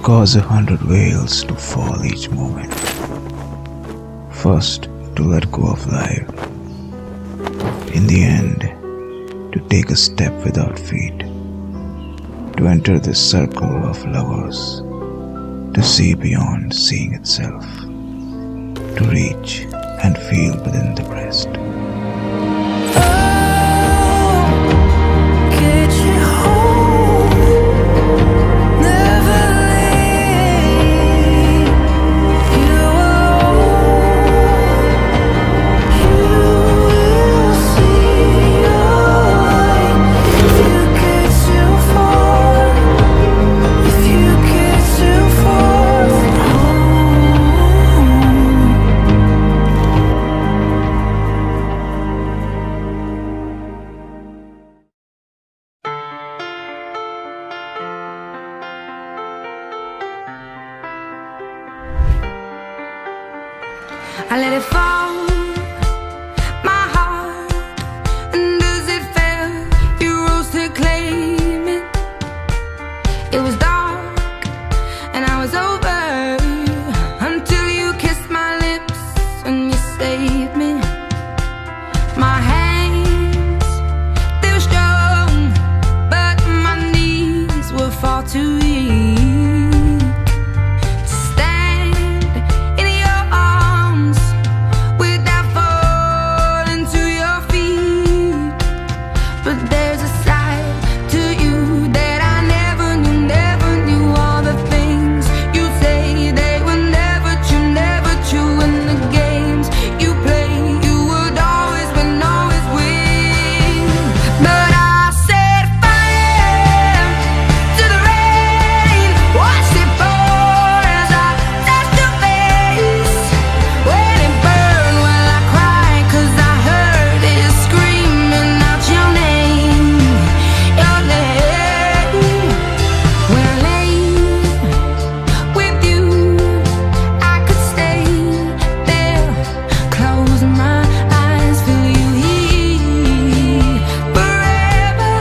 cause 100 veils to fall each moment. First, to let go of life. In the end, to take a step without feet. To enter this circle of lovers. To see beyond seeing itself. To reach and feel within the breast. Could you hold? Never leave you alone. You will see a light if you get too far. If you get too far from home. I let it fall, my heart, and as it fell, you rose to claim it. It was dark, and I was over until you kissed my lips and you saved me. My hands, they were strong, but my knees were far too weak to stand in your arms without falling to your feet. But there's a side to you that I never knew, never knew. All the things you say, they were never true, never true. And the games you play, you would always win, always win. But I set fire to the rain, watched it pour as I touched your face. When it burned, well I cried, 'cause I heard it screaming out your name, your name. When I lay with you, I could stay there, close my eyes, feel you here forever.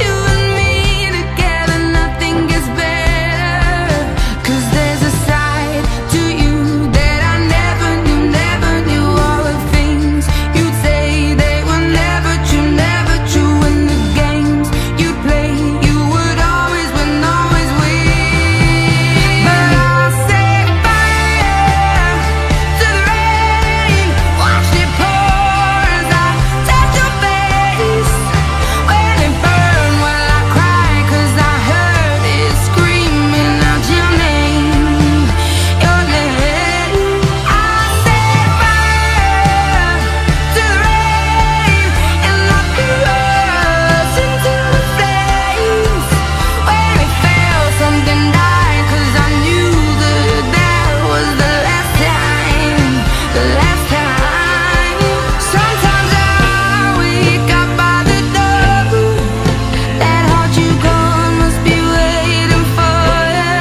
You and me together, nothing gets better. 'Cause there's a side to you that I never knew, never knew. All the things you'd say, they were never true, never true. And the games you'd play, you would always win, always win. But I set fire to the rain, watched it pour as I touched your face. When it burned, well I cried, 'cause I heard it screaming out your name, your name. I set fire to the rain, and I threw us into the flames. When it fell, something died, 'cause I knew that that was the last time, the last time. Sometimes I wake up by the door. That heart you gone must be waiting for you.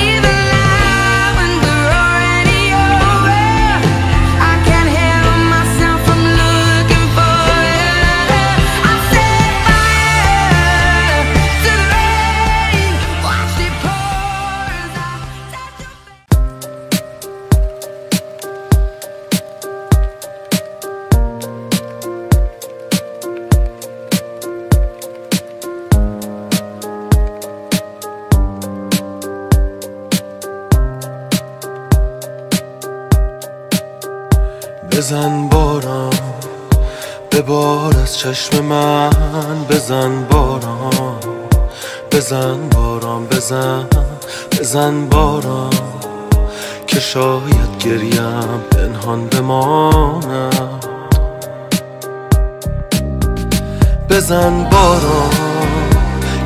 Even now when we're already over, I can't help myself from looking for you. I set fire to the rain, watched it pour as I touched your face. بزن باران ببار از چشم من، بزن باران، بزن باران، بزن، بزن باران، که شاید گریم پنهان بماند. بزن باران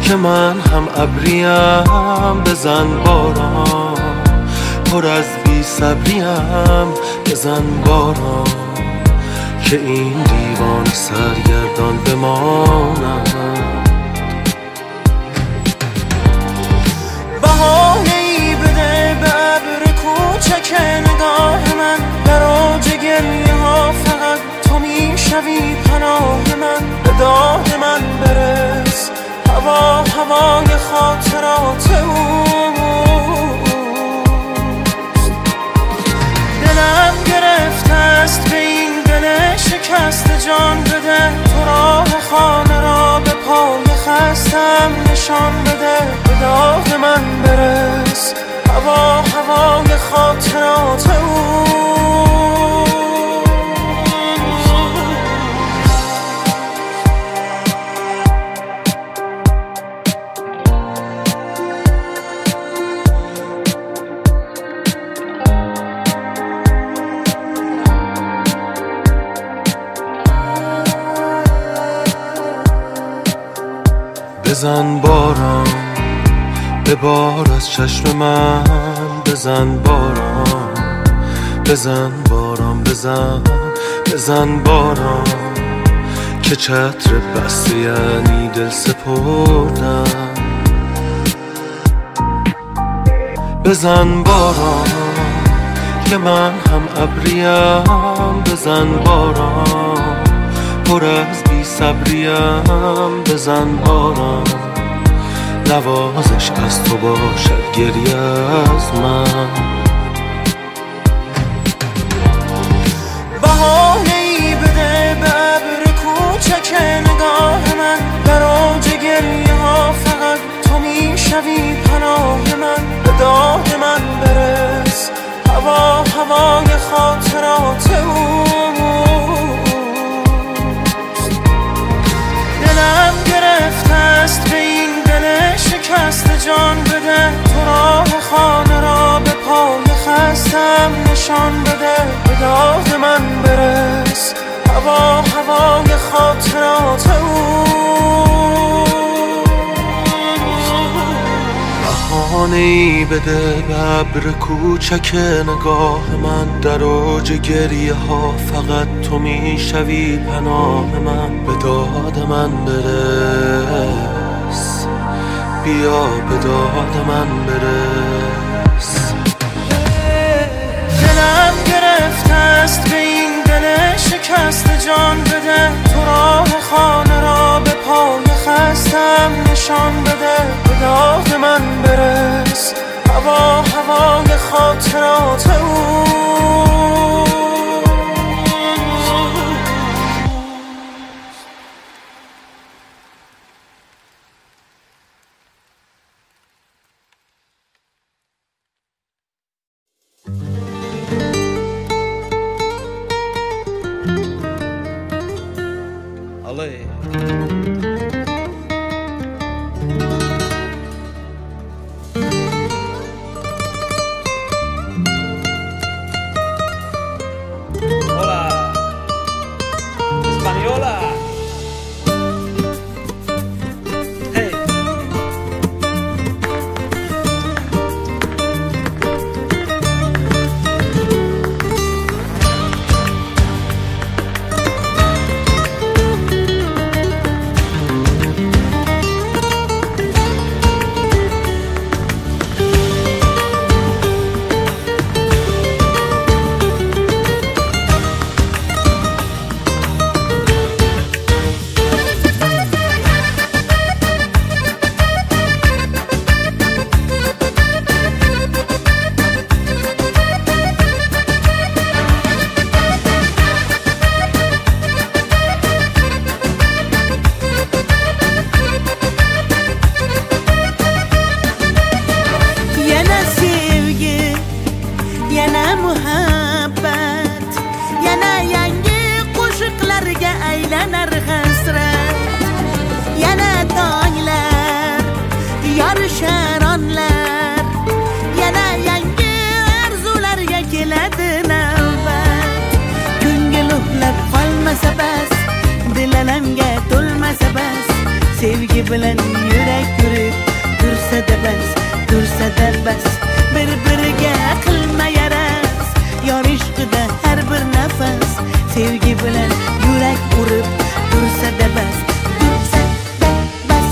که من هم ابریم، بزن باران پر از بی صبریم، بزن باران که این دیوانه سرگردان بماند. بهانه‌ای بده به ابر کوچک نگاه من، در اوج گریه ها فقط تو میشوی پناه من. به داد من برس، هوا هوای خاطرات اوست. است به این دل شکست جان بده، تو راه خانه را به پای خستم نشان بده، به داغ من برس، هوا هوای خاطرات او. بزن باران ببار از چشم من، بزن باران، بزن باران، بزن، بزن باران، که چتر بسته یعنی دل سپردم. بزن باران که من هم ابریم، بزن باران پر از بی صبریم، بزن باران نوازش از تو باشد گریه از من. بهانه ای بده به ابر کوچک نگاه من، در اوج گریه ها فقط تو میشوی پناه من، به داد من برس، هوا هوای خاطرات او. دلم گرفته است به این دل شکست جان بده، تو راه خانه را به پای خستم نشان بده، به داغ من برس، هوا هوای خاطرات او. بهانه ای بده به ابر کوچک نگاه من، در اوج گریه ها فقط تو میشوی پناه من، به داد من برس، بیا به داد من برس. دلم گرفته است به این دل شکست جان بده، تو راه خانه را به پای خستم نشان بده، به داغ من برس، هوا هوای خاطرات او. Sevgi bilan yurak yurib tursa-da bas, tursa-da bas, bir-biriga qilma yaras, yor ishqida har bir nafas. Sevgi bilan yurak urib tursa-da bas, tursa-da bas.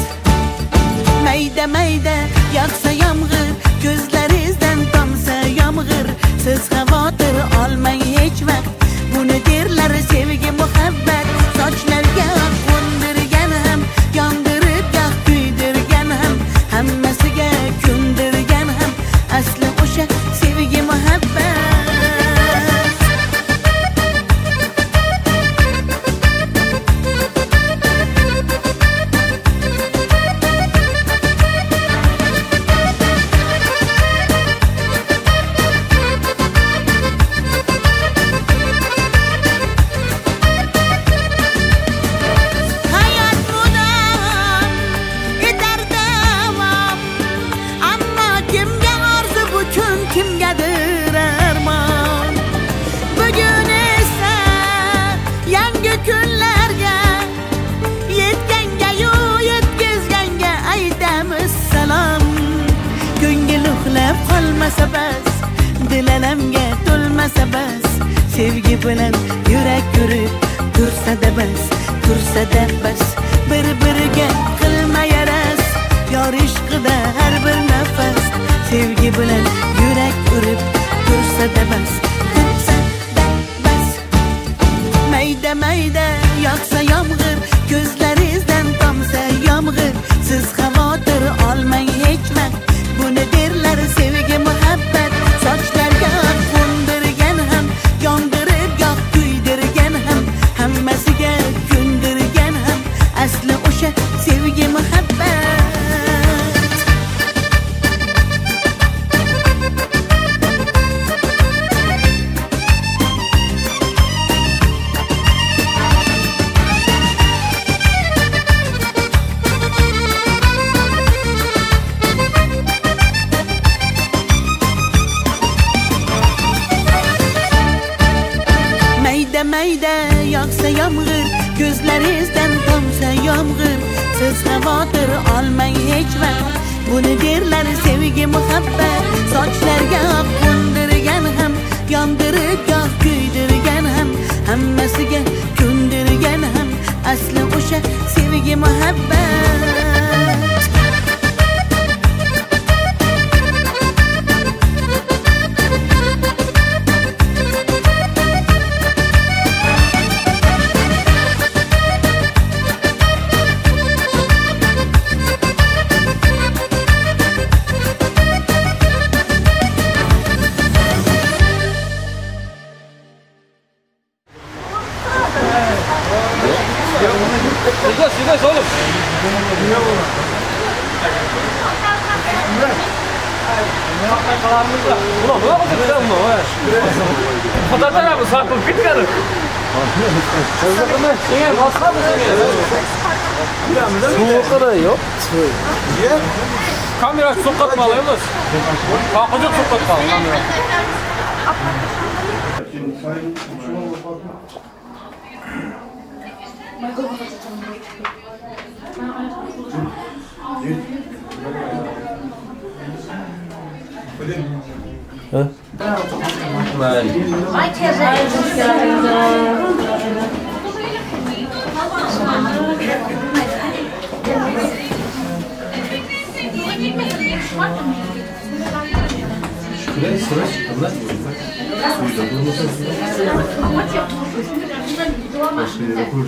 Mayda mayda yog'sa yomg'ir, ko'zlaringizdan tomsa yomg'ir, siz xavotir olmang hech vaqt, buni derlar sevgi muhabbat. Sochlarga qo'ndirgan ham, yondirib gah kuydirgan ham, hammasiga ko'ndirgan ham, asli o'sha sevgi muhabbat. qilmasa bas. Sevgi bilan yurak yurib tursa-da bas, tursa-da bas. Bir-biriga qilma yaras, yor ishqida har bir nafas. Sevgi bilan yurak urib tursa-da bas, tursa-da bas. Mayda mayda yog'sa yomg'ir, ko'zlaringizdan tomsa yomg'ir. Siz xavotir olmang hech vaqt, buni derlar sevgi muhabbat. Sochlarga qo'ndirgan ham, yondirib yoq kuydirgan ham, hammasiga ko'ndirgan ham, asli o'sha sevgi muhabbat. Mayda mayda yog'sa yomg'ir, ko'zlaringizdan tomsa yomg'ir. Siz xavotir olmang hech vaqt, buni derlar sevgi muhabbat. Sochlarga qo'ndirgan ham, yondirib yoq kuydirgan ham, hammasiga ko'ndirgan ham, asli o'sha sevgi muhabbat. Kamera sokatmalı yalnız. Kalkacak sokatmalı kamera.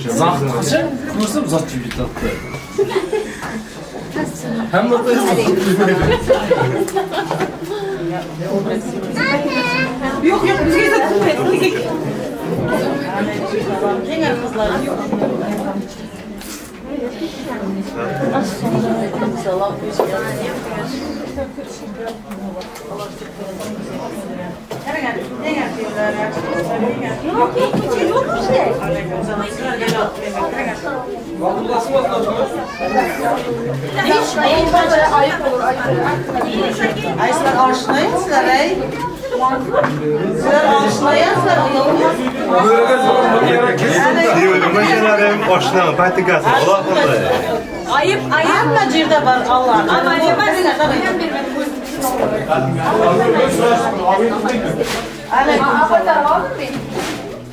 Zapt kaçın? Kursum zat gibi tatlı. Hem de Yok yok bizge satılmaydı. Yok yok yok bir şey. Ay sizler aşinayısınlar ey. Sizler aşinayısınlar. Oshna, patikasi, Alloh Ayıp ayıp. Hamma yerda bor Alloh. Ama yemez. Aleyküm.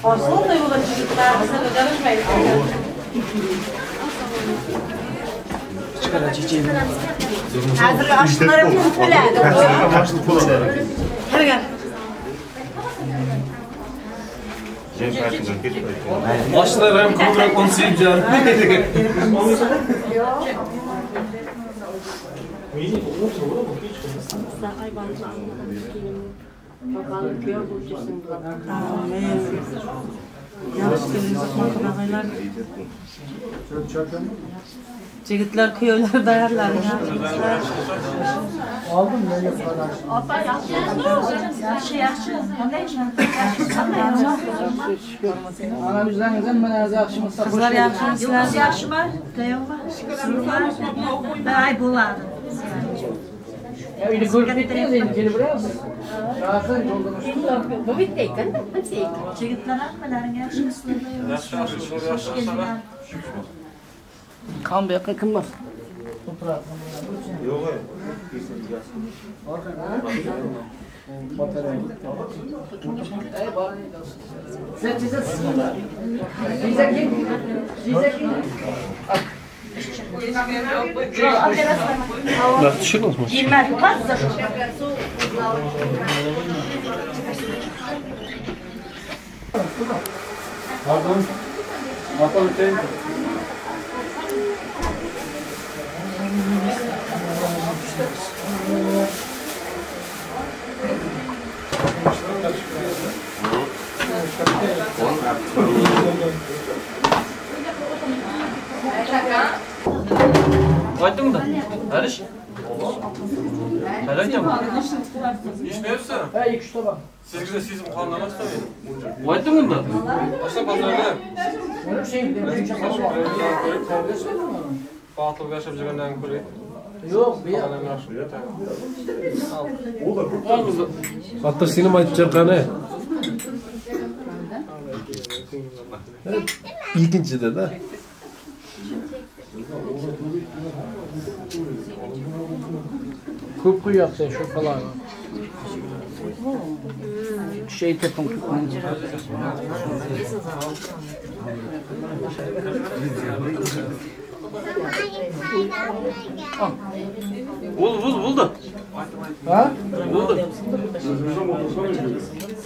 Aslında yola çocuklar bize danışmayın. Hazır aşklara pul Gel. Başlar hem kontrol konusuyum canım. Çocuklar kuyular dayarlar. Kızlar yaxşımısınız? Yaxşı mı? Ay buladı. Bu bitti ekan, bitti ekan. Çocuklar hammalaring yaxshimisizlar? Kan bu yoqqa kim bor? Pardon. Pardon, thank you. Aytdың да? Aliş. Hali aytaman. Içmeyapsan? Ha, 2-3 tabak. Sizga sezim qonlamas tabii. Aytding unda. Başla pazarda. Şey, Batıl yaşab jirgandan ko'ray. Yo'q, bu yoq. Hatta senim aytib chiqqani. Ikkinchida da. Ko'p quyapsan shu palovni. Şey tepin Bo'ldi, bo'ldi, bo'ldi. Ha? Bo'ldi.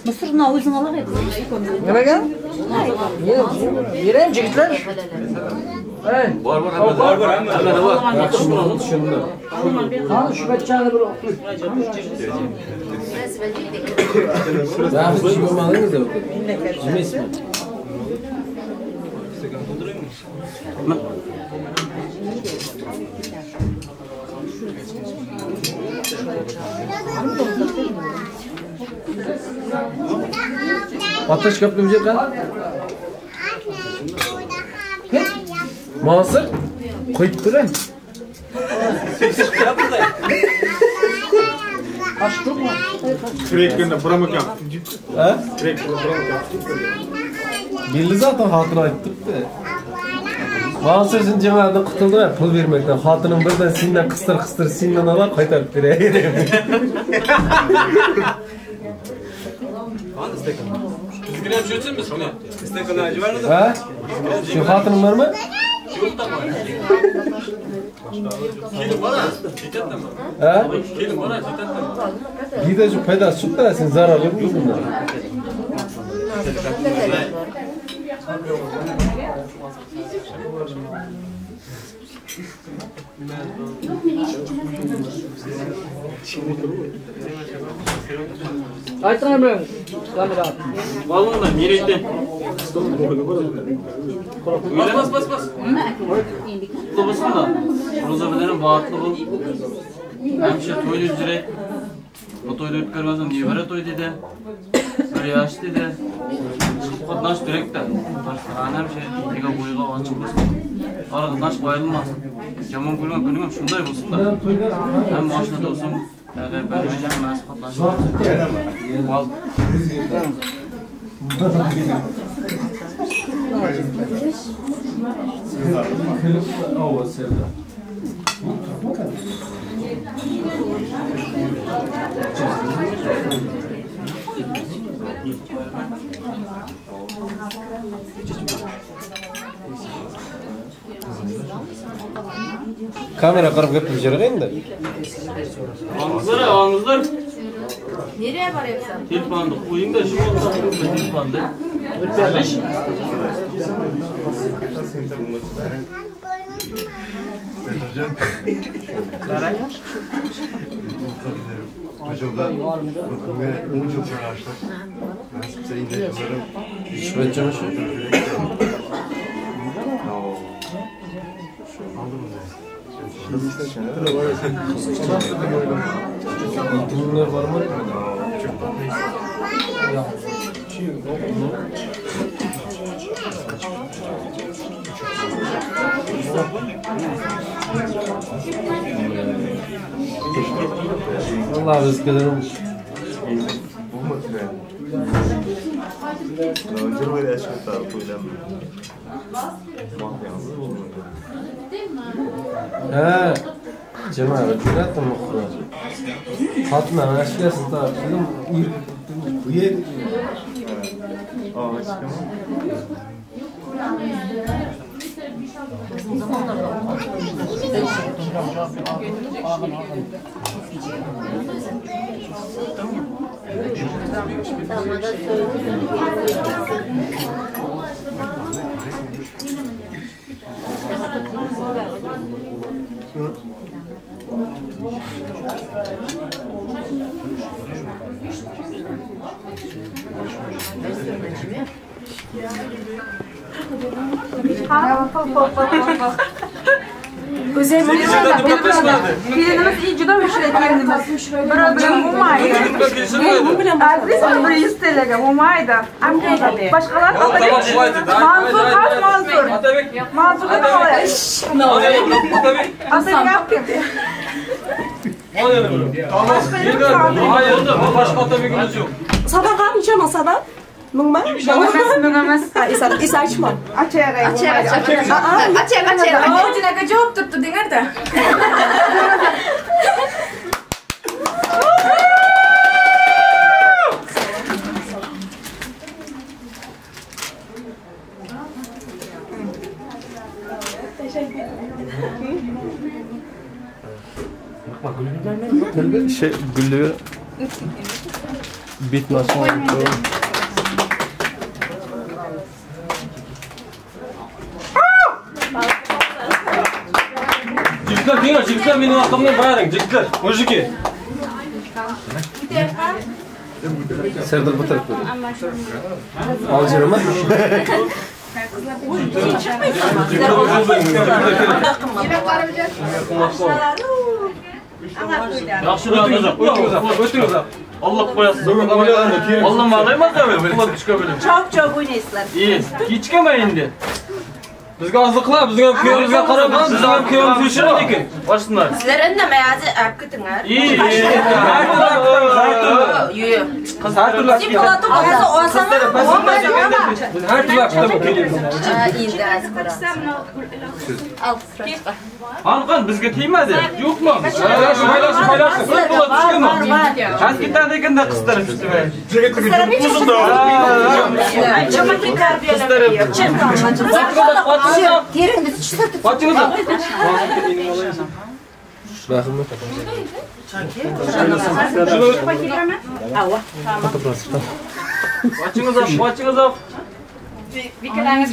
Mısırını o'zing olag'ay. Nimaga? Beraymi jigitlar? Hey. Bor, bor, hammada bor. Hammada bor. Tushundim. Qani shu bachchani bir o'qib. Yaxshi ko'rmadingiz Jemaysizmi? Ateş köprümce kan. Mansur qo'yib turing. Ha? Belli zaten hatun aytib turibdi. Mansur jimlardan qutuldi, pul bermakdan. Xotinim birdan sendan qistir qistir sendan olar qaytarib beray. Bizgina ham shu buni. Ha? Shu xotinim bormi? Kelin bor, yetadimi? Ha? Kelin bor, yetadimi? Gida shu foydasi shu-da, sen zarar yo'q bundan. Ayting bilan. Kamera. Valunda merekda. Bas bas bas bas. Qutlu bo'lsin da. Ro'za bilan baxtli bo'l. Hamisha to'yda yuray. Bu to'yda o'tkazmasam nevara to'y dedi. Bir yosh dedi. Chiqib qatnash kerakda. Toshxona hamisha ega bo'yga ochiq bo'lsin. Orqadan qo'yilmasin. Yomon ko'rgan kunim ham shunday bo'lsin-da. Ham mashinada bo'lsin, bir hammasi qatnash. Mol Kamera qarab gapirib jurg'in endi. Olingizlar, olingizlar. Nereye boryapsan? Telefonni qo'ying-da, shu telefonni. Alish. Bunlar var mı? Allah rızkı vermiş. Ha. Jemagat jo'natdim muxbir. Fatma mashinasini topdim. Bu yer. Kelinimiz iyi juda ushlaydi kelinimiz. Birov bilan bo'lmaydi. Bilasizmi, bir 100 TLga bo'lmaydi. Boshqalar Mansur qani Mansur? Mansurga nima oladi? Otabek olib ketdi. Boshqa otabegimiz yo'q. Sadaqa nechaman sada? Mingmi? Ming emas. Ha, esa esa aytma. Achayar Achayar, achayar. Achayar, achayar. Ovjin aka javob turibdi dengarda. Şey güllü bitmez. Jigitlar, kelinglar, jigitlar mening orqamdan boring, jigitlar, mujiki. Serdar bu tarafta. Alcırma. Yaxshi o'tingiz, o'tingiz. Alloh qo'yasin. Alloh ma'layman qilib chiqa biling. Çok çok o'ynaysizlar. İyi, kechikma endi. Bizga ozliqlar, bizga ham kuyovimizga qarab, bizga ham kuyovimiz uchun lekin. Boshsinlar. Sizlar indamay hozir olib ketinglar. İyi. Yo'q. Qiz har turli Sen plato hozir olsam bo'lmaydi. Biz har turli qilib kelamiz. Endi hozir Al, Qani qani bizga tegmadi. Yo'qmi? Paylashib, paylashib. Bir pula tushganmi? Qani ketadi ekanda qistirib Teringni tushsa Qochingiz. Rahmat. Qochingiz, qochingiz.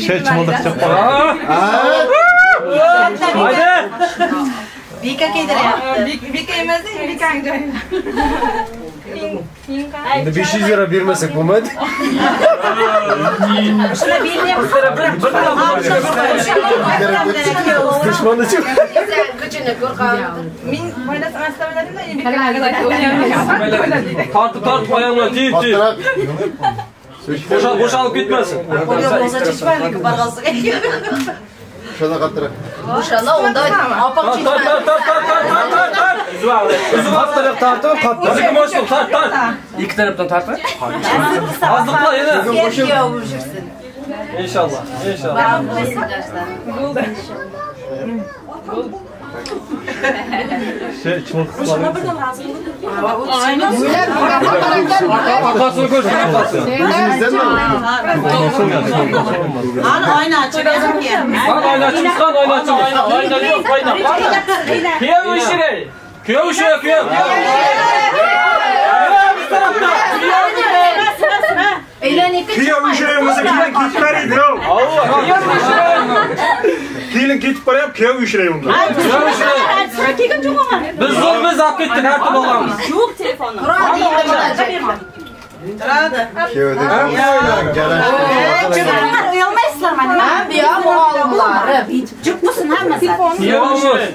Şey chimildiq Haydi. Beka kiydiryapti. Beka emas, Bekang joyida. Endi 500 lira bermasak bo'lmaydi. Shuni belni Dushmanni chiq. Kuchini ko'rqan. Men foydasi emas dedim, Tortib, tortib oyog'ini tiyib, tiyib. Bo'shal, bo'shalib ketmasin. Qo'li bo'lsa chechmaylik barg'asiga. Shuna qattiroq. O'shanda unda opoq Tort, tort, tort, tort, tort, tort, tort, tort. Uzib oldi. Uzib oldi. Qattiroq tortib, qattiroq. O'ziga moshlo, tort, tort. Ikki tarafdan tortib. Ozliqlar yana. Kuyov yursin. Inshaalloh, inshaalloh. Şey chimildiq. Orqasini ko'rsat, orqasini. Qani oyna ochib Qani oynachimiz, qani oynachimiz. Oyna yo'q, oyna. Kuyov ushiray. Kuyov ushiray, kuyov. Kuyov biz tarafda. Kuyov Kuyov ushiray bo'lsa kelin ketib boraydi. Alloh, kuyov ushiray. Kelin ketib boryapti, kuyov ushiray unda. Kuyov ushiray. Biz zo'rmiz olib ketdik, har tomonga olamiz. Yo'q telefoni. Turadi. Chiqinglar, uyalmaysizlar mana. Ha, bu yoq o'g'illari. Jup bo'lsin hammasi. Kuyov ushiray.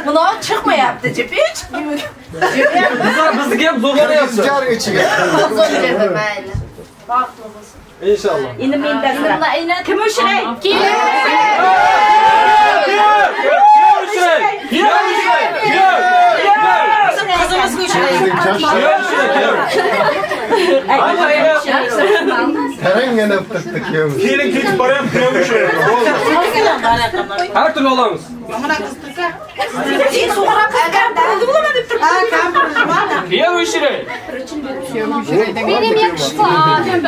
Buni chiqmayapti, jipi chiqmayapti. Bizlar bizniki ham zo'rlanyapti. Jar ichiga. Zo'r mayli. Inshaalloh. Endi mendan so'ra. Kim ushiray? Kuyov ushiray. Kuyov ushiray. Kuyov. Qizimizga ushiray. Kuyov ushiray, kuyov. Tarangana turibdi kuyovimiz. Kelin ketib boryapti, kuyov ushlaydi. Bo'ldi. Har turli olamiz. Kuyov ushlay. Benim yakışıklı abim.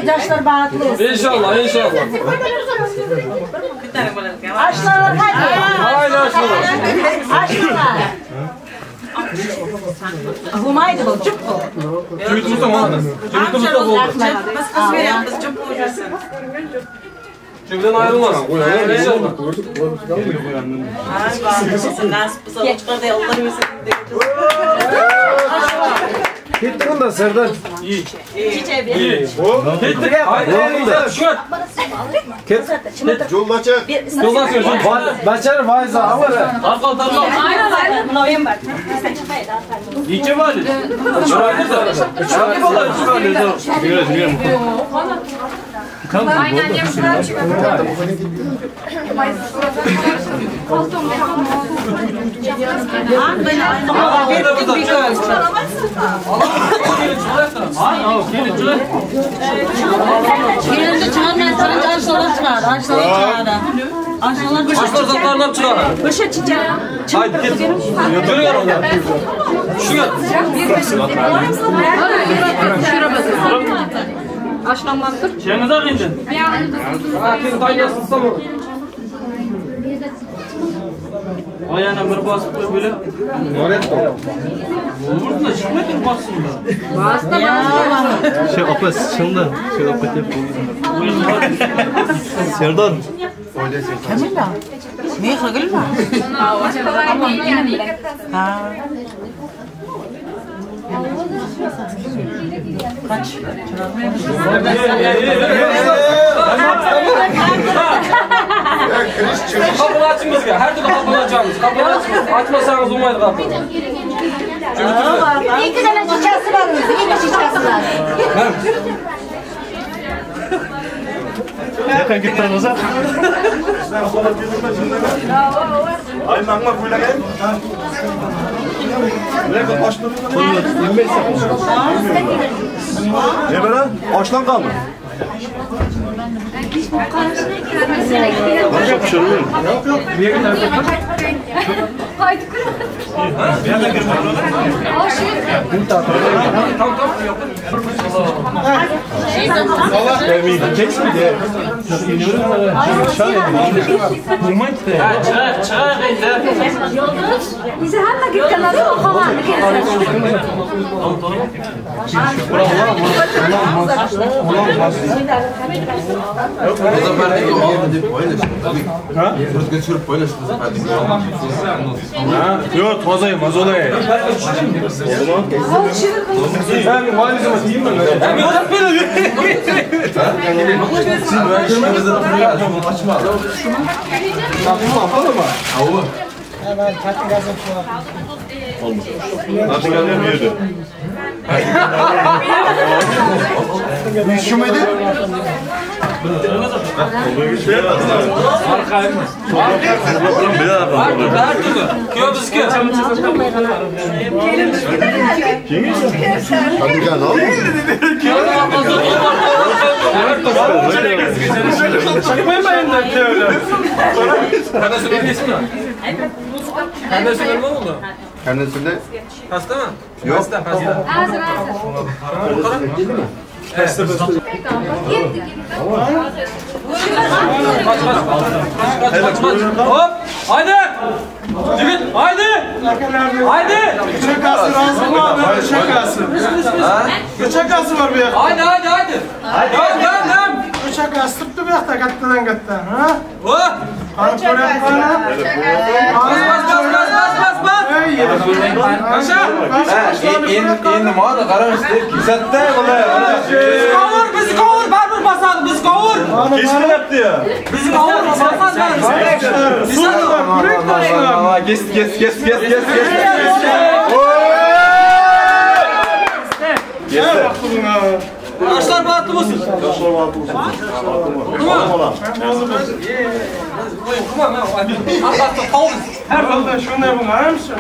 Yoshlar baxtli bo'lsin. Inshaalloh, inshaalloh. Ashnalar haydi. Haydi ashnalar. Ashnalar. Bo'lmaydi bu, jup bu. Jigit bo'lsa bo'ladi. Jigit bo'lsa bo'ldi. Biz qiz beryapmiz, jup bo'lsin. Jigitdan ayrilmas. Inshaalloh. Ketdi unda Serdar. İyi. İyi. Ketdik. Haydi, tushir. Ket. Yo'lni oching. Yo'lni oching. Bachar faiz avara. Tarqal, tarqal. Necha bo'ldi? Chiroyli. Chiroyli bo'ladi, chiroyli. Kelinni chiqarmay birinchi ashnalar chiqadi, ashnalar chiqadi. Ashnalar Boshqa zotlarni ham chiqaradi. O'sha chicha. Haydi, ket. Yuringlar undan. Tushinglar. Changizar endi. Ha, keyin tayyorlasizsa bo'ladi. Oyağına bir basıp qo'yib bo'lib. Vurdi, chiqmaydi bossin. Şey opa shunda. Şey opa deb Serdar. Kamilla. Mehrigulmi? Ha. Qapini oching bizga. Har turli qapini ochamiz. Qapini oching. Ochmasangiz bo'lmaydi qapini. Ikki dona chichasi bor o'zi, ikki chichasi bor. Yaqin ketamiz. Ay manga qo'ylagan. Ne böyle? Açlan kaldı. Yok yok. Ha, chiqar, chiqar endi. Bizi hamma ketganlar qolgan. Yo'q, toza emas, olay. Ben valizime diyeyim mi? Hem yo'q beni. Şu muydu? Har turli. Kuyov bizki. Hadi ne oldu? Qanday bilmaysizmi? Qanday nima bo'ldi? Kendisinde Pastami? Yo'q. Pastda, pastda. Hazır hazır. Kaç kaç. Kaç kaç kaç. Hop. Haydi. Yigit, haydi. Haydi. Şakası lazım mı abi? Şakası. Şakası var bir yakta. Haydi haydi haydi. Devam devam devam. Şakası tuttu bir yakta kattadan katta. Ha? Oh. Qarab ko'ryapman. Bas bas bas bas bas bas bas. Qasha. Endi mana qarang, kesatda bular. Biz qovur, biz qovur, baribir bosadi, biz qovur. Kesilyapti ya. Biz qovur, bosmaz baribir. Kes kes kes kes kes kes. Yoshlar baxtli bo'lsin. Yoshlar baxtli bo'lsin. Qo'ying, qilma, men Albatta qovur. Har holda shunday bo'lmaymishmi?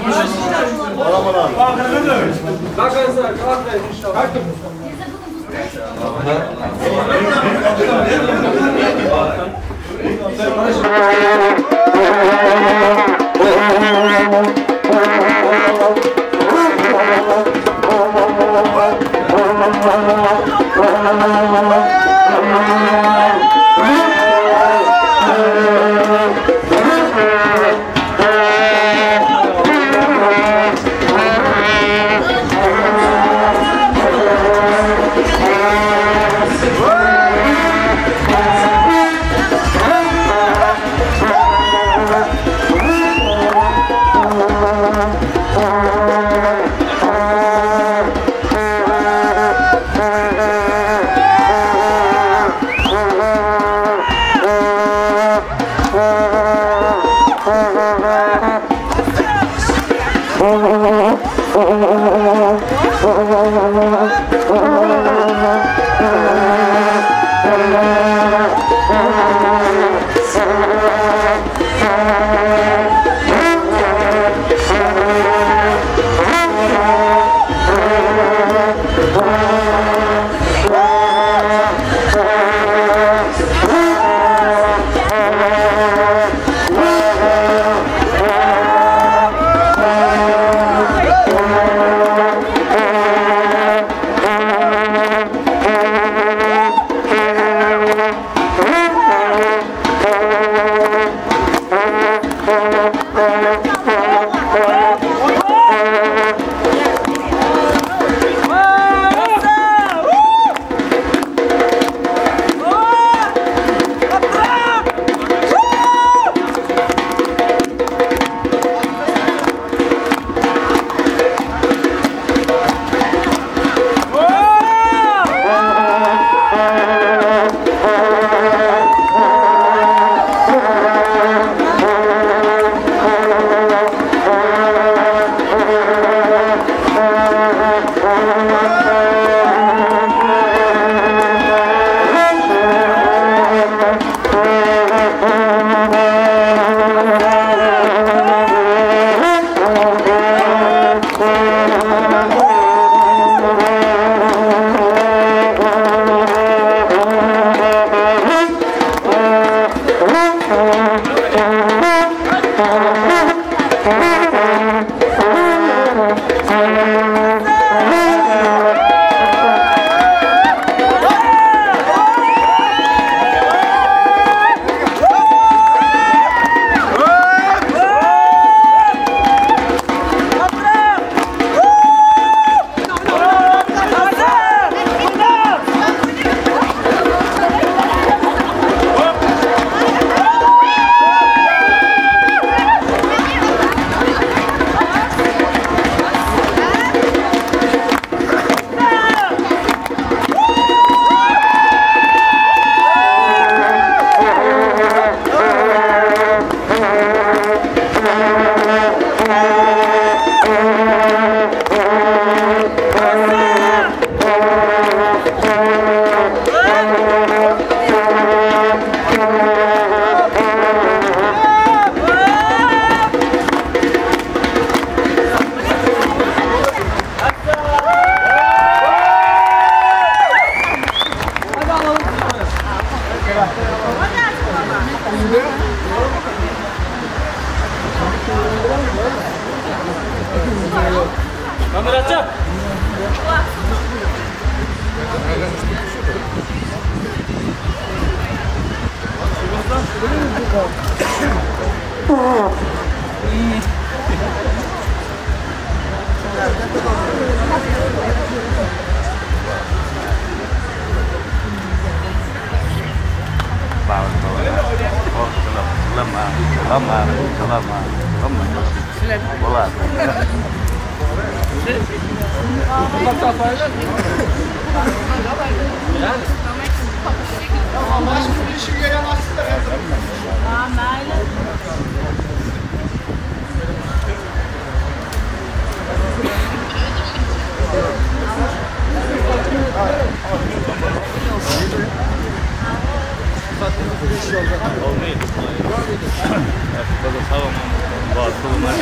Bagtly boluňlar.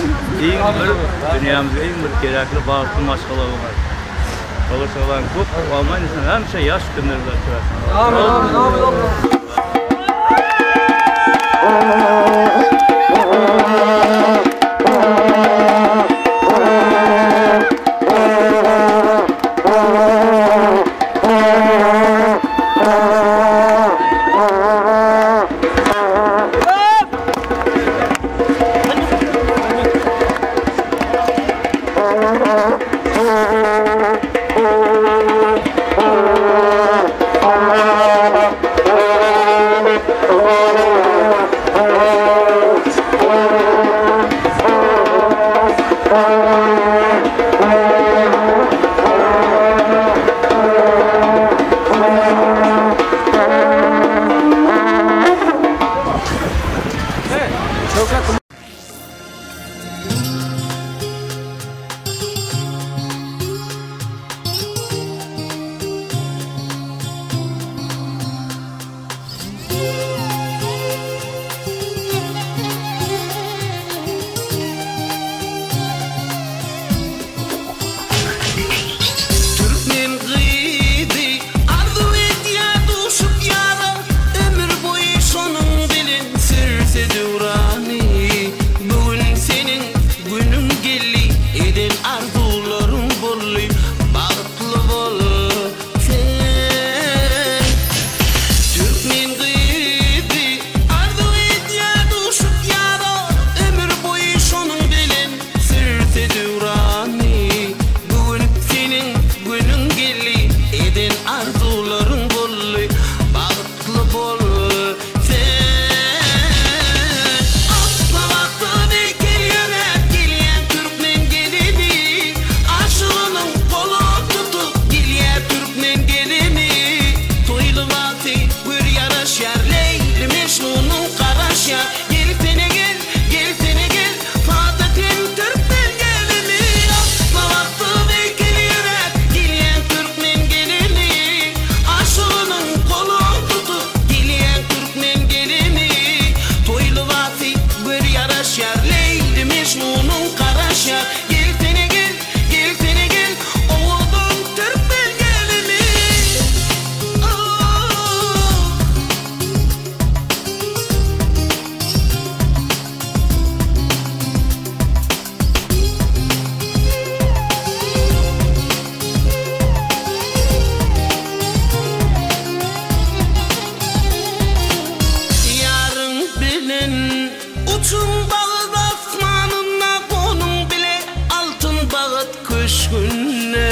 Iň bir dünýämizde iň bir gerekli bagtly maşgala boluňlar. Bala çagalaryň köp aman esen hemişe ýaş günler bilen çykarsyn. Amin amin amin amin. Türkmen gyzy arzuw edýär duşup ýara, Ömür boýy şonuň bilen sürse döwrany. Bu gün seniň günüň geldi, eden arzuwlaryň boldy, Bagtly bol sen. Türkmen gyzy arzuw edýär duşup ýara, Ömür boýy şonuň bilen sürse döwrany. Bu gün seniň günüň geldi, eden arzuwlaryň boldy, Bagtly bol sen. Asla beýkel ýöräp gelýän türkmen gelini, Aşygynyň goluny tutup gelýär türkmen gelini. Toýly wagty gör ýaraşýar, Leýli Mejnunyň garaşýar. Gelsene gel, gelsene gel, sada sen türkmen gelini. Asla beýkel ýöräp gelýän türkmen gelini, Aşygynyň goluny tutup gelýän türkmen gelini. Toýly wagty gör ýaraşýar, Leýli Mejnunyň garaşýar. Gelsene gel, gelsene gel, owadan türkmen gelini. Ýaryň bilen uçuň bagyt asmanyna, Gonuň bile altyn bagyt köşgüne.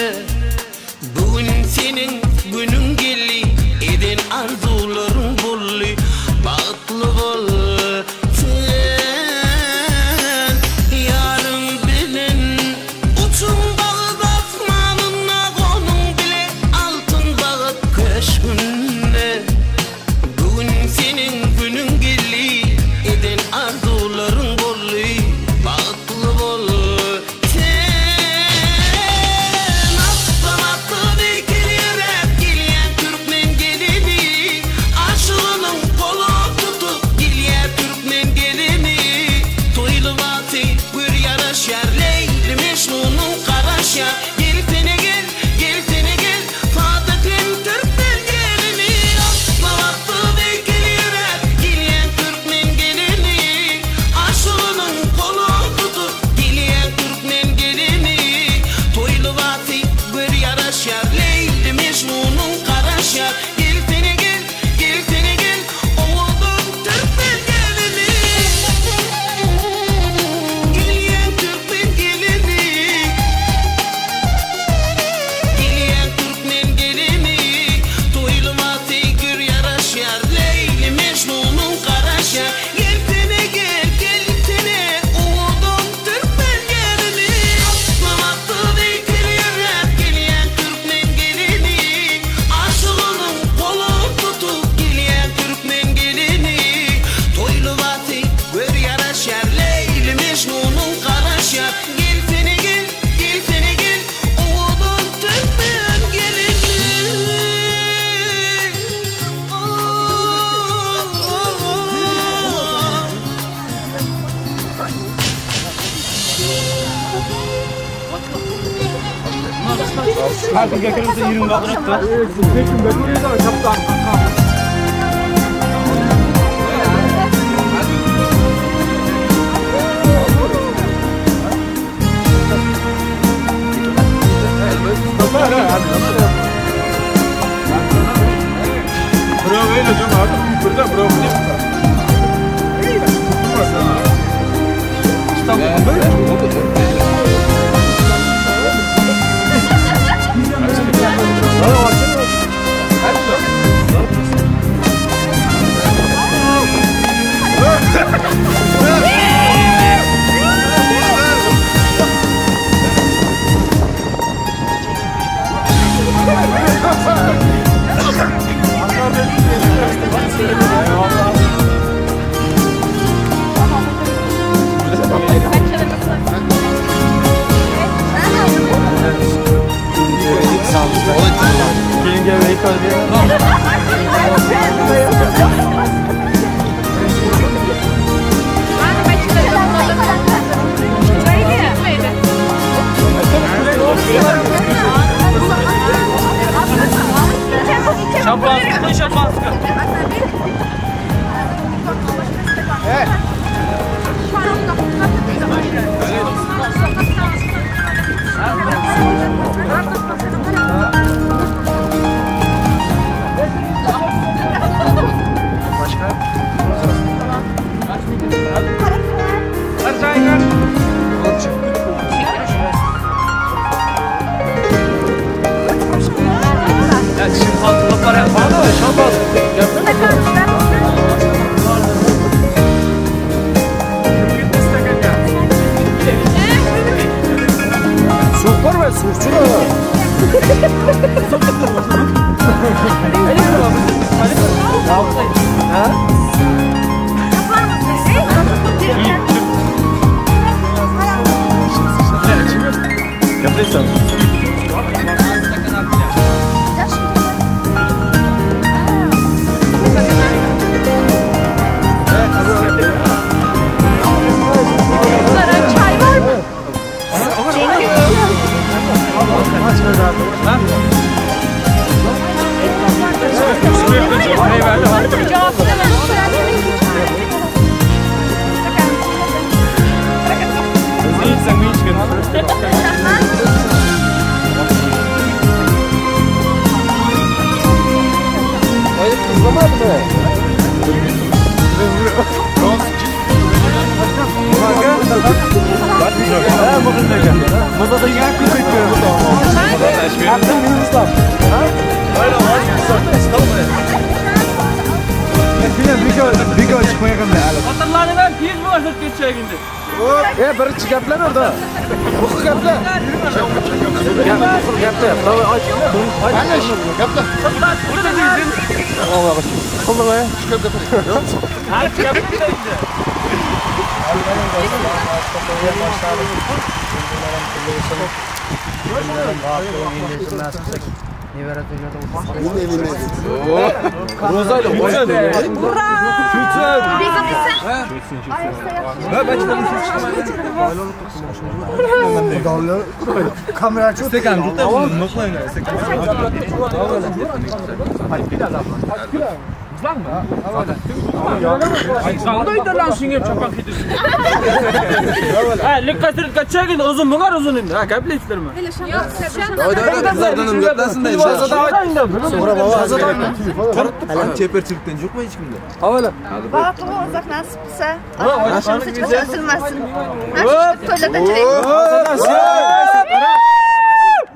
Bu gün seniň günüň geldi, eden arzuwlaryň boldy, Bagtly bol sen. Ýaryň bilen uçuň bagyt asmanyna, Gonuň bile altyn bagyt köşgüne. Bu gün seniň günüň geldi, eden arzuwlaryň boldy, Bagtly bol sen.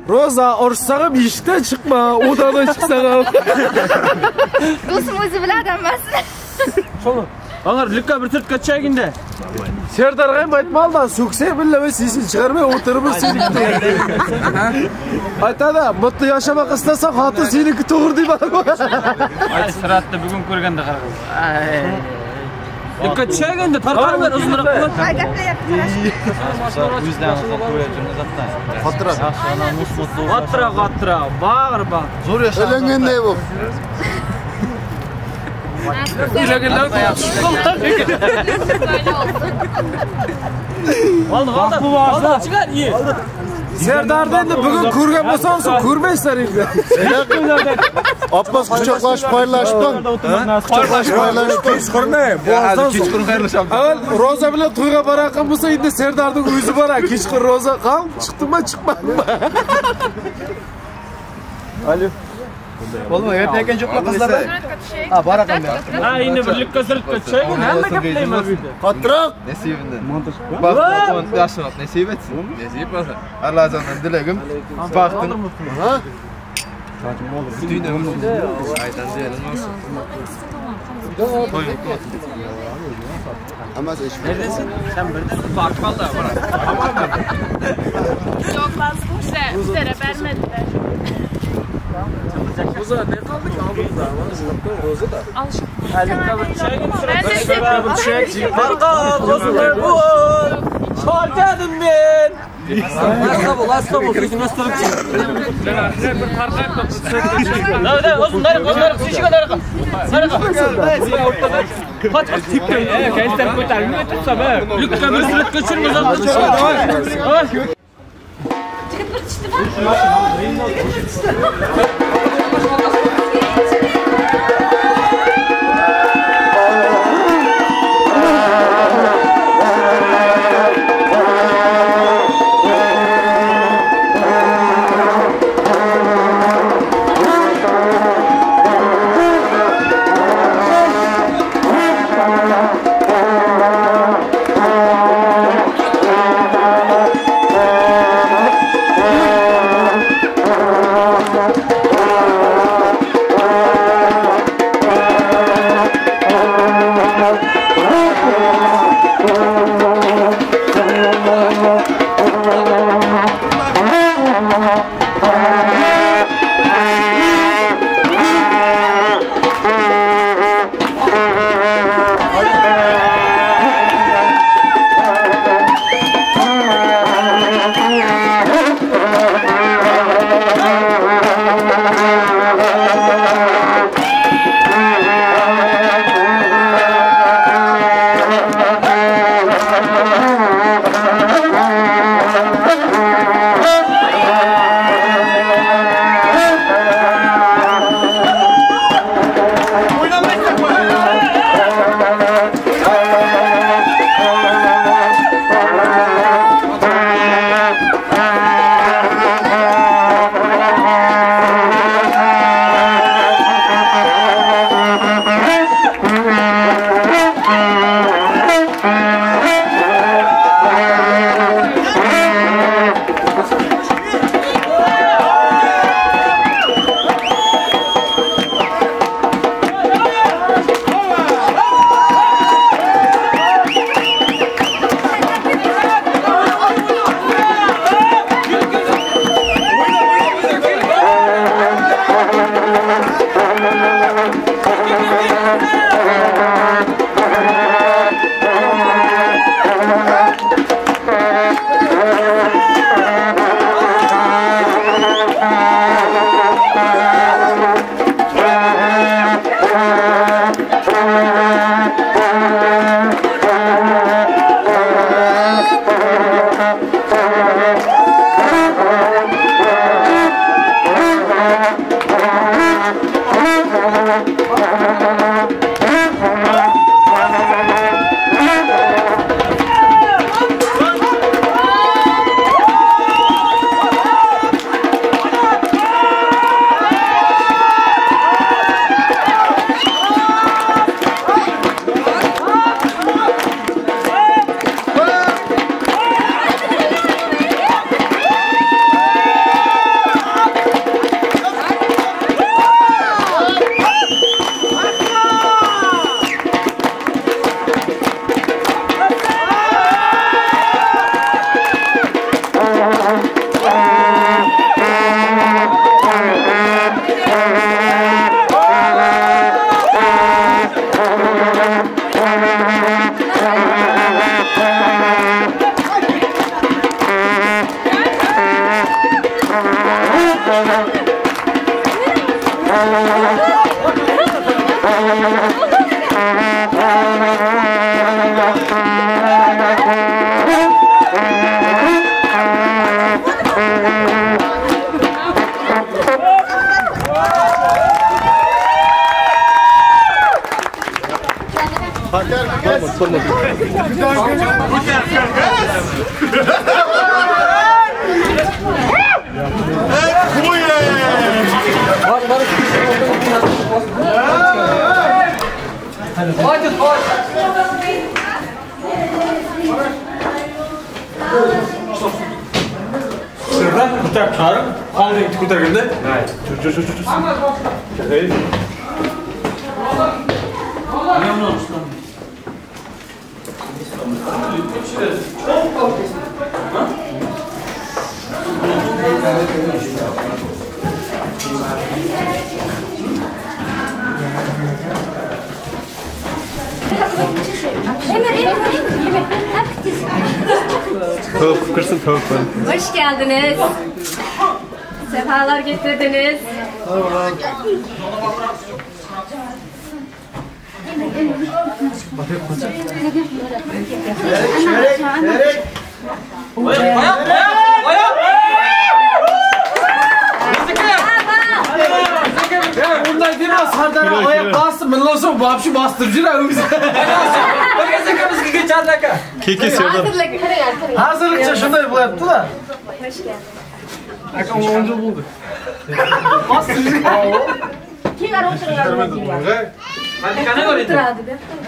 Roza urishsag'im eshikdan chiqma, o'dadan chiqsag'im. Do'stim o'zi biladi hammasini. Anglar, lükka bir türtka çekinde. Serdar ham aytmalda, so'ksa billamay sesini chiqarmay o'tirib seniki. Aytadi, mutlu yashamoq istasa xotin seniki to'g'ri deyman. Ay, suratni bugun ko'rganda qarang. Ay. Lükka çekinde tarqalmar uzunroq qilib. Ay, gaplayapti. Qattiroq, qattiroq, bag'ir bag'. Zo'r yasha. Ölengenday bu. Oldu, oldu. Oldu, çıkar, iyi. Serdarda endi bugun ko'rgan bo'lsangiz, ko'rmaysizlar endi. Abbas quchoqlashib xayrlashibdi. Quchoqlashib xayrlashibdi. Kechqurun, bu Kechqurun xayrlashamiz. Avval Roza bilan to'yga borayotgan bo'lsa, endi Serdarning o'zi boradi. Kechqurun Roza qam chiqdimi, chiqmadimi? Alo. Bo'lma, ertaga yo'qlar qizlar. Ha, barakan. Ha, endi birlikka suratga tushaylik. Hamma gaplaymiz. Qattiroq. Nesibinden. Baxt, yaxshiroq nasib etsin. Nasib bo'lsin. Allohdan dilagim baxtın. Ha? Bütün ömrüm aydan diyelim olsun. Toy mutlu olsun. Hammasi ish. Neredesin? Sen birden fark kaldı. Yok vazgeçti. Bizlere vermediler. Roza ne kaldı ki aldınız da? Roza da. Al şu. Çarkadım ben. Lasla bu, lasla bu. Kızın nasıl Da da, olsun, narık, narık, şişe narık. Narık. Kaç kaç tip de. Kendisi koytar. Tutsa be. Lükka bir surat kaçırma zaten. Çıkıp bir çıktı bak. Çıkıp bir çıktı. Serdar ko'tarib chiqarib, qo'lingni ko'targanda. Chur chur chur chur. Tavuk kırsın tavuk var. Hoş geldiniz. Sefalar getirdiniz. Unday dema Sardar oyoq bosdi, bundan so'ng вообще bostirib yuradi o'zi. Keke Serdar. Hozircha shunday bo'lyapti-da. Hoş geldin. Aka 10 yil bo'ldi. Bostirib Kimler oturuyor?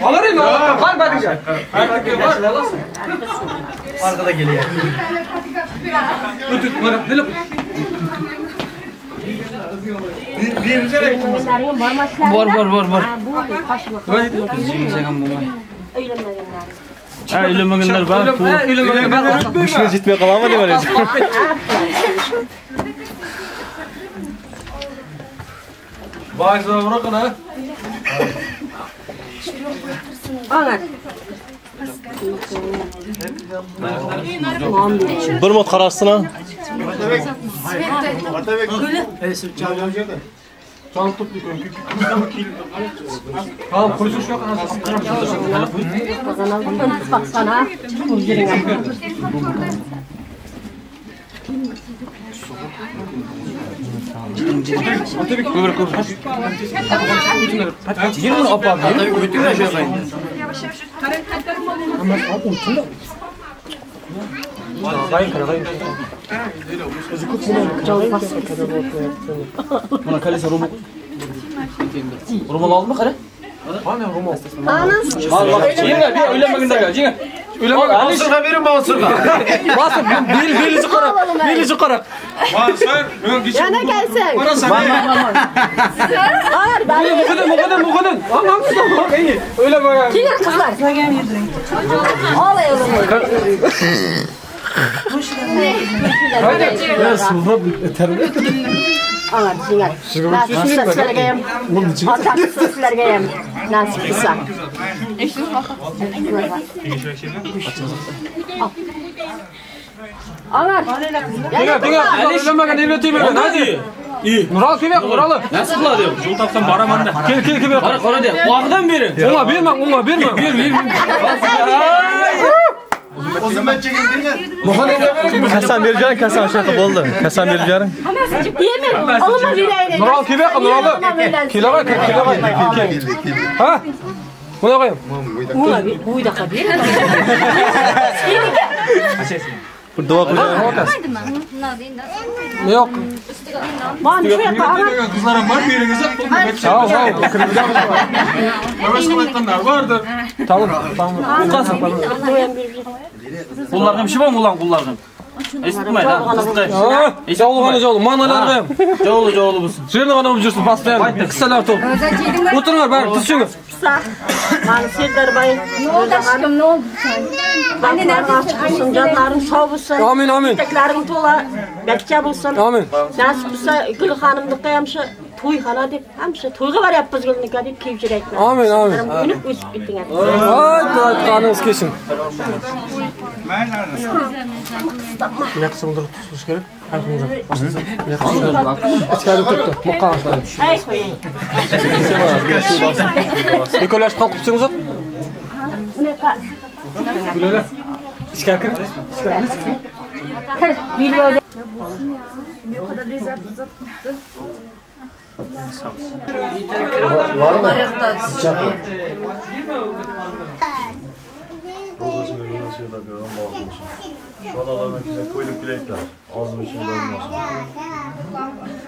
Alır mı? Var bakacak. Var, alasın. Arkada geliyor. Bor, bor, bor, bor. Ha, uylanmaganlar bor. Uylanmaganlar bor. Kuchga yetmay qoladimi deb o'ylaysiz? Bir mot qarashsin ha. Baksana. Buna kalesi romo. Romal aldın mı kare? Al bak, yine bir uylanmaganlar gel, yine. Uylanmagan. Mansurga bering, Mansurga. Mansur, bel beli yuqori, beli yuqori. Yana kelsin. Hayır ben. Muqaddam, muqaddam, muqaddam. Al, al, Uylanmagan. Kelin kızlar. Ağlayalım. Ağlar, singer. Nasip sizlerge hem. Atak sizlerge hem. Nasip kısa. Ağlar. Dinga, dinga, uylanmagan, elini tegmagan, hadi. Nurali kelmayapti, Nurali. Nasıl qiladi? Yo'l topsam boraman da. Kel, kel, kel. Qara, qara de. Vaqtdan beri. Unga berma, unga berma. Ber, ber, ber. Kasan berib yuboring, kasan shunaqa bo'ldi. Kasan berib yuboring. Yemin. Alma yüreğine. Nurali kelmayapti, Nurali. Kela qo'y, kela qo'y. Ha? Buni qo'ying. Una bir dakika bir. Bir duo qilib. Yo'q. Man şu yoqqa Qizlar ham bor, beringiz. Sağ ol, sağ ol. Havas qilayotganlar bordir. Tamam, tamam. Uqasin. Qo'llarga bir şey bormi ulan qo'llarga? Eshitmaydi, ha. Qiziqay. Ha, Jovli jovli, manalarga ham. Jovli jovli bo'lsin. Жирный g'ana bo'lib yursin, постоянно. Qissalar to'p. O'tiringlar, bari, tiz cho'kib. Mani Serdar bay. Ne oldu aşkım ne oldu sen? Anne Neredesin? Olsun, canların sağ olsun. Amin, amin. Isteklerin tola, bekçe olsun. Amin. Nasip olsa Gül Hanım'dıkka hem şu toyxana deb, hem şu toyga baryapmiz Gülnika deb kiyib жүрәйтмән. Amin, amin. Ünüp ösüp gittin. Ay, aytganingiz kelsin. Ichkari turibdi, muqqa Ay qo'ying. Ikkovlashib qolib qolibsiniz. Unaqa Gulala. Ichkari kir. kir, bilmadi. Var mı? Sıcak mı? Serdar gören bagtly bolsun. Şu adalardan güzel toýluk dilekler. Ağzım içim doymasın.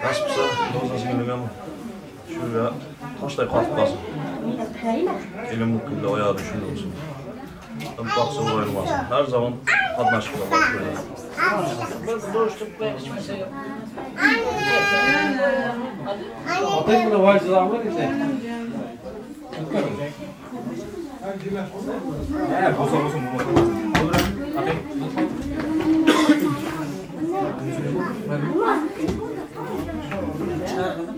Nasip bolsa Roza siňlim şuraya taşlay katıp kalsın. Elim bu külde ayağı düşündü olsun. Baksın koyulmasın. Her zaman qatnaşıqlar var şöyle. Atay buna var cezamı dedi. Ne bolsa bolsun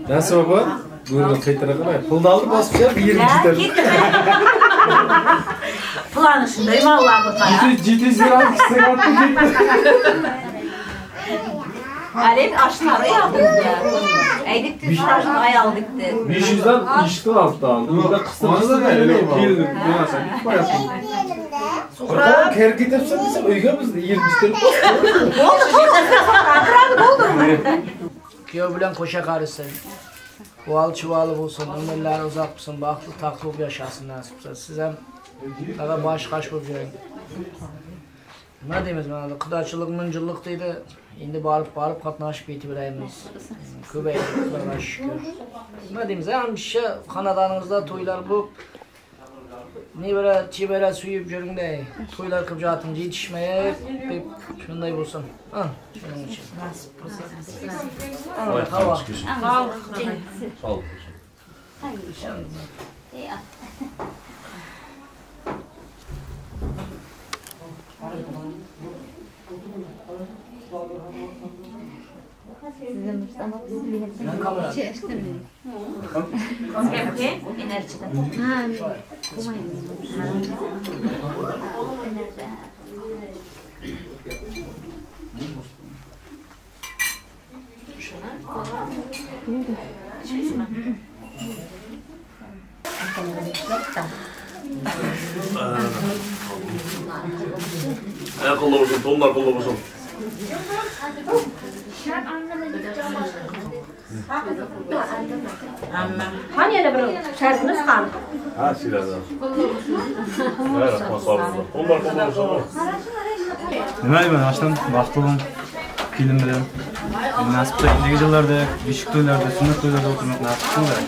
Nasıl baba? Buyurun kıytıra kadar. Puldu aldı basıp şey 20 gider. Planı şundayım Allah'ım sana. Ciddi lira kısa attı gitti. Alem aşınarı yaptı. Eydikti, şaşın ayal dikti. 500'den işti aldı aldı. Burada kısa kısa ne? Suhra kер кетіпсің десем үйге бізді 20 lira Oldu, oldu. Oldu. Kıyov bilen koşa karısın. Çuval çuvalı bulsun, ömürler uzak bulsun, baxtlı taxtlı olub yaşasın nasip olsa. Siz hem daha baş kaş bulup görün. Ne deyimiz mənada? Qudaçılıq, mıncıllıq deydi. İndi barıp barıp qatnaşıb yetib biləyimiz. Köbəyik, Xudağa şükür. Ne deyimiz? Həmişə xanadanımızda toylar bu. Ne belə, çi belə suyub görün də. Toylar qılıb jatın yetişməyə şunday bolsun. Ha, şunun üçün. Nasip olsun. Ana, hava. Sağ olun. Ayakkabılar olsun, tonlar kollar olsun. Hani yana bir şarkımız han. Ha, silahlar. Evet, sağ olun. Tonlar kollar olsun. Nima deyman, ashtan baxtli bo'ling, kelin bilan. Nasib qilsa indigi yillarda beshik to'ylarda, sunnat to'ylarda o'tirmak nasib qilsin.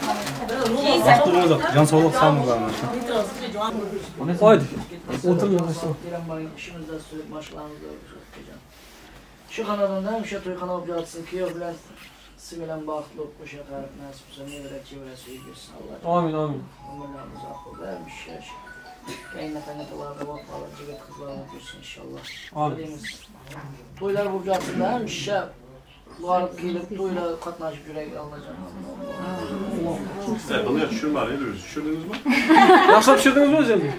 Baxtli bo'linglar, jon sog'lik sog' bo'linglar. Haydi. Otur yavaş. İşimizdə sürüb başlarımızda Şu xanadanda həmişə toyxana olub yatsın, kıyov bilen siz bilen baxtlı olub, qoşa qarıb nasip olsa, ne belə çevrə suyub görsün Allah. Amin, amin. Ömürləriniz uzaq olsun, həmişə. Qaynata-qaynatalarda vaxtlar, cigit qızlarını görsün inşallah. Amin. Toylar olub yatsın da həmişə varıb gelib toyla qatnaşıb yürək alacaq. Evet, bunu düşürme araya Düşürdünüz mü? Yaxşı pişirdiniz mi özellikle?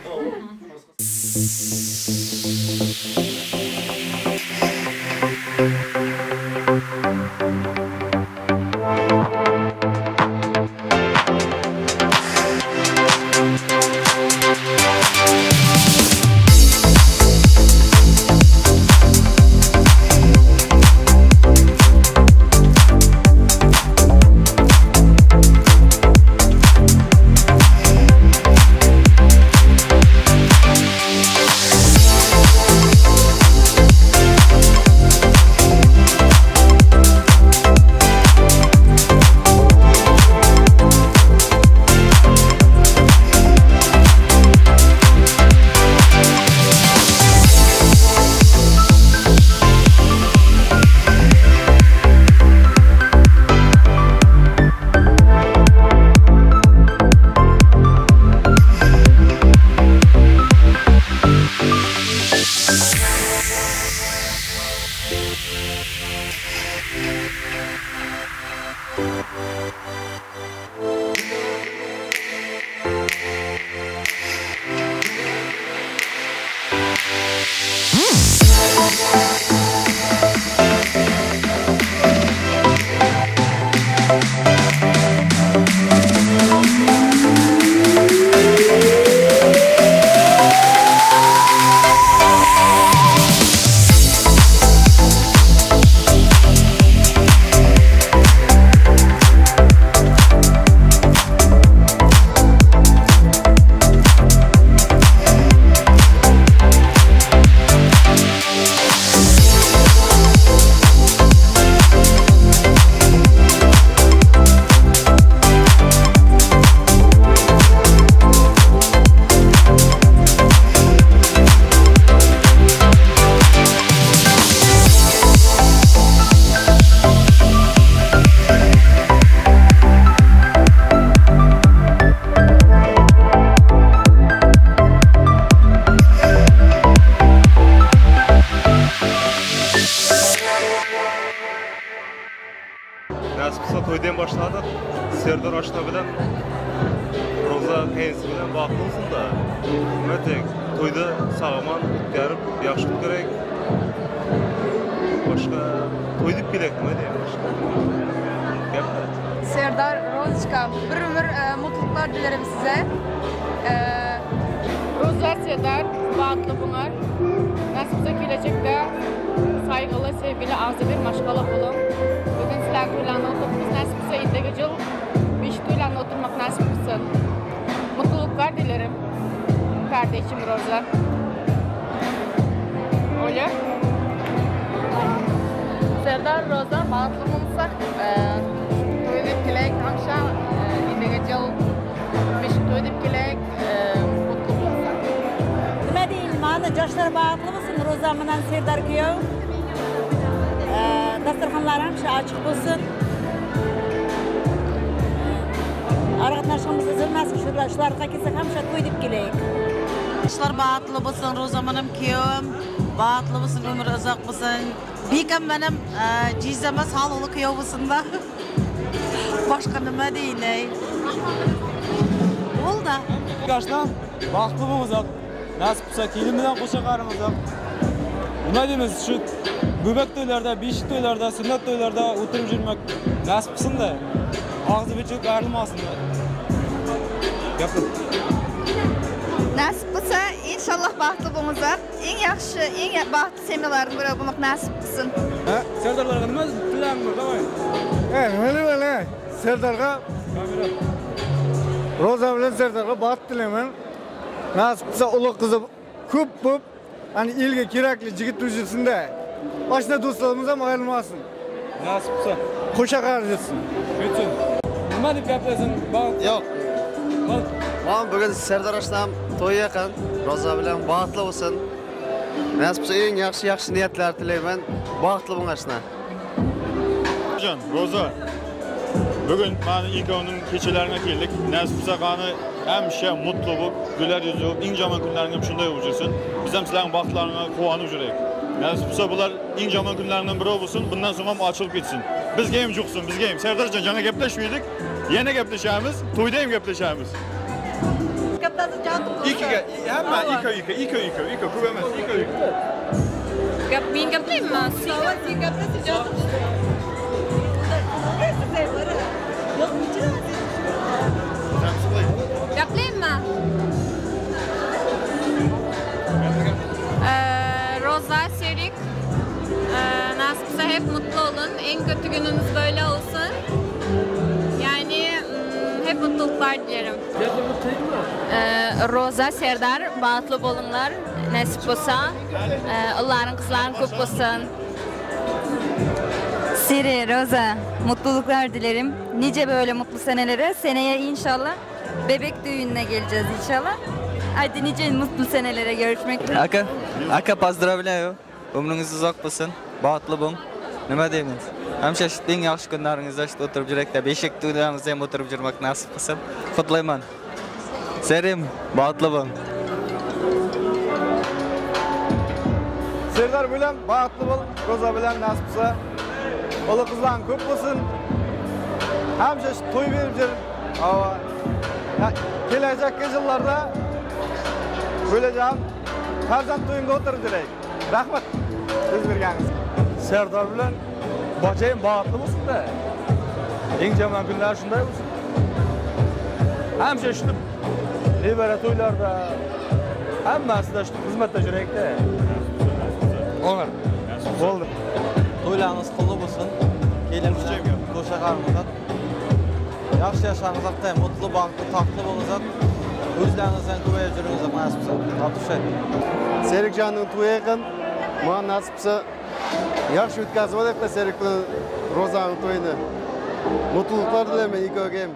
Nasip bolsa toýdan başladyk. Serdar aşna bilen Roza gaýnysy bilen bagtly bolsun da. Nima diýek, toýda sag-aman ötkerip, ýagşy ötkerek. Başga toý diýip gerek nima diýen başga. Gep. Serdar Roziçka bir ömür mutluluklar dilerim size. Roza Serdar bagtly bular. Nasip bolsa gelejekde saýgyly, sevgili, agzybir maşgala boluň. Bugün sizleriň toýlaryňyzda oturypmyz. Nasip bolsa indigi jyl beşik toýlarynda oturmak nasip bolsun. Mutluluklar dilerim kardeşim Roza. Olya. Serdar Roza bagtly bolsak toý edip gelek hamşa indigi jyl beşik toý edip gelek mutly bolsak. Nima deýin mana ýaşlar bagtly bolsun Roza bilen Serdar küýew dasturhanlary hamşa açyk bolsun Aragatnaşygymyz üzülmesin şularga kelsek hamşa toý edip geleyik. Ýaşlar bagtly bolsun Roza menem küýewim bagtly bolsun ömri uzak bolsun Bikam menem jizdeme saglykly küýew bolsun-da. Başga nima diýineý. Boldy. Aşnam, bagtly bolsak, nasip bolsa kelin bilen goşa garymyzak. Nima diýmiz, şu göbek toýlarda, beşik toýlarda, sünnet toýlarda oturyp ýörmek nasip bolsun-da. Agzybirçilik aýrylmasyn-da. Gapyr. Nasip bolsa, inşallah bagtly bolmazak. Iň ýagşy, iň bagtly semýalaryň biri bolmak nasip kylsyn. Serdarlarga nima tilagiň bor, daway. E, nima diýmeli, Serdarga Roza bilen Serdarga bagt dileýmen. Nasip kylsa uly gyzy köp bolup, hani ilge kerekli jigit üzülsün-de. Aşna dostlarymyz hem aýrylmasyn. Nasip kylsa. Goşa gar jürsün. Bütün. Nima deb gaplasan? Ýok. Maňa bugün Serdar aşnam toýy ýakan. Roza bilen bagtly bolsun. Nasip bolsa iň ýagşy ýagşy niýetler tileýmen. Bagtly boluň aşna. Jan, Roza. Bugün mani ikowniň keçelerine keldik. Nasip bolsa gany hemişe mutly bolup, güler ýüzli bolup, iň jaman günleriň hem şunday bolup jürsün. Biz hem sizleriň bagtlaryňa guwanyp jüreyik. Nasip bolsa bular iň jaman günleriňden biri bolsun, bundan soň hem açylyp gitsin. Bizge hem juksun, bizge hem. Serdarjan, jaňa gepleşmedik. Ýene gepleşemiz, toýda hem gepleşemiz. Ikige, hemme iko iko, iko iko, iko, köp emes, iko iko. Gap men gaplaymi? Sen gaplasa Gaplaymi? Roza, Serik, nasip bolsa hep mutlu olun. En kötü gününüz böyle olsun. Yani hep mutluluklar dilerim. Roza, Serdar, bagtly boluňlar, nesip bolsa. Yllaryň, gyzlaryň köp bolsun. Siri, Roza, mutluluklar dilerim. Nice böyle mutlu senelere. Seneye inşallah bebek düğününe geleceğiz inşallah. Hadi nice mutlu senelere görüşmek üzere. Aka, aka поздравляю. Ömrüňiz uzak bolsun. Bagtly boluň. Nima diýmiz? Hemişe şu iň ýagşy günleriňizde şu oturyp ýürekde beşik toýlaryňyzda hem oturyp ýörmek nasip bolsun. Gutlaýman. Serim, bagtly boluň. Serdar bilen bagtly bol, Roza bilen nasip bolsa. Uly gyzlaryň köp bolsun. Hemişe şu toý berip ýör. Hawa. Gelejekki ýyllarda bölejagym farzand toýunda oturyp ýöreyik. Rahmat söz bergeniňizge. Serdar bilen bajayym bagtly bolsun-da. Iň jaman günleri şunday bolsun. Hemişe şunup nebere toýlarda hemmesinde şunup hyzmatda ýöreyik-de. Oňar. Boldy. Toýlaryňyz gutly bolsun. Gelin bilen goşa garmyzat. Ýagşy ýaşaňyzak da, mutly, bagtly, tagtly boluňyzak. Özleriňizden köpeýip ýörüňizak nasip bolsa. От души. Serikjanyň toýy ýakyn. Maňa nasip bolsa ýagşy ötkazip alyk-da Serik bilen Rozanyň toýuny. Mutluluklar dileýmen ikowge hem.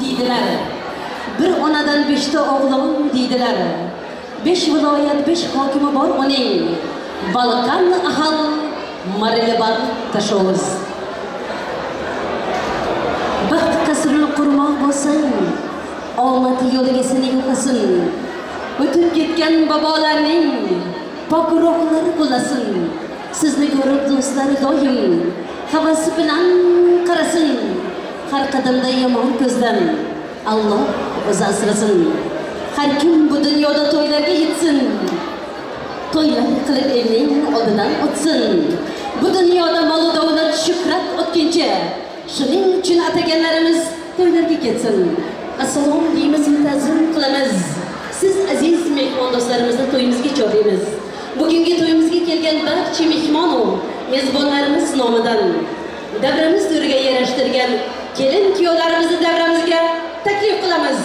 Diýdiler. Bir onadan beşte oglan diýdiler. Beş welaýat beş hokimi bor onuň, Balkan, Ahal, Mary, Lebap, Daşoguz. Bagt kasryny gurmak bolsaň, Omat ýoluňa seni ýollasyn. Ötüp gitgen babalarnyň pok ruhlary gulasyn. Sizni görüp dostlar doýum hawas bilen garasyn. Har kadamda ýaman közden Allah özi asrasyn. Har kim bu dunýoda toýlarga ýetsin. Toýlar kylyp elniň oldudan otsin. Bu dunýoda malu döwlet şöhrat otginçe. Şunuň üçin atagenlerimiz toýlarga ketsin. Assalom diýmiz tazim kylymyz. Siz aziz mehmon dostlarymyzy toýumyzga çorlymyz. Bugüngi toýumyzga kelgen barça mehmon-u mezbonlarymyz nomidan davramiz to'riga yarashtirgan kelin kuyovlarimizni davramizga taklif qilamiz.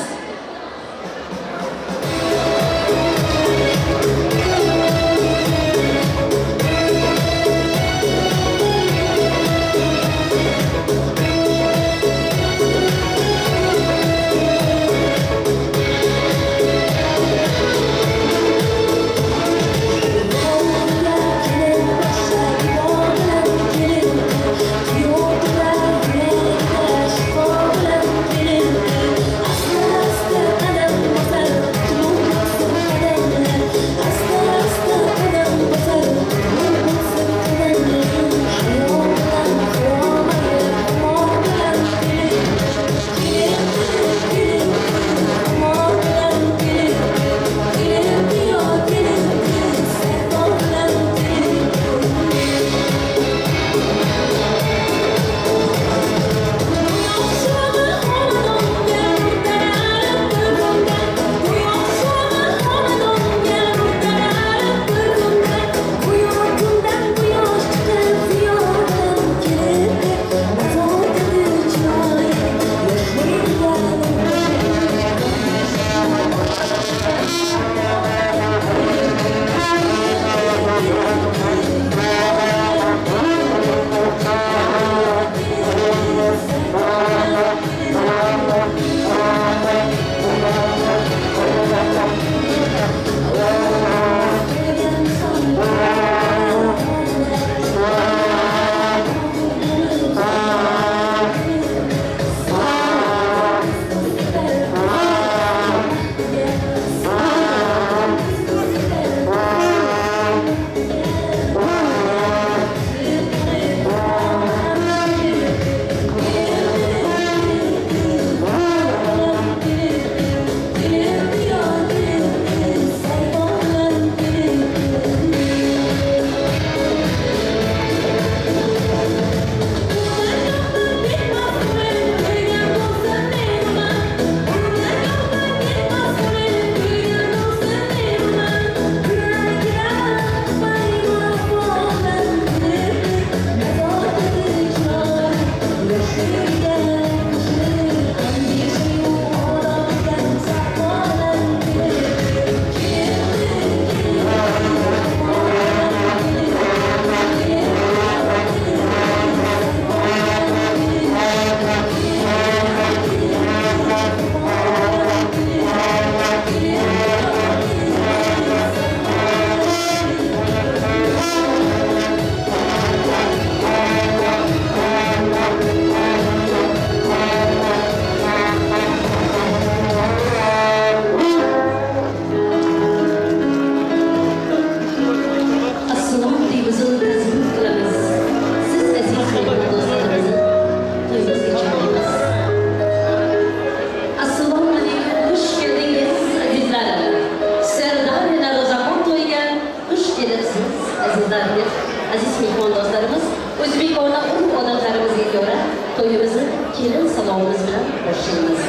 Kelin salomimiz bilan boshlaymiz.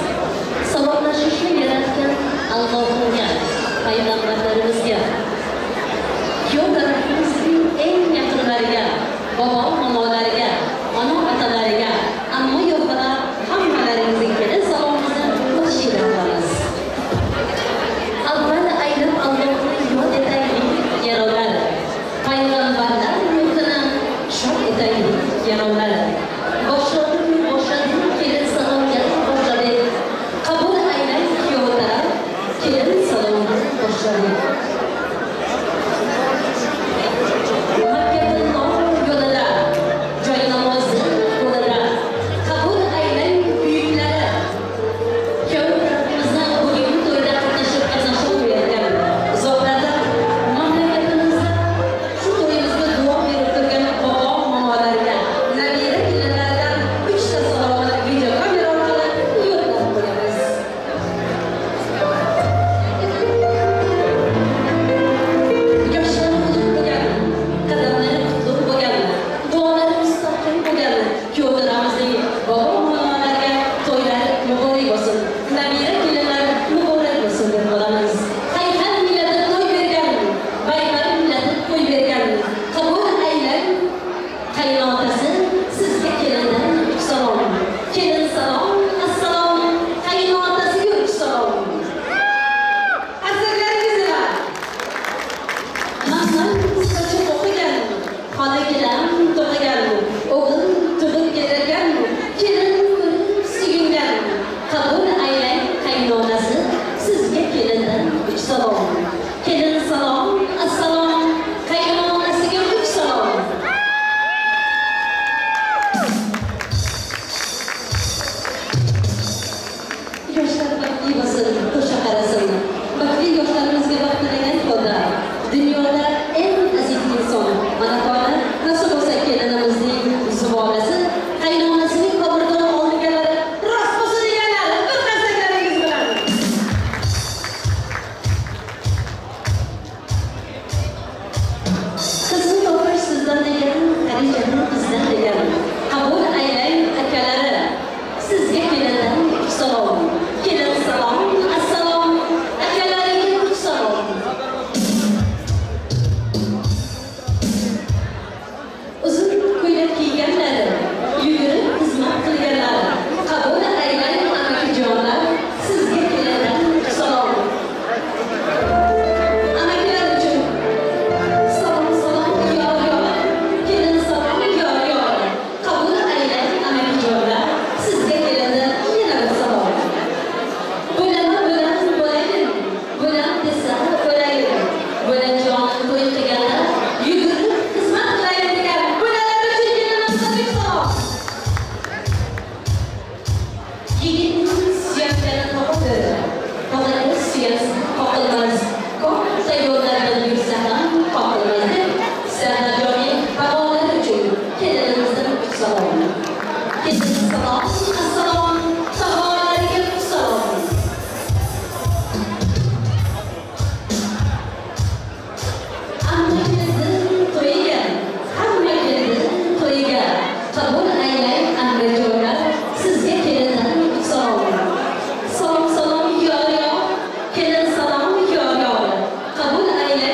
Salomlashishni yaratgan Allohimga, payg'ambarlarimizga, kuyov tarafimizning eng yaqinlariga, bobo momolariga, ona otalariga, amma yo'qlar hammalaringizga kelin salomimizni baxshida qilamiz. Avval aylab Allohni yod etaylik yarovlar. Payg'ambarlar ruhini shod etaylik yarovlar. Boshladim, boshladim, kelin salomga boshladik. Qabul aylang kuyov taraf, kelin salomni boshladik. Makkatul yo'lida, joy namozi qo'lida. Qabul aylang buyuklari. Kuyov tarafimizni bugungi to'yda qatnashib qatnashib qo'yayotgan uzoqlarda mamlakatimizda shu to'yimizga duo berib turgan bobo momolarga, nabira kelinlaridan uchta salomni video kamera orqali yo'llab qo'yamiz. Yoshlari ulug' bo'lgan, qadamlari qutlug' bo'lgan, duolari mustahkam bo'lgan kuyovlarimizning bobo momolarga to'ylari muborak bo'lsin, nabira kelinlar muborak bo'lsin deb qolamiz. Hayhal millati to'y bergan, bayram millati to'y bergan, qabul aylang qaynotasi sizga kelindan uch salom. Kelin salom, assalom, qaynotasiga uch salom. Asarlaringiz nima? Mahmud ustachi o'qigan, xola gilam to'qigan, o'g'il tug'ib kelgan, kelin ko'rib suyungan. Qabul aylang qaynonasi sizga kelindan uch salom. Kelin salom, assalom, qaynonasiga uch salom. Yoshlar baxtli bo'lsin, qo'sha qarasin. Baxtli yoshlarimizga baxt tilagan holda dunyoda eng aziz inson ona taolo nasib bo'lsa kelinimizning zuvolasi, qaynonasining qabridan olganlari rost bo'lsin deganlar bir qarsaklaringiz bilan. Qizni topish sizdan degan, Xadijani bizdan degan. Qabul aylang akalari, sizga kelindan uch salom. Kelin salom, assalom, akalariga uch salom. Uzun ko'ylak kiyganlari, yugurib xizmat qilganlari, qabul aylang amakijonlar, sizga kelindan uch salom. Amakilar uchun salom salom yor yor, kelin salom yor yor. Qabul aylang amakijonlar, sizga kelindan yana bir salom. Bo'lama bo'lam bo'layin, bo'lam desa o'layin. Bo'lajonim to'y qilganda yugurib xizmat qilayin degan bo'lalar uchun kelinimizga bir salom. Yigitning suyaklari tog'idir, tog'ini suyasi qoqilmas. Katta yo'llardan yursa ham qoqilmas deb Sardarjoning tog'alari uchun kelinimizdan uch salom. Kelin salom, assalom, tog'alariga uch salom. Amma keldi to'yiga, hamma keldi to'yiga. Qabul aylang amrijonlar, sizga kelindan uch salom. Salom salom yor yor, kelin salom yor yor. Qabul aylang.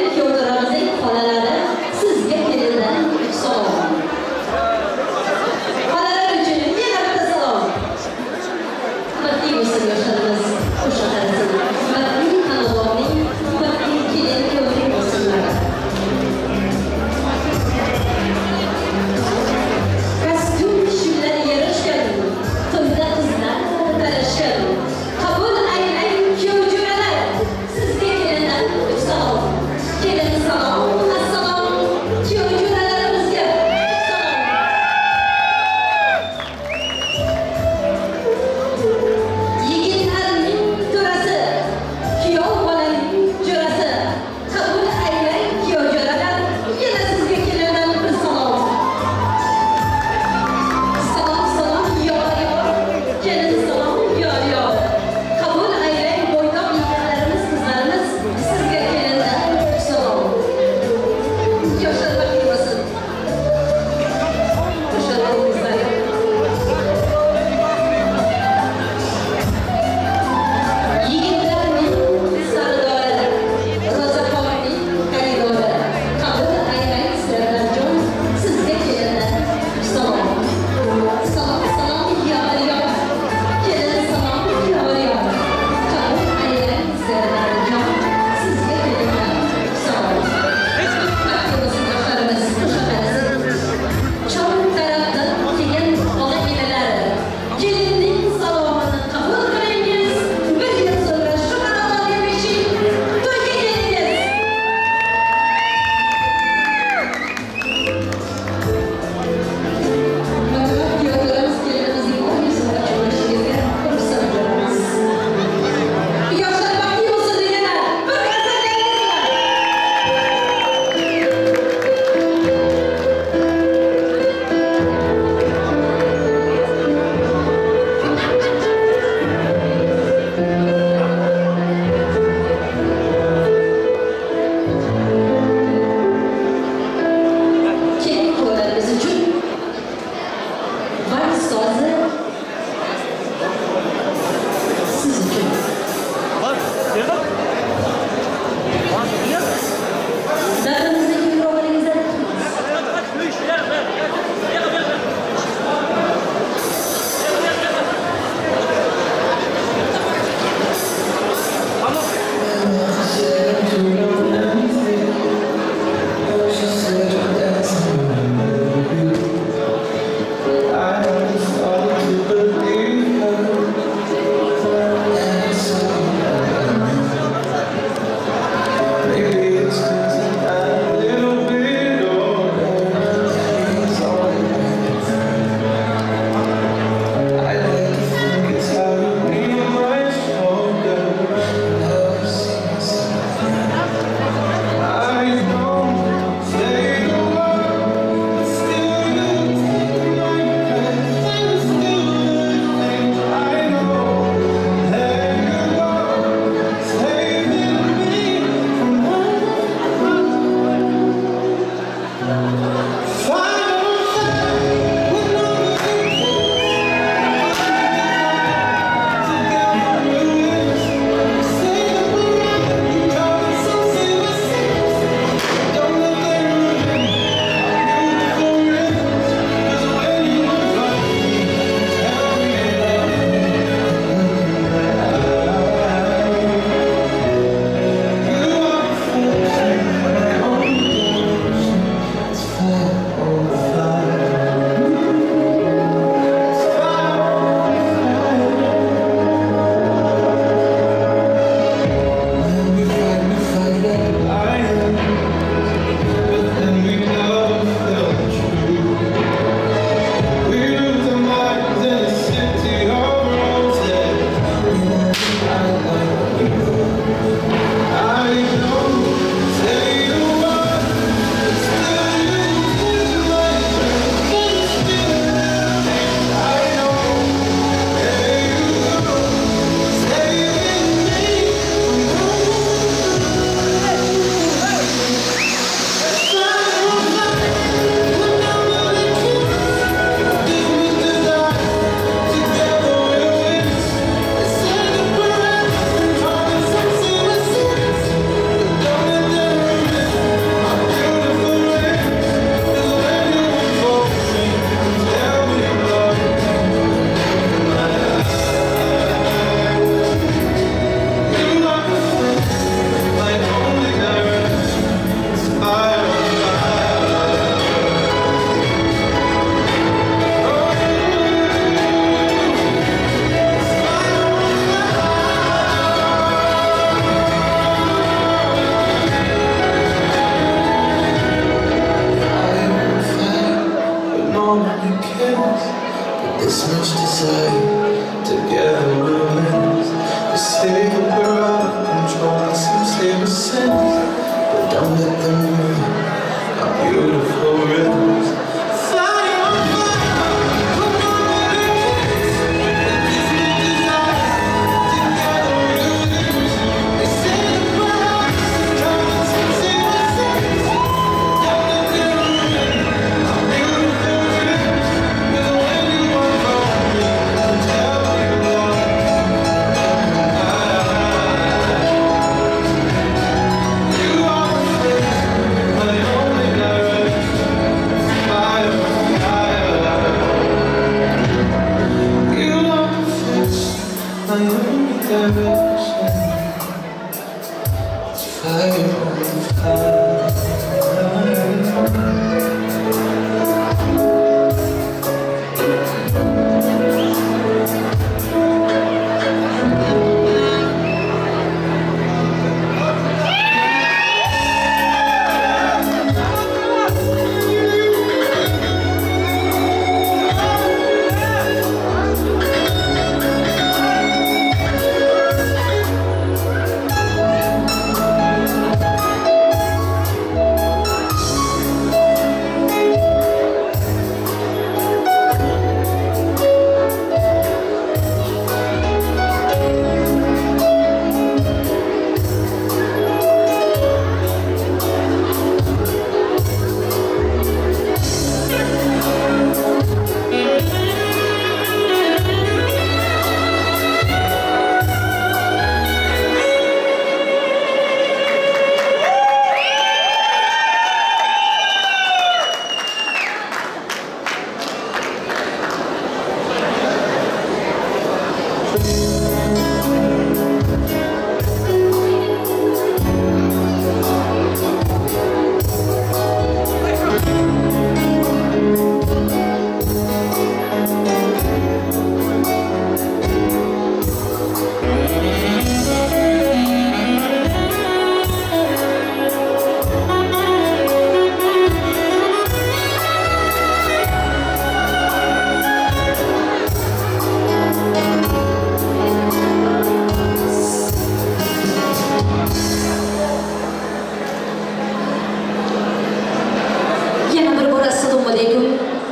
Yana bir bor assalomu alaykum,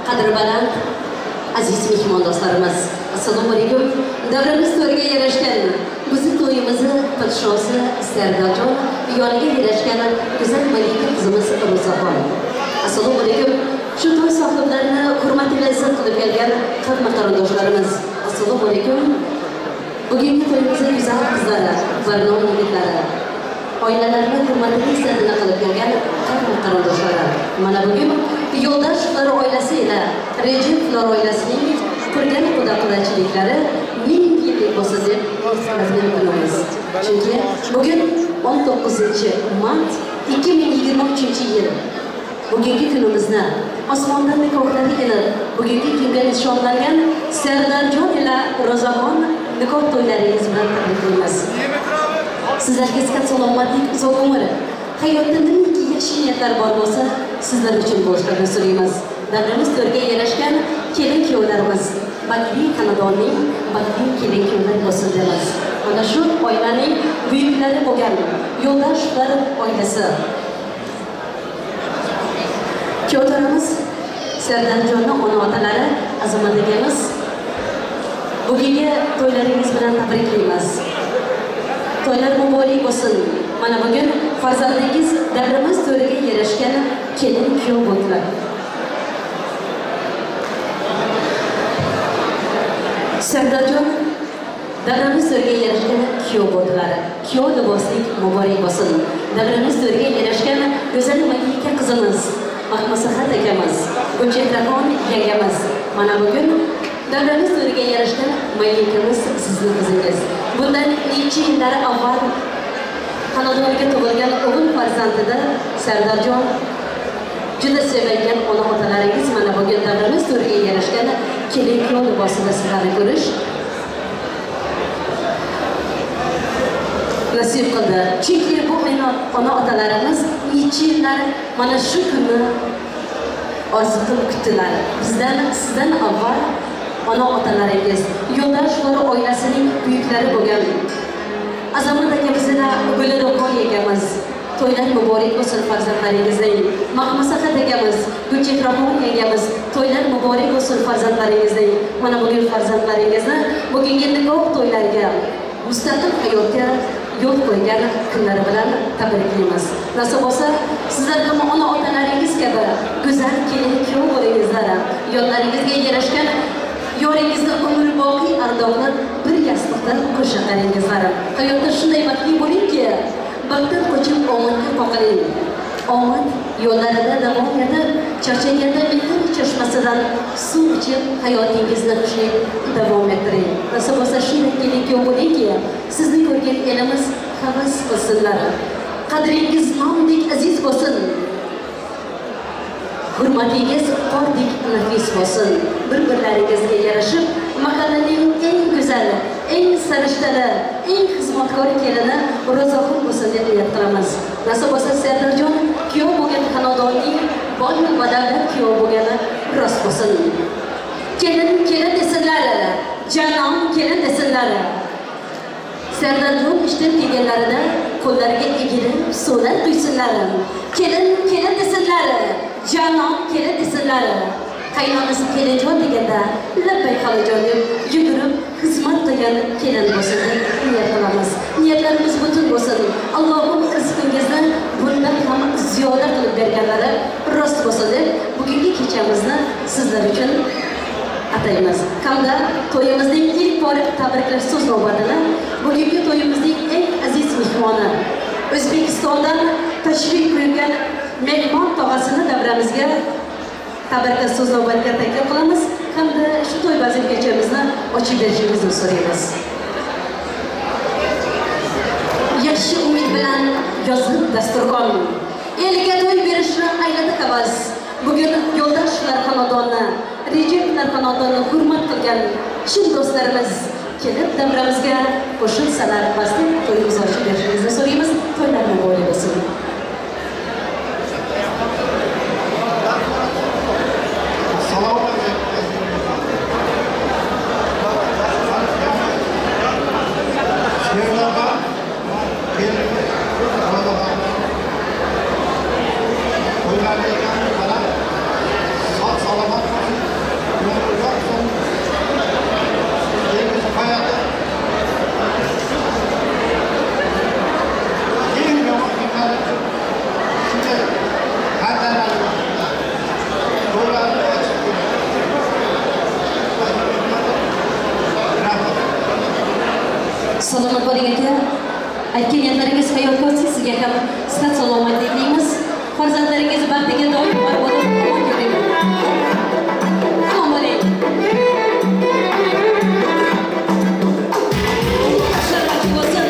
qadri baland aziz mehmondo'stlarimiz. Assalomu alaykum. Davramiz to'riga yarashgan bizni to'yimizni podshosi Sardorjon yoniga yarashgan go'zal malika qizimiz Ro'zaxon. Assalomu alaykum. Shu to'y sohiblarini hurmat ila izzat qilib kelgan qavm qarindoshlarimiz. Assalomu alaykum. Bugungi to'yimizning go'zal qizlari, barno yigitlari, oilalarni hurmatini izzatini qilib kelgan qavm qarindoshlari. Mana bugun Yo'ldashevlar oilasi ila Rejeplar oilasining qurgan quda-qudachiliklari ming yillik bo'lsa deb mumkinmiz. Chunki bugun 19 mart 2023 yil. Bugungi kunimizni osmondan nikohlari kelib, bugungi kunga nishonlangan Sardorjon ila Ro'zaxon nikoh to'ylaringiz bilan tabriklaymiz. Sizlarga sihat salomatlik, uzoq umr, hayotda nimaki yaxshi niyatlar bor bo'lsa, sizlar uchun bo'lishini so'raymiz. Davramiz to'riga yarashgan kelin kuyovlarimiz, baxtli xonadonning baxtli kelin kuyovlar bo'lsin deymiz. Mana shu oilaning buyuklari bo'lgan Yo'ldashevlar oilasi. Kuyovlarimiz Sardorjonni ona otalari Azamat akamiz bugungi to'ylaringiz bilan tabriklaymiz. To'ylar muborak bo'lsin. Mana bugun farzandingiz davramiz to'riga yarashgan kelin kuyov bo'ldilar. Sardorjon davramiz to'riga yarashgan kuyov bo'ldilar. Kuyov liboslik muborak bo'lsin. Davramiz to'riga yarashgan go'zal malika qizimiz Mahmasahat akamiz, Gulchehraxon yangamiz. Mana bugun davramiz to'riga yarashgan malikamiz sizni qizingiz. Bundan necha yillar avval xonadoniga tug'ilgan o'g'il farzandida Sardorjon juda sevingan ona otalaringiz mana bugun davramiz to'riga yarashgan kelin kuyov libosida sizlarni ko'rish nasib qildi. Chunki bu ona otalarimiz necha yillar mana shu kunni orzu qilib kutdilar. Bizdan, sizdan avval ona otalaringiz, Yo'ldashevlar oilasining buyuklari bo'lgan Azamat akamiz ila Gulruxon akamiz, to'ylar muborak bo'lsin farzandlaringizning. Mahmasahat akamiz, Gulchehraxon yangamiz, to'ylar muborak bo'lsin farzandlaringizning. Mana bugun farzandlaringizni bugungi nikoh to'ylariga, mustaqil hayotga yo'l qo'ygan kunlari bilan tabriklaymiz. Nasib bo'lsa, sizlar ham ona otalaringiz kabi go'zal kelin kuyov bo'lingizlar. Yonlaringizga yarashgan yoringizni umrboqiy ardoqlab bir yostiqdan qo'sha qaringizlar. Hayotda shunday baxtli bo'lingki, baxtdan qochib omadga qoqiling. Omad yo'llarida davom etib, charchaganda mehr chashmasidan suv ichib hayotingizni xushlik davom ettiring. Nasib bo'lsa shunday kelin kuyov bo'lingki, sizni ko'rgan elimiz havas qilsinlar. Qadringiz nondek aziz bo'lsin. Hurmatingiz qordek nafis bo'lsin. Bir-birlaringizga yarashib, mahallaning eng go'zal, eng sarishtali, eng xizmatkor kelini Ro'zaxon bo'lsin deb niyat qilamiz. Nasib bo'lsa Sardorjon kuyov bo'lgan xonadonning boy va davlat kuyov bo'lgani rost bo'lsin. Kelin kelin desinlar, janon kelin desinlar. Sardorjon ishdan kelganlarida qo'llariga egilib suvlar quysinlar. Kelin kelin desinlar, janon kelin desinlar. Qaynonasi kelinjon deganda labbay xolajon deb yugurib xizmat qilgan kelin bo'lsin deb niyat qilamiz. Niyatlarimiz butun bo'lsin. Allohim rizqingizni bundan ham ziyoda qilib berganlari rost bo'lsin deb bugungi kechamizni sizlar uchun ataymiz. Hamda to'yimizning ilk bor tabriklash so'z navbatini bugungi to'yimizning eng aziz mehmoni O'zbekistondan tashrif buyurgan mehmon tog'asini davramizga tabriklash so'z navbatiga taklif qilamiz hamda shu to'y bazm kechamizni ochib berishingizni so'raymiz. Yaxshi umid bilan yozib dasturxon, elga to'y berishni ayladi havas. Bugun yo'ldoshlar xonadonni, Rejeplar xonadonni hurmat qilgan chin do'stlarimiz kelib davramizga qo'shilsalar, bizni to'yimizni ochib berishingizni so'raymiz. To'ylar muborak bo'lsin. Salomat bo'ling aka. Aytgan gapingiz hayotga o'tsin, sizga ham sihat salomatlik tilaymiz. Farzandlaringiz baxtiga doim bor bo'lib, omon yuring. Assalomu alaykum. Sharaf bo'lsin.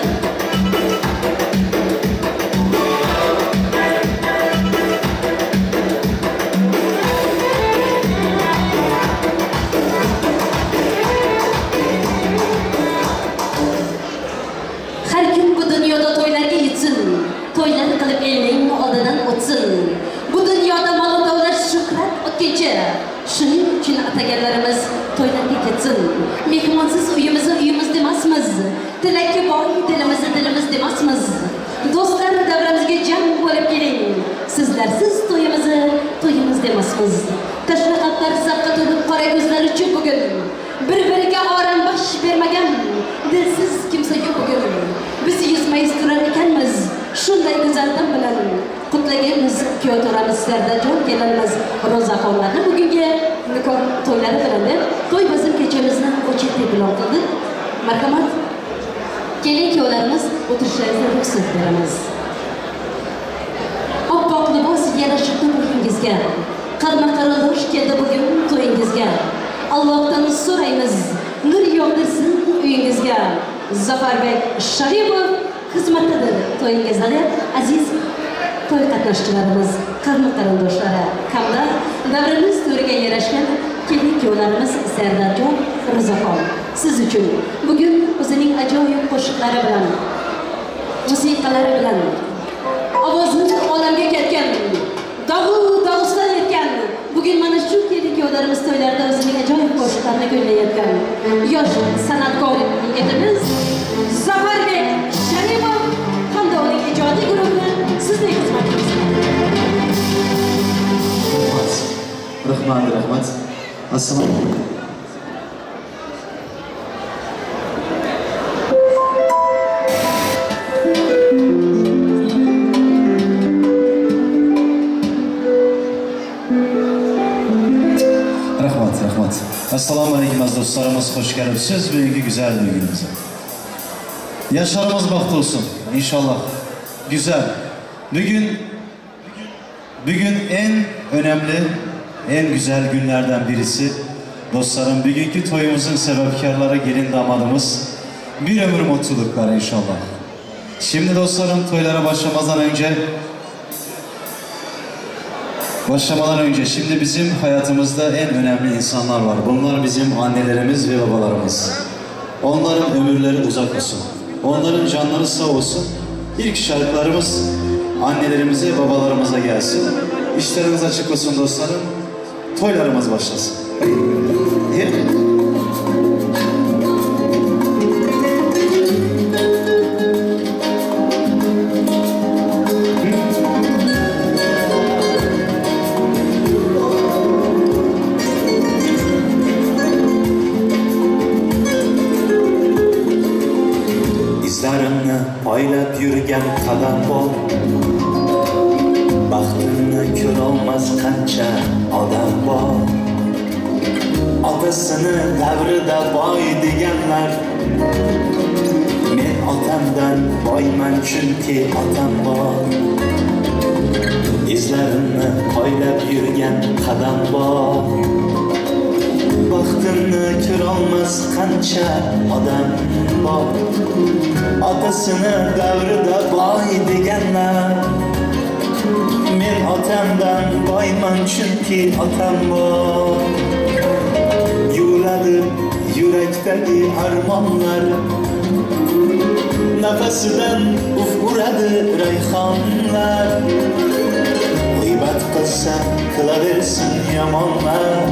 Har kim bu dunyoda to'ylarga yetsin, to'ylar qilib elning oldidan o'tsin. Bu dunyoda mol davlat shuhrat o'tkinchi, shuning uchun ataganlarimiz to'ylarga ketsin. Mehmonsiz uyimizni uyimiz demasmiz, tilakka boy dilimizni dilimiz demasmiz. Do'stlar davramizga jam bo'lib keling, sizlarsiz to'yimizni to'yimiz demasmiz. Tashna qalblar saqqa to'lib qora ko'zlar uchun bugun bir-biriga orom baxsh bermagan dilsiz kimsa yo'q bugun. Biz yuzma-yuz turar ekanmiz, shunday go'zal dam bilan qutlaganmiz kuyov to'ramiz Sardorjon kelinimiz Ro'zaxonlarni bugungi nikoh to'ylari bilan deb to'y bazm kechamizni ochiq deb e'lon qildik. Marhamat, kelin kuyovlarimiz o'tirishlaringizga ruxsat beramiz. Oppoq libos yarashibdi bo'yingizga, qarma qarindosh keldi bugun to'yingizga. Allohdan so'raymiz, nur yog'dirsin uyingizga. Zafarbek Sharipov xizmatdadir to'yingizda deb aziz to'y qatnashchilarimiz, qavmi qarindoshlari hamda davramiz to'riga yarashgan kelin kuyovlarimiz Sardorjon Ro'zaxon siz uchun bugun o'zining ajoyib qo'shiqlari bilan, musiqalari bilan ovozini olamga ketgan, dog'u dog'iston etgan, bugun mana shu kelin kuyovlarimiz to'ylarida o'zining ajoyib qo'shiqlarini kuylayotgan yosh san'atkor yigitimiz Zafarbek Sharipov hamda uning ijodiy guruhi sizning xizmatingizda. Rahmat, rahmat. Assalomu alaykum. Rahmat, rahmat. Assalomu alaykum aziz dostlarımız, hoş geldiniz bugünkü güzel günümüze. Yaşlarımız bahtı olsun inşallah. Güzel. Bugün Bugün en önemli, en güzel günlerden birisi. Dostlarım, bugünkü toyumuzun sebepkarları gelin damadımız. Bir ömür mutluluklar inşallah. Şimdi dostlarım toylara başlamadan önce Başlamadan önce şimdi bizim hayatımızda en önemli insanlar var. Bunlar bizim annelerimiz ve babalarımız. Onların ömürleri uzak olsun. Onların canları sağ olsun. İlk şarkılarımız annelerimize, babalarımıza gelsin. İşleriniz açık olsun dostlarım. Toylarımız başlasın. Yeah. Izlarimni poylab yurgan qadam bor Baxtimni ko'rolmas qancha odam bor Otasini davrida boy deganlar Men otamdan boyman chunki otam bor Izlarimni poylab yurgan qadam bor Baxtimni ko'rolmas qancha odam bor Otasini davrida boy deganlar Men otamdan boyman chunki otam bor Yuviladi yurakdagi armonlar Nafasidan uf uradi rayhonlar G'iybat qilsa qilaversin yomonlar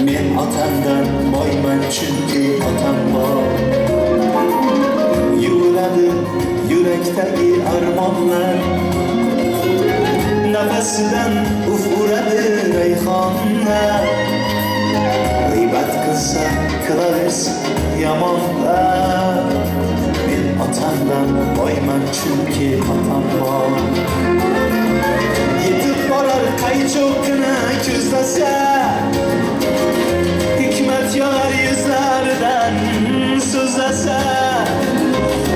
Men otamdan boyman chunki otam bor Yuviladi yurakdagi armonlar Nafasidan uf uradi rayhonlar G'iybat qilsa qilaversin yomonlar Men otamdan boyman chunki otam bor Yetib borar qay cho'qqini ko'zlasa Hikmat yog'ar yuzlaridan so'zlasa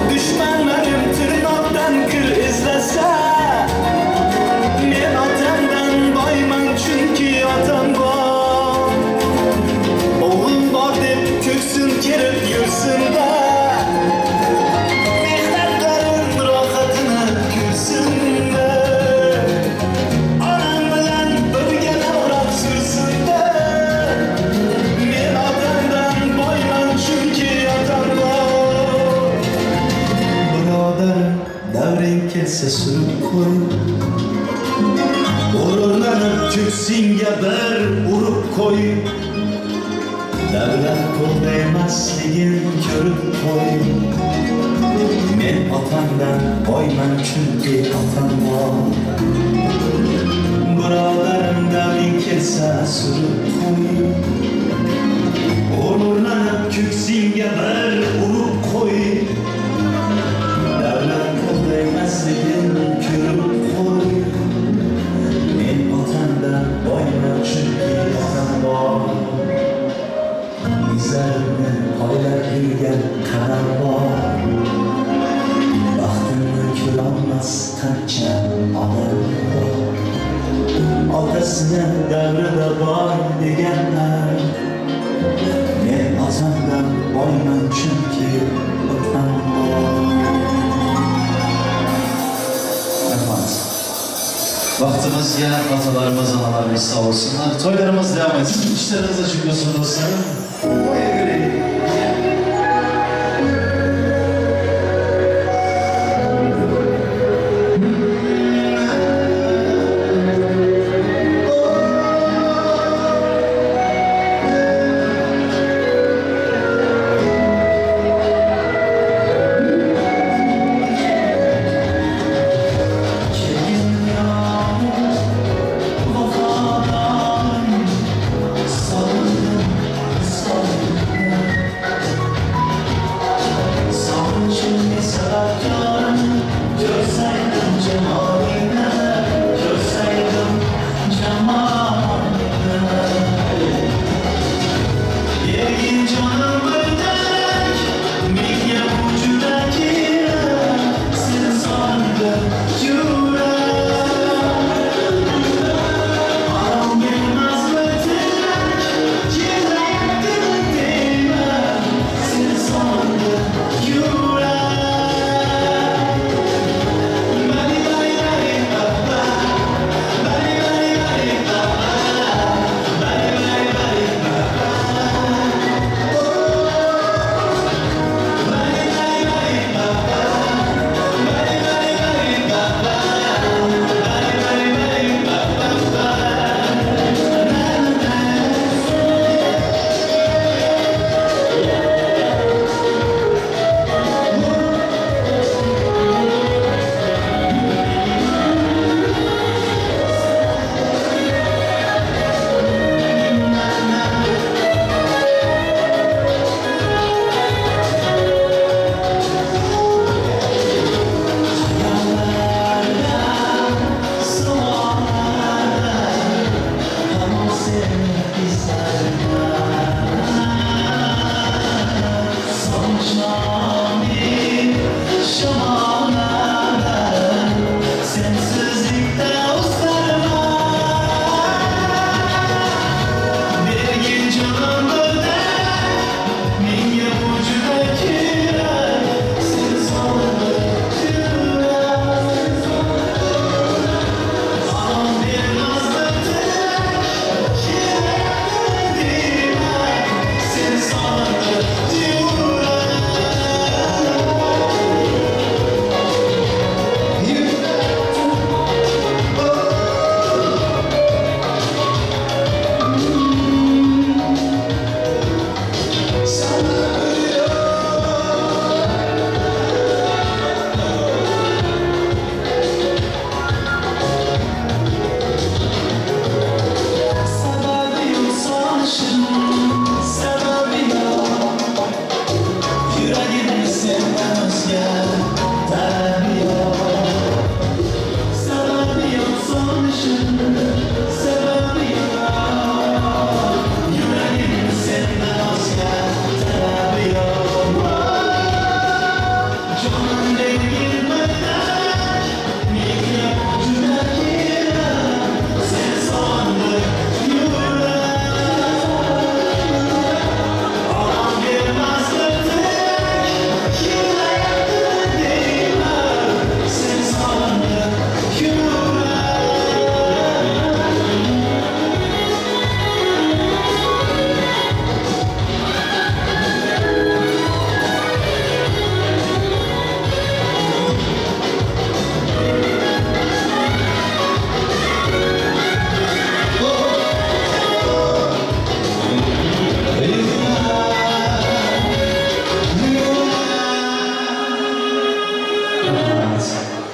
Dushmanlarim tirnoqdan kir izlasa Men otamdan boyman chunki otam bor O'g'lim bor deb ko'ksin kerib yursin-da Mehnatlarim rohatini ko'rsin-da Onam bilan birga davron sursin-da Men otamdan boyman chunki otam bor Birodarim davring kelsa surib qo'y G'ururlanib ko'ksingga bir urib qo'y Davlat qo'lda emasligin ko'rib qo'y Men otamdan boyman chunki otam bor Birodarim davring kelsa surib qo'y G'ururlanib ko'ksingga bir urib qo'y Davlat qo'lda emasligin ko'rib qo'y Men otamdan boyman chunki otam bor Izlarimni poylab yurgan qadam bor Baxtimni ko'rolmas qancha odam bor Otasini davrida boy deganlar Men otamdan boyman chunki otam bor Rahmat. Vaxtımız ya atalarımız, analarımız sağ olsunlar. Toylarımız devam etsin. İşleriniz açık olsun dostlarım. Boya görelim.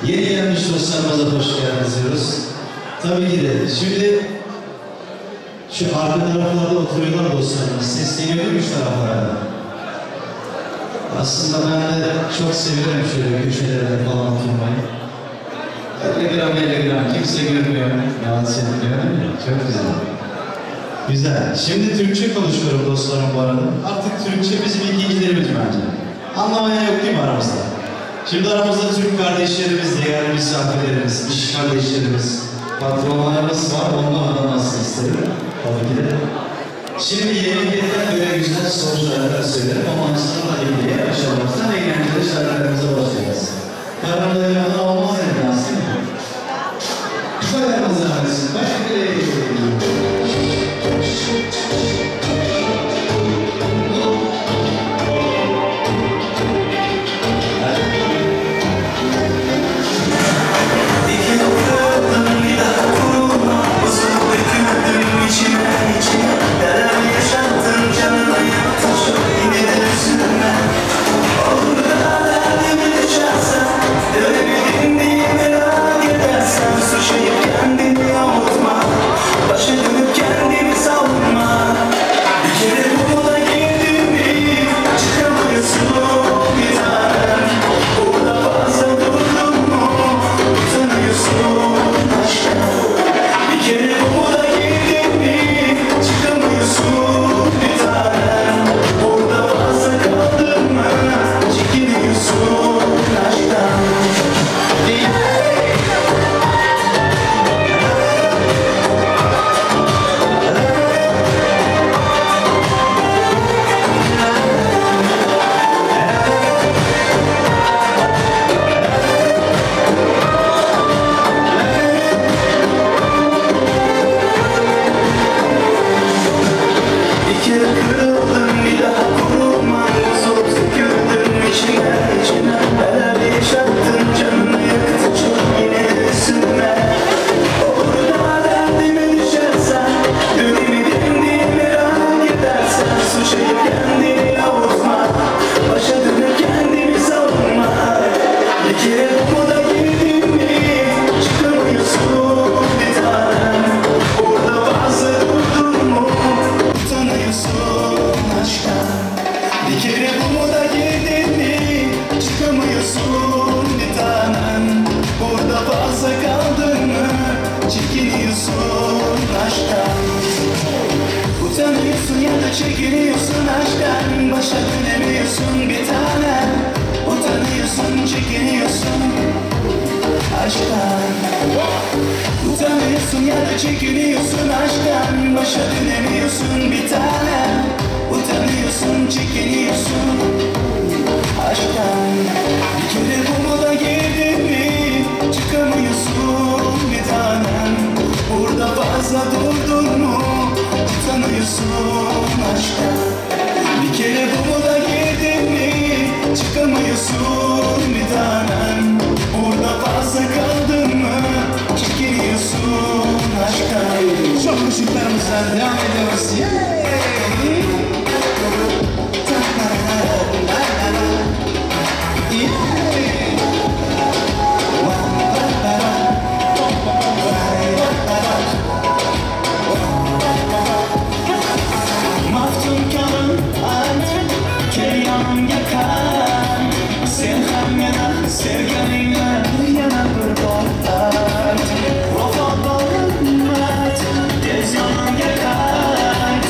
Yeni gelmiş dostlarımıza hoş geldiniz diyoruz. Tabii ki de şimdi şu arka taraflarda oturuyorlar dostlarımız. Sesleniyor üç taraflarda. Aslında ben de çok seviyorum şöyle köşelerde falan oturmayı. 50 gram 50 gram kimse görmüyor, rahatsız etmiyor değil mi? Çok güzel. Güzel. Şimdi Türkçe konuşuyorum dostlarım bu arada. Artık Türkçe bizim ikinci dilimiz bence. Anlamayan yok değil mi aramızda? Şimdi aramızda Türk kardeşlerimiz, değerli misafirlerimiz, iş kardeşlerimiz, patronlarımız var. Onlarla da nasıl isterim? Tabii ki de. Şimdi yemek böyle güzel soru şarkılar söylerim ama sonra ilgili yavaş yavaştan eğlenceli şarkılarımıza başlayacağız. Karnımda yanına olmaz dedi aslında. Böyle hazır. Sevganingni yana bir bor ayt. Vafodor ummat, tez yonimga qayt.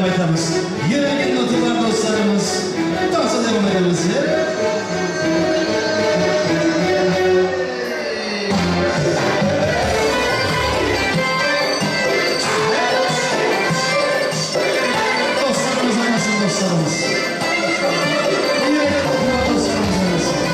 Selam aytamiz. Yüregen notalar dostlarımız. Dansa devam edemiz. Dostlarımız oynasın dostlarımız. Yüregen notalar dostlarımız oynasın.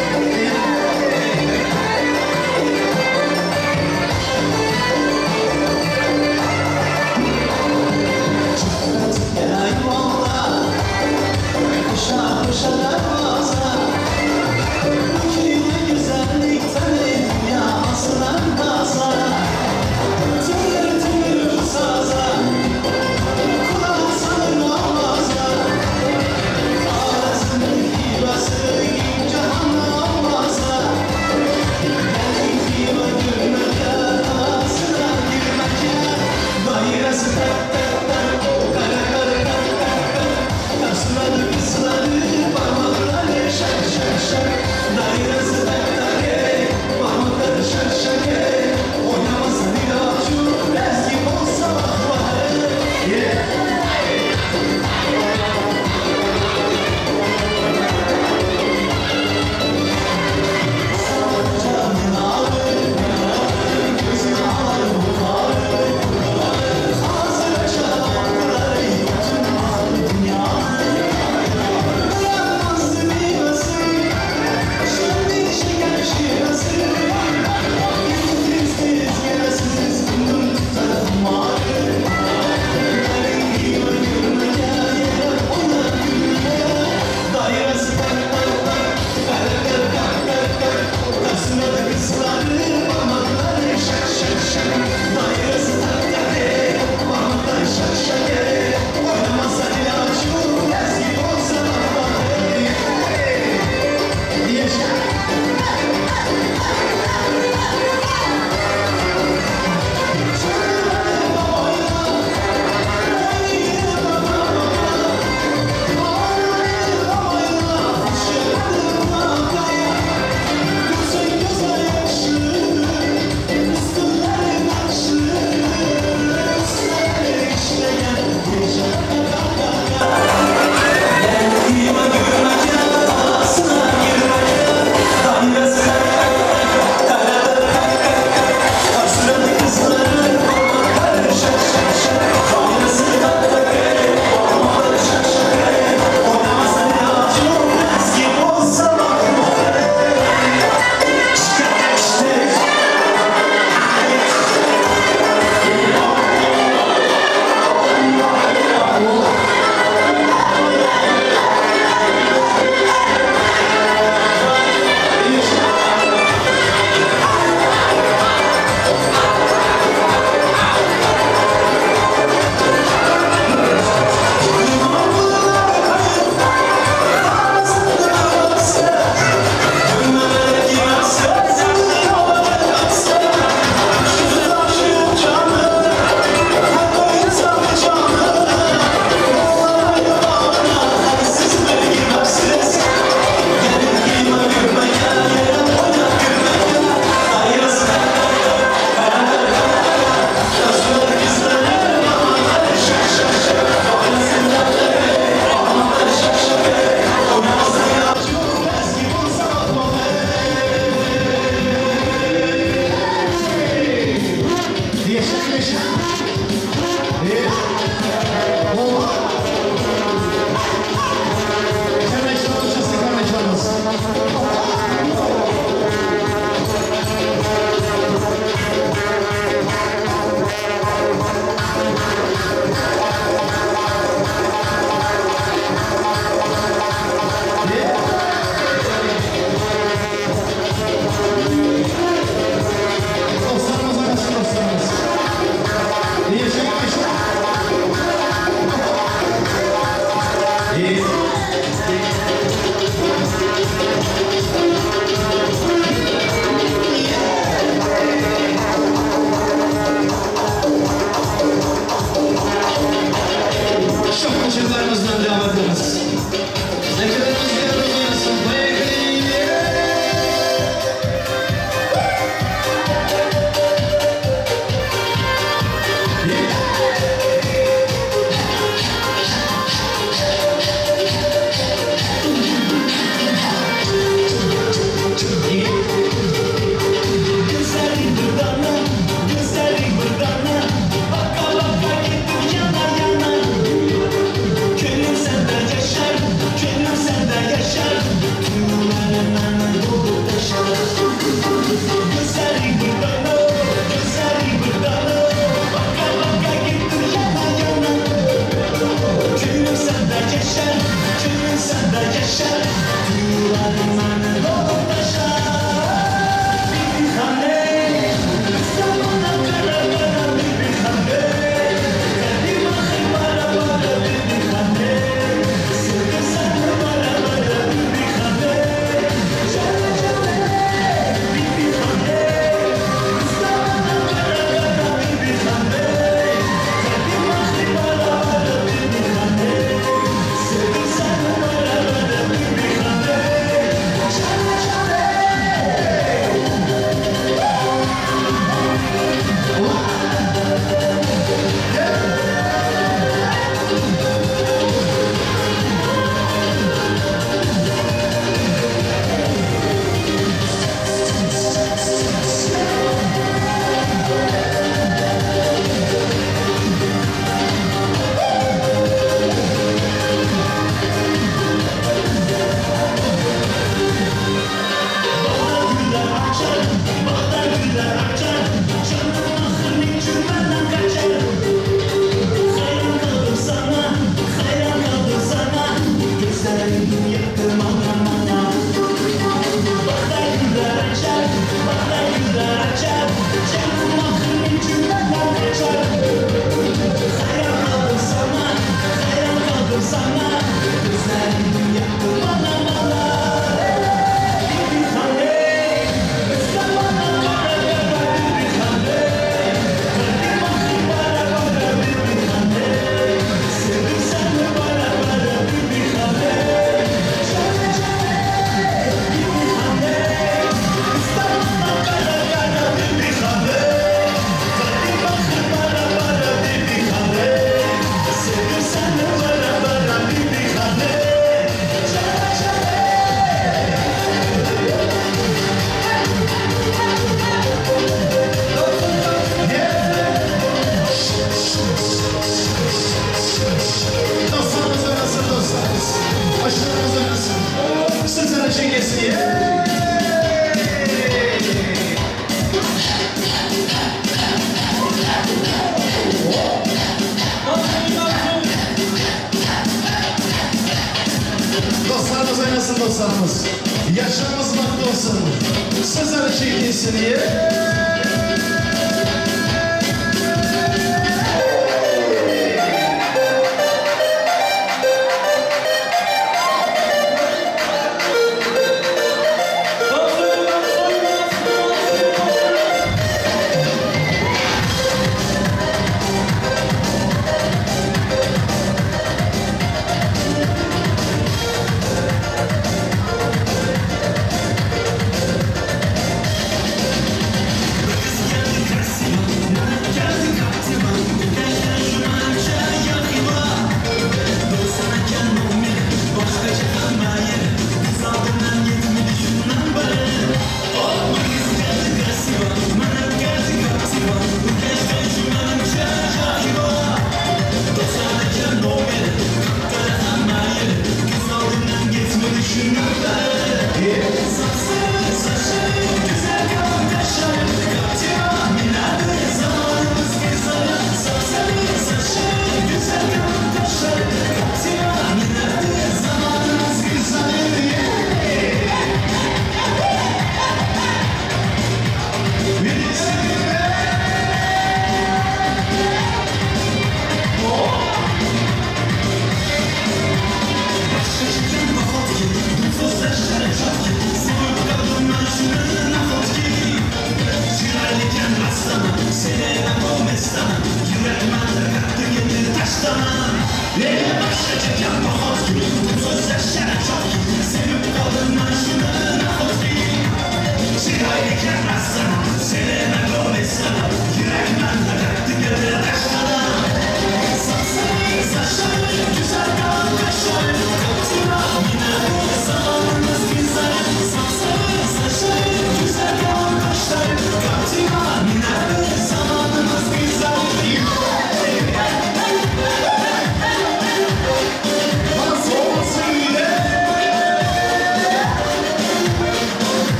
Sesler çekilsin. Yeah!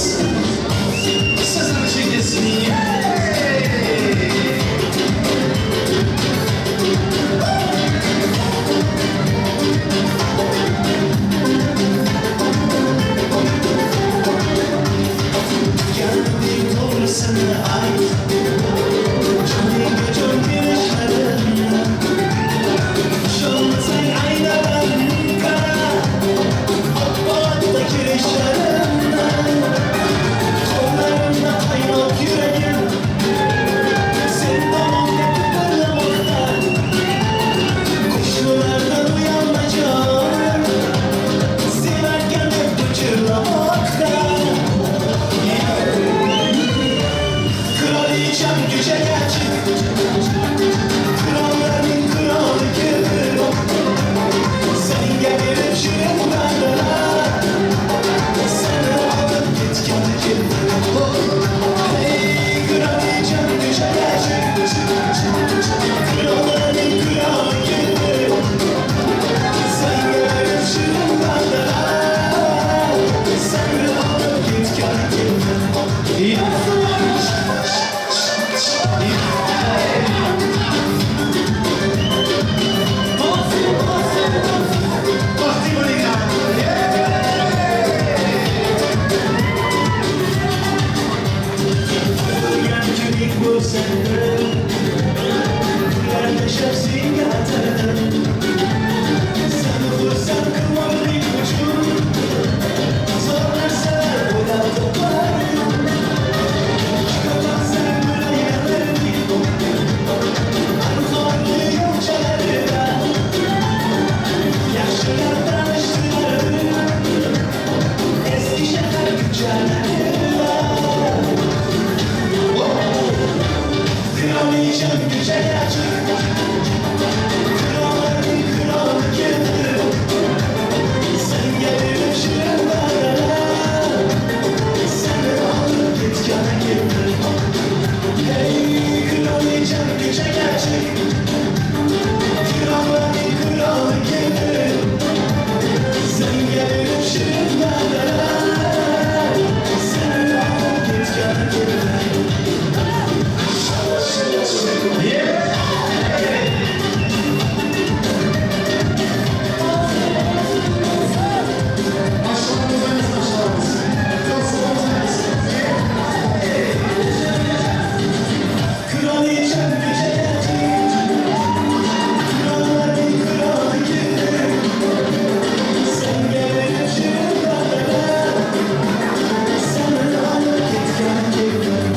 Maşşalarymyz Sözüni çekilsin. Hey! Geldi doğrusunu ayt Canın gecem girişlerim Şanlı aynadan kara Akbatta kirişlerimden Kollarımda kaynak yüreğim Sen tamam yapıp Kuşlulardan uyanacağım Severken hep bıçırlamakta Kraliçem güce gerçek Kralların kralı gibi Sen gelip şirin benden Seni alıp git kendi gibi Hey kraliçem güce gerçek Kralların kralı gibi Sen gelip şirin benden Seni alıp git kendi gibi Eski şeker güçlerinde Kraliçem güce gerçek Kralların kralı kimdir? Sen gelip şirin benden Seni alıp git gene kimdir? Hey kraliçem güce gerçek Kralların kralı kimdir? Sen gelip şirin benden Seni alıp git gene kimdir? Yeah! Kraliçem güce gerçek Kralların kralı kimdir? Sen gelip şirin benden Seni alıp git gel kimdir?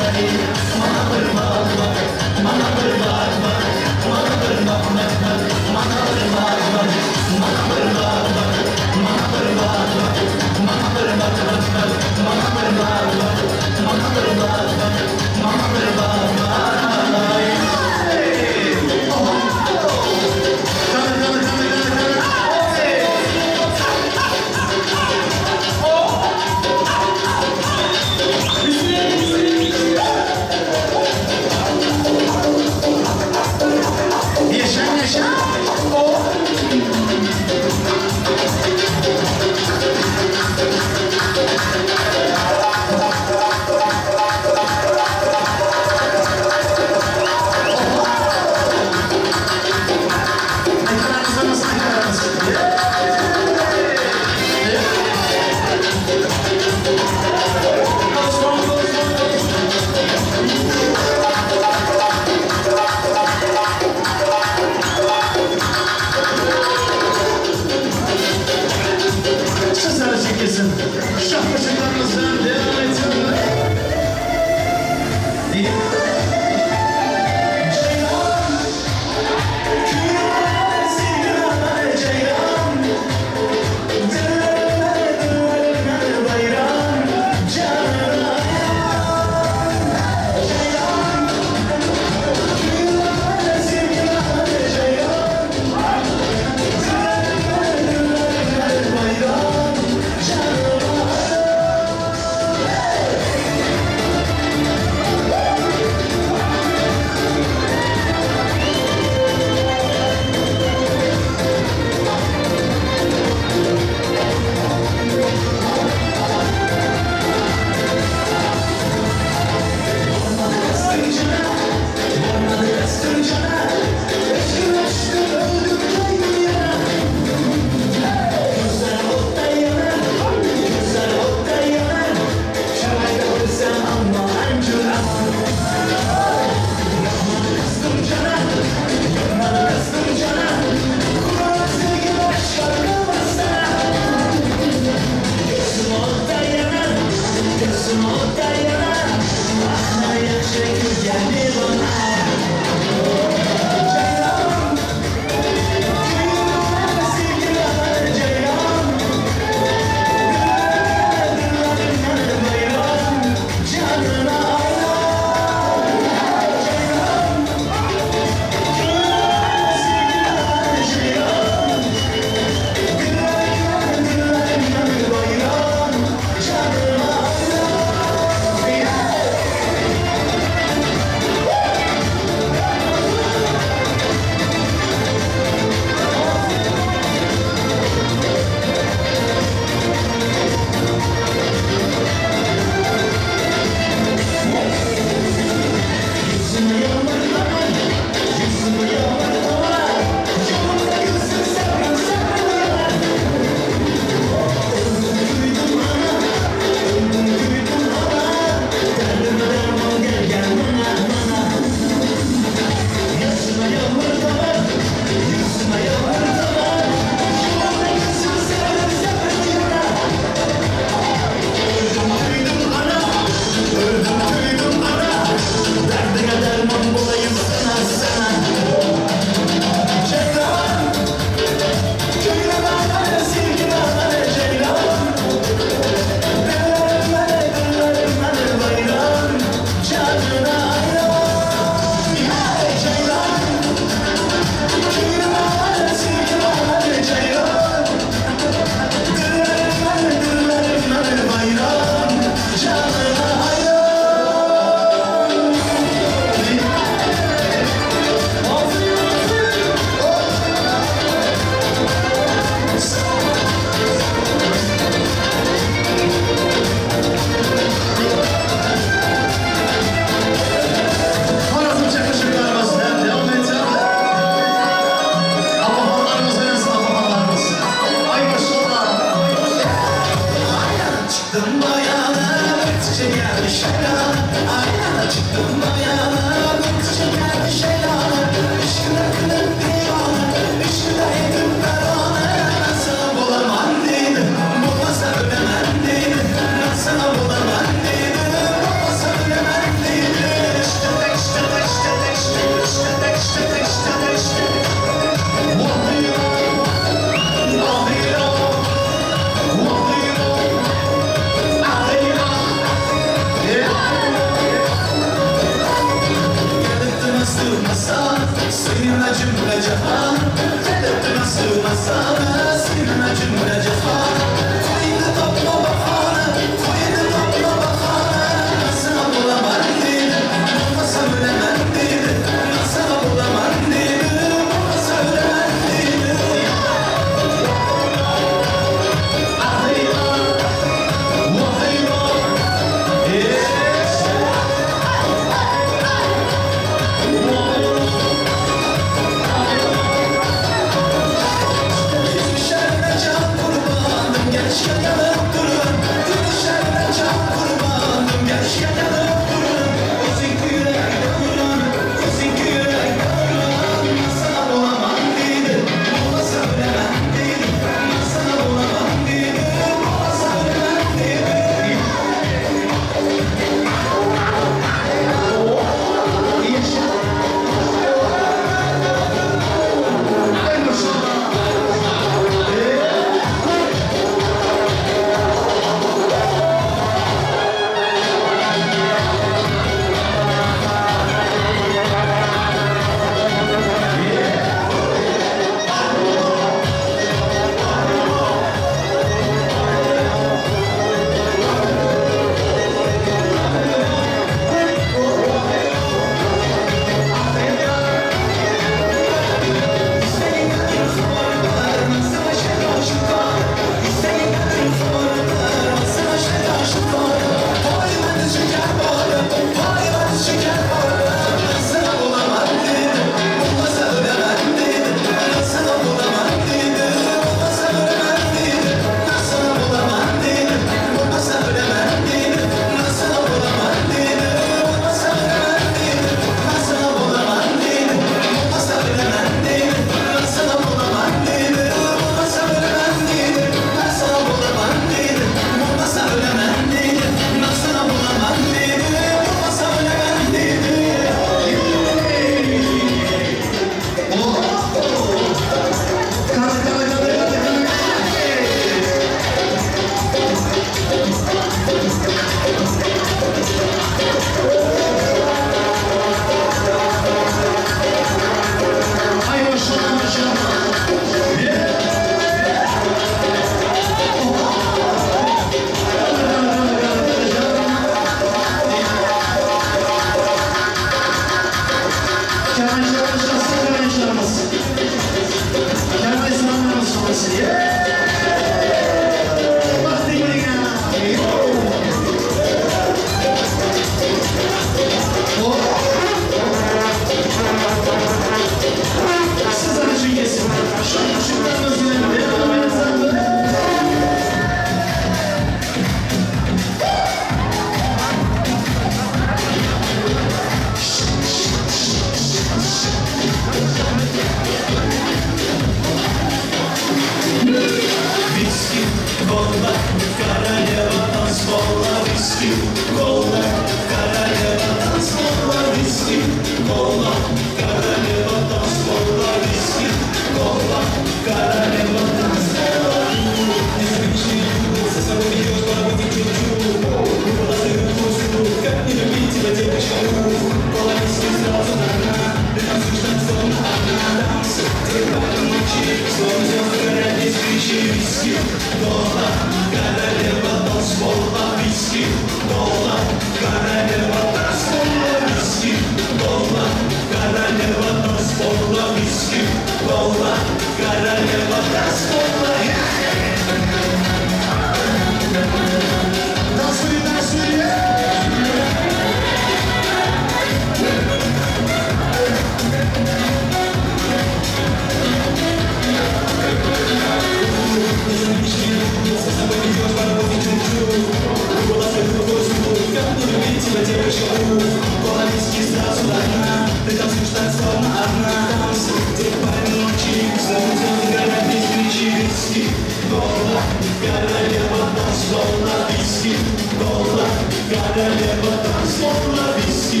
Любить тебя, девочка, ух, кола виски сразу до дна. Ты танцуешь так, словно одна. Танцы, где парень ночи, словно звезды горят без свечи. Виски, кола, королева танцпола. Виски, кола, королева танцпола. Виски,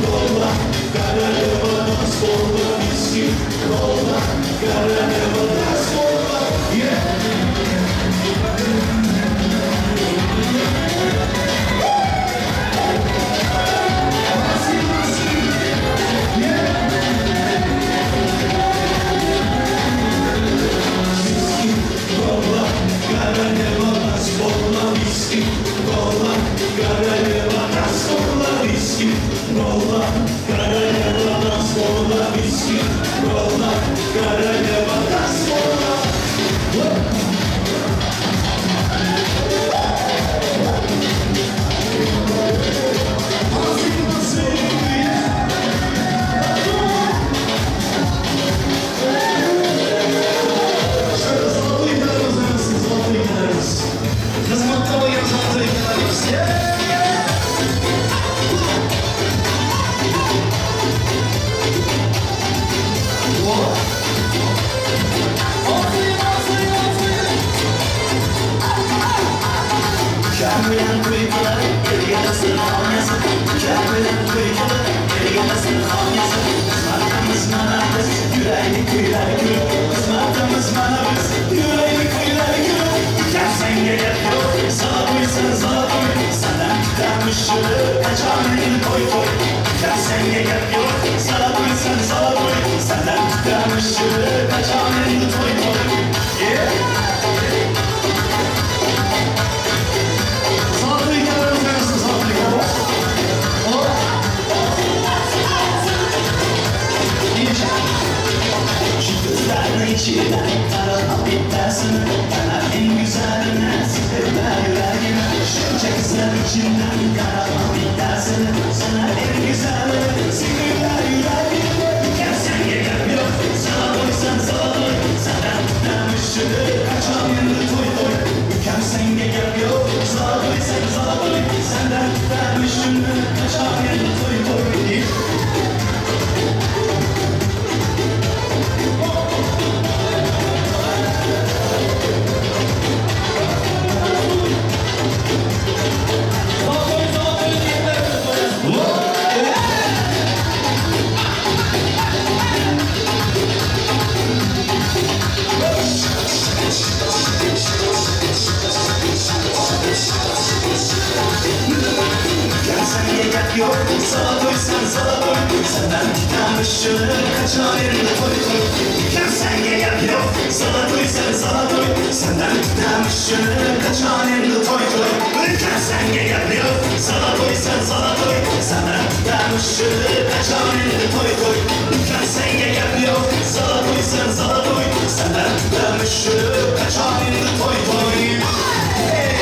кола, королева танцпола. Виски, кола, королева танцпола. Yeah! Kola, королева танцпола, виски, кола, королева танцпола, виски, кола, королева танцпола, виски, кола, королева танцпола. Xizmatda bo'lgan zaltoy ikalarimiz. Ukam bilan to'y qilar, erga dasturxon yasab. Ukam bilan to'y qilar, erga dasturxon yasab. Xizmatimiz mana biz, yuraylik kuylar kulib. Xizmatimiz mana biz, yuraylik kuylar kulib. Ukam senga gap yo'q, zalotoysan zalotoy. Sandan kutamiz shuni, qachon endi to'y to'y. Ukam senga gap yo'q, zalotoysan zalotoy. Sandan kutamiz shuni, qachon endi to'y to'y. Yeah! Zalatoy ikalarimiz oynasın, zalatoy ikalar. Hop! Şu kızların içinden tarama bittasini, Bana en güzelini sıkırlar yüreğime. Şunca kızların içinden tarama bittasini, Sana en güzelini sıkırlar yüreğime. Gel sen gel yok, sana doysan sana doy. Senden tutmamışını kaçan endi toy toy. Ülkem senga gap yo'q, sana doysan sana doy. Senden tutmamışını kaçan endi toy toy. Gel senga gap yo'q, zalatoysan zalatoy. Senden tutmamışını kaçan endi toy toy. Gel senga gap yo'q, zalatoysan zalatoy. Senden tutmamışını kaçan endi toy toy. Gel senga gap yo'q, zalatoysan zalatoy. Senden tutmamışını kaçan endi toy toy. Gel senga gap yo'q, zalatoysan zalatoy. Senden tutmamışını kaçan endi toy toy. Hey!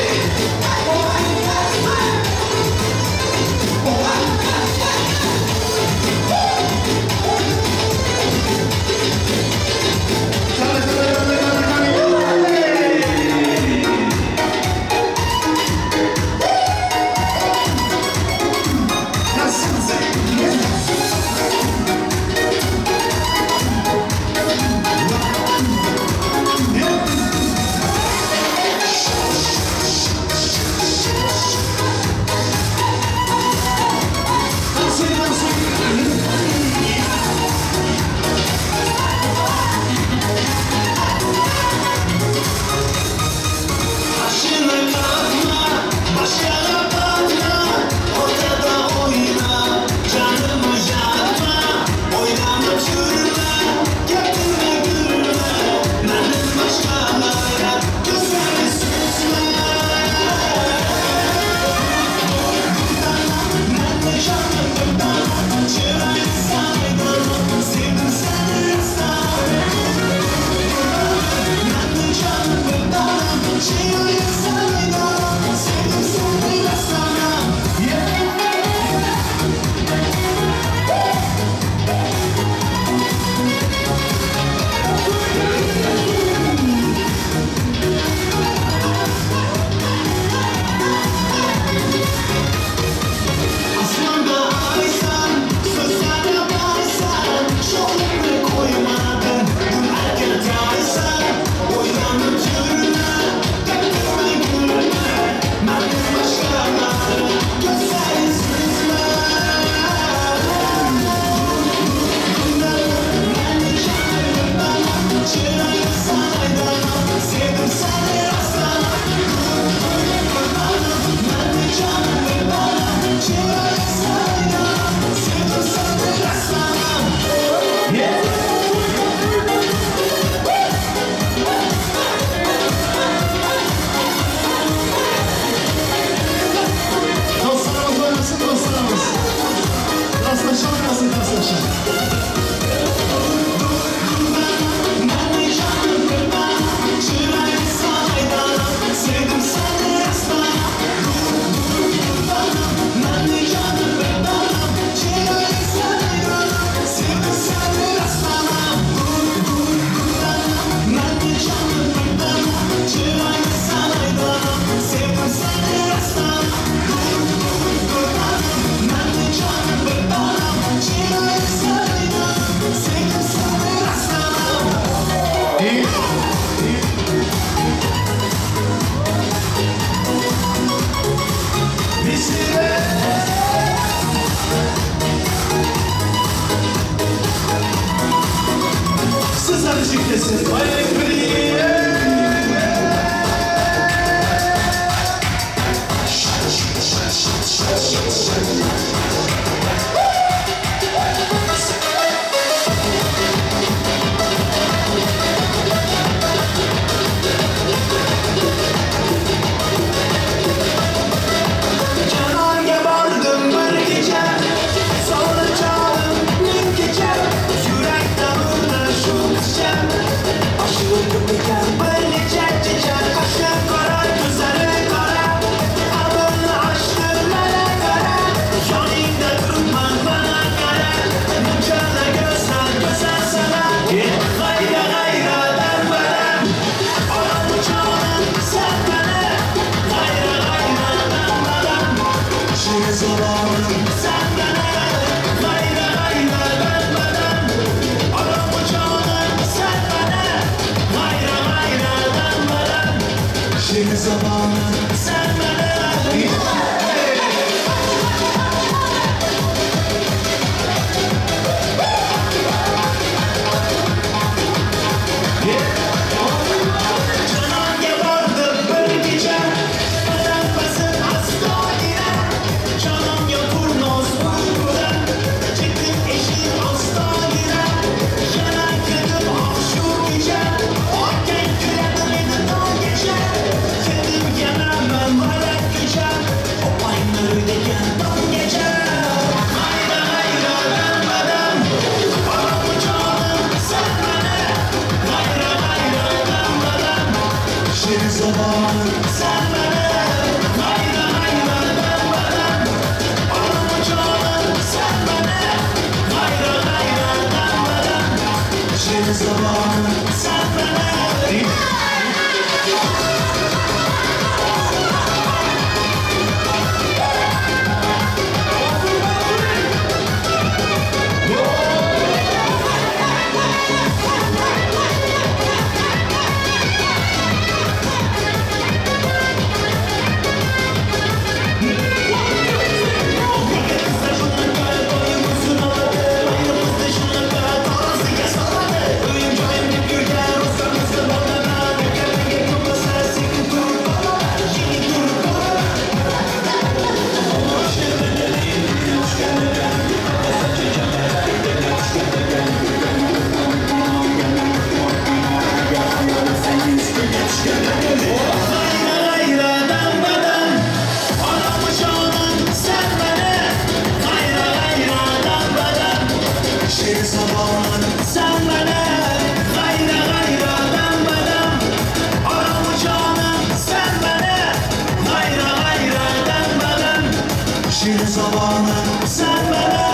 Zamanı sen bana.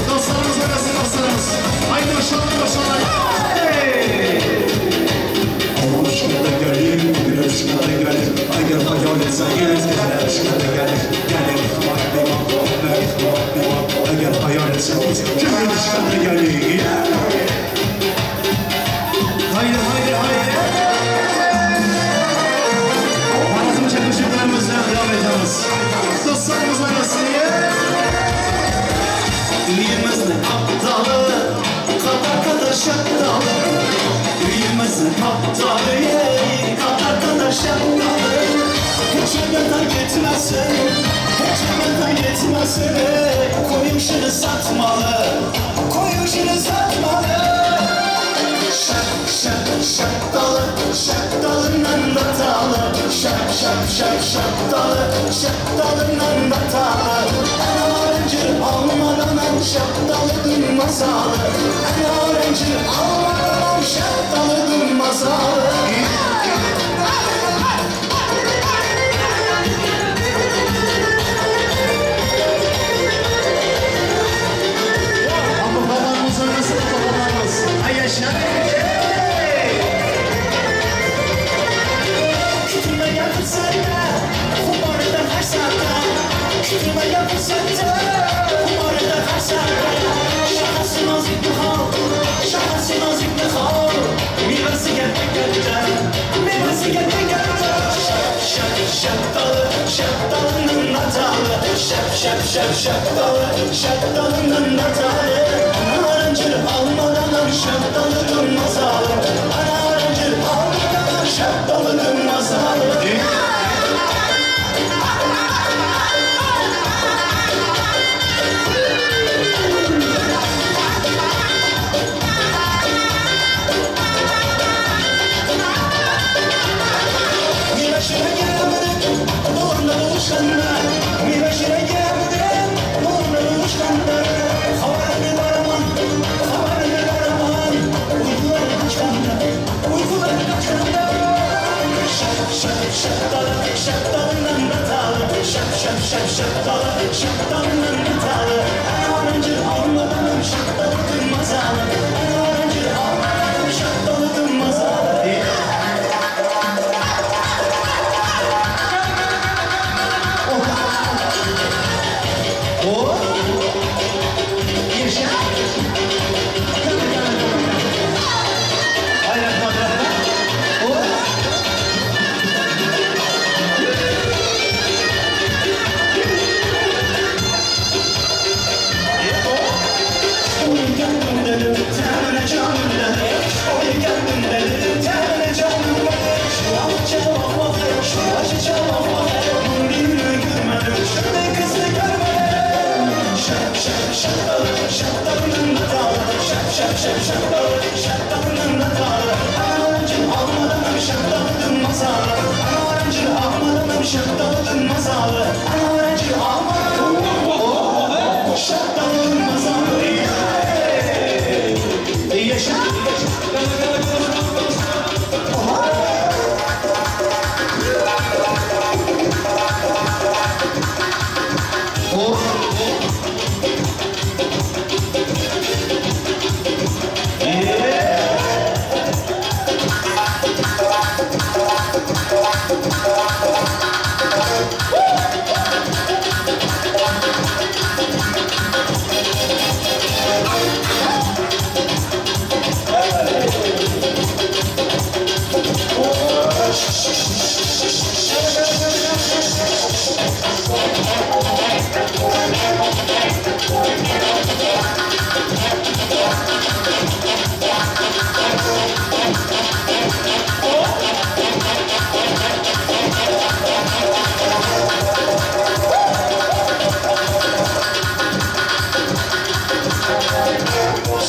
Dostlarımız arası dostlarımız. Haydi koşalım koşalım. Hey! Aşkına gelin, bir aşkına gelin. Eğer hayal etseniz, bir aşkına gelin. Gelin, eğer hayal etseniz, bir aşkına gelin. Haydi haydi haydi. Hayatım çakışıklarımızla devam ediyoruz. Dostlarımız arası. Üyemezin aptalı, kadar kadar şaptalı. Üyemezin aptalı, kadar kadar şaptalı. Hiç kadar gitmesin, hiç kadar gitmesin. Koyun satmalı, koyun satmalı. Şap şap şaptalı, şaptalından batalı. Şap şap şap şaptalı, şaptalından batalı. Ana öğrenci almadan şaptalı masalı. Ana öğrenci almadan şaptalı masalı. Ama babamız arası babamız. Ay yaşa. Kütüme yapılsana, kumarda kaçsana. Kütüme yapılsana, kumarda kaçsana. Şahası nazik bir hal, şahası nazik bir hal. Meyvesi geldi geldi, meyvesi geldi geldi. Şap şap şaptalı, şaptalının natalı. Şap şap şap şaptalı, şaptalının natalı. Narencir almadan şaptalının masalı. Narencir almadan şaptalının masalı. Meyveşine geldim, nurla buluşanda. Meyveşine geldim, nurla buluşanda. Haberini varaman, haberini varaman. Uykular kaçkanda, uykular kaçkanda. Şap şap şaptalı, şaptalından batalı. Şap şap şap şaptalı, şaptalından batalı. Öğrenci almadan şaptalı mazalı. Öğrenci almadan şaptalı mazalı.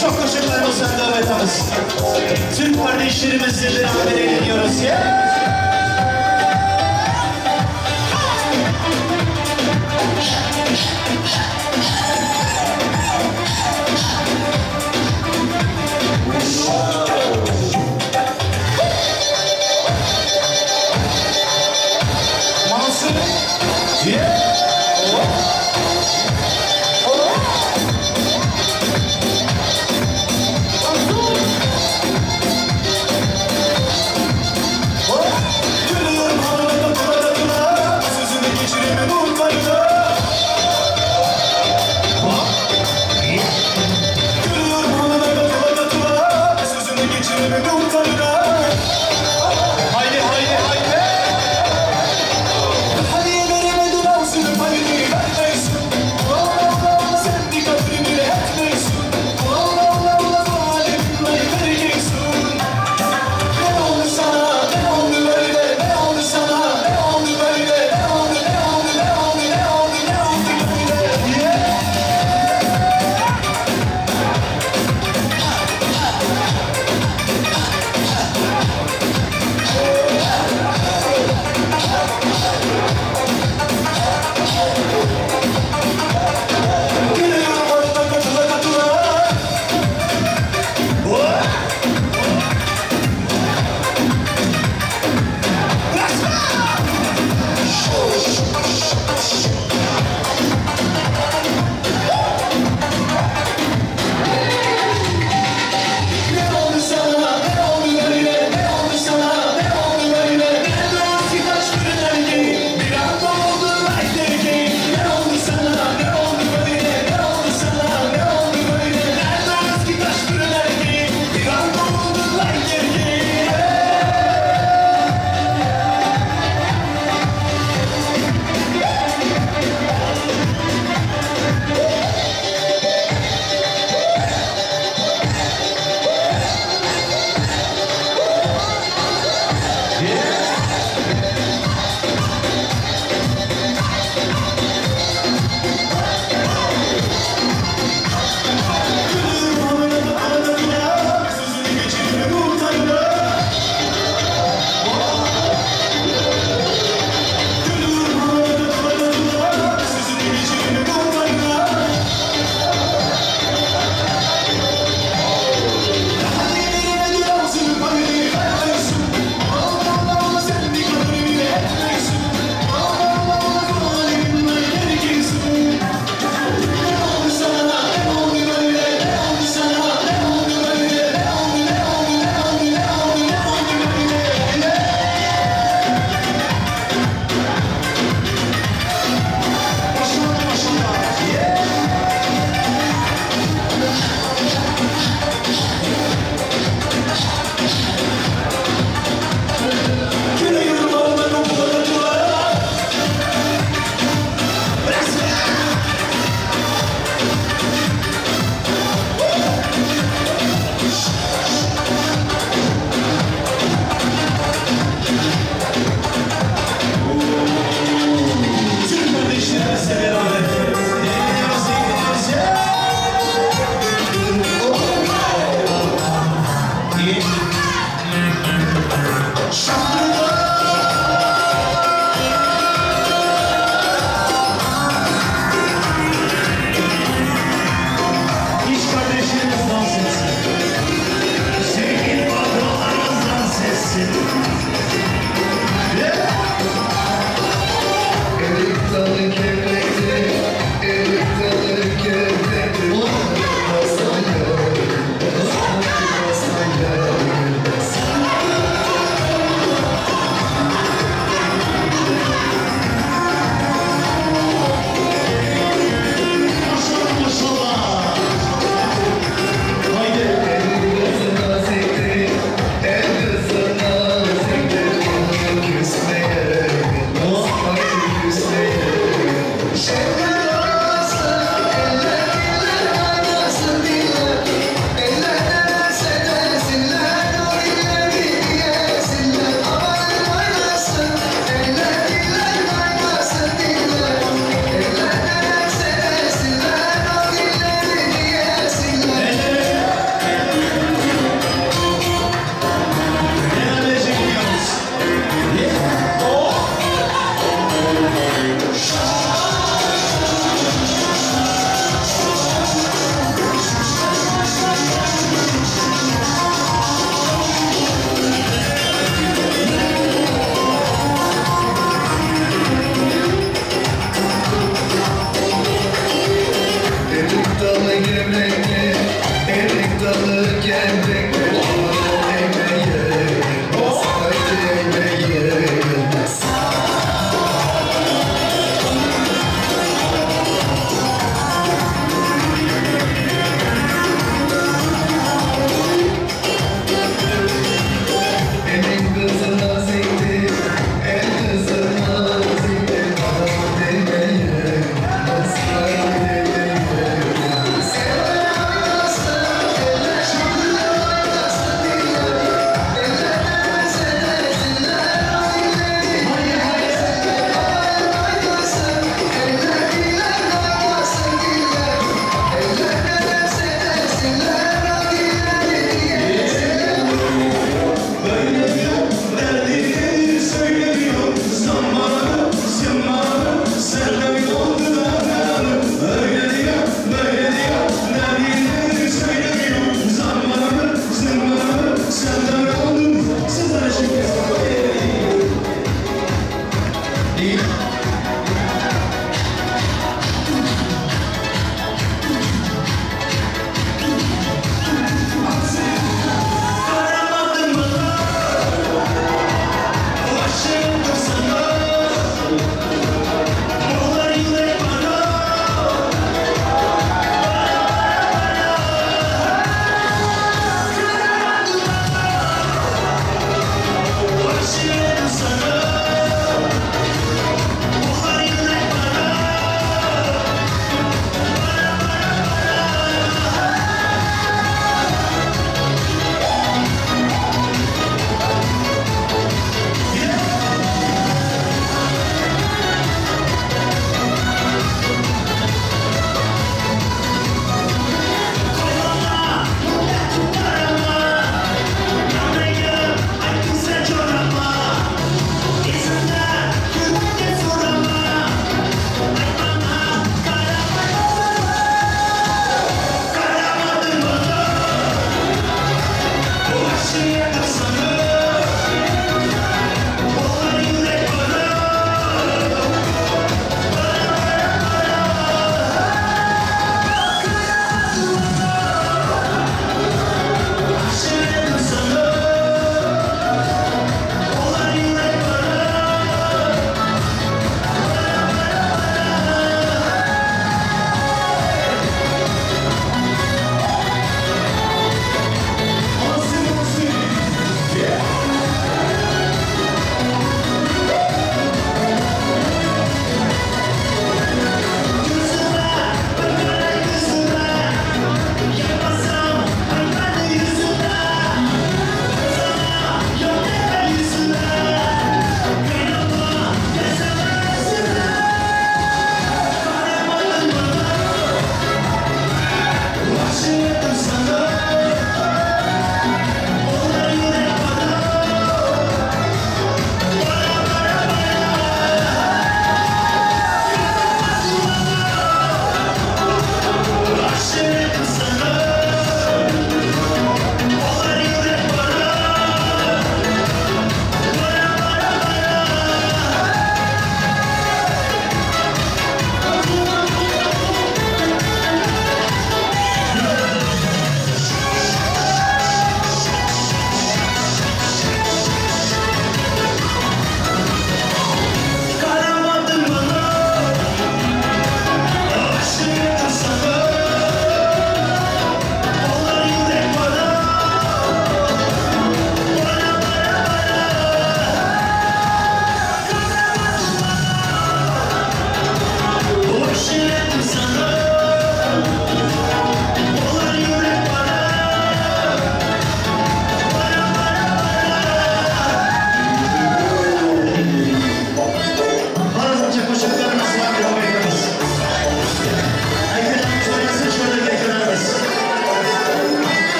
Çok teşekkürler devam ediyoruz. Türk kardeşlerimizle beraber eğleniyoruz. Yeah!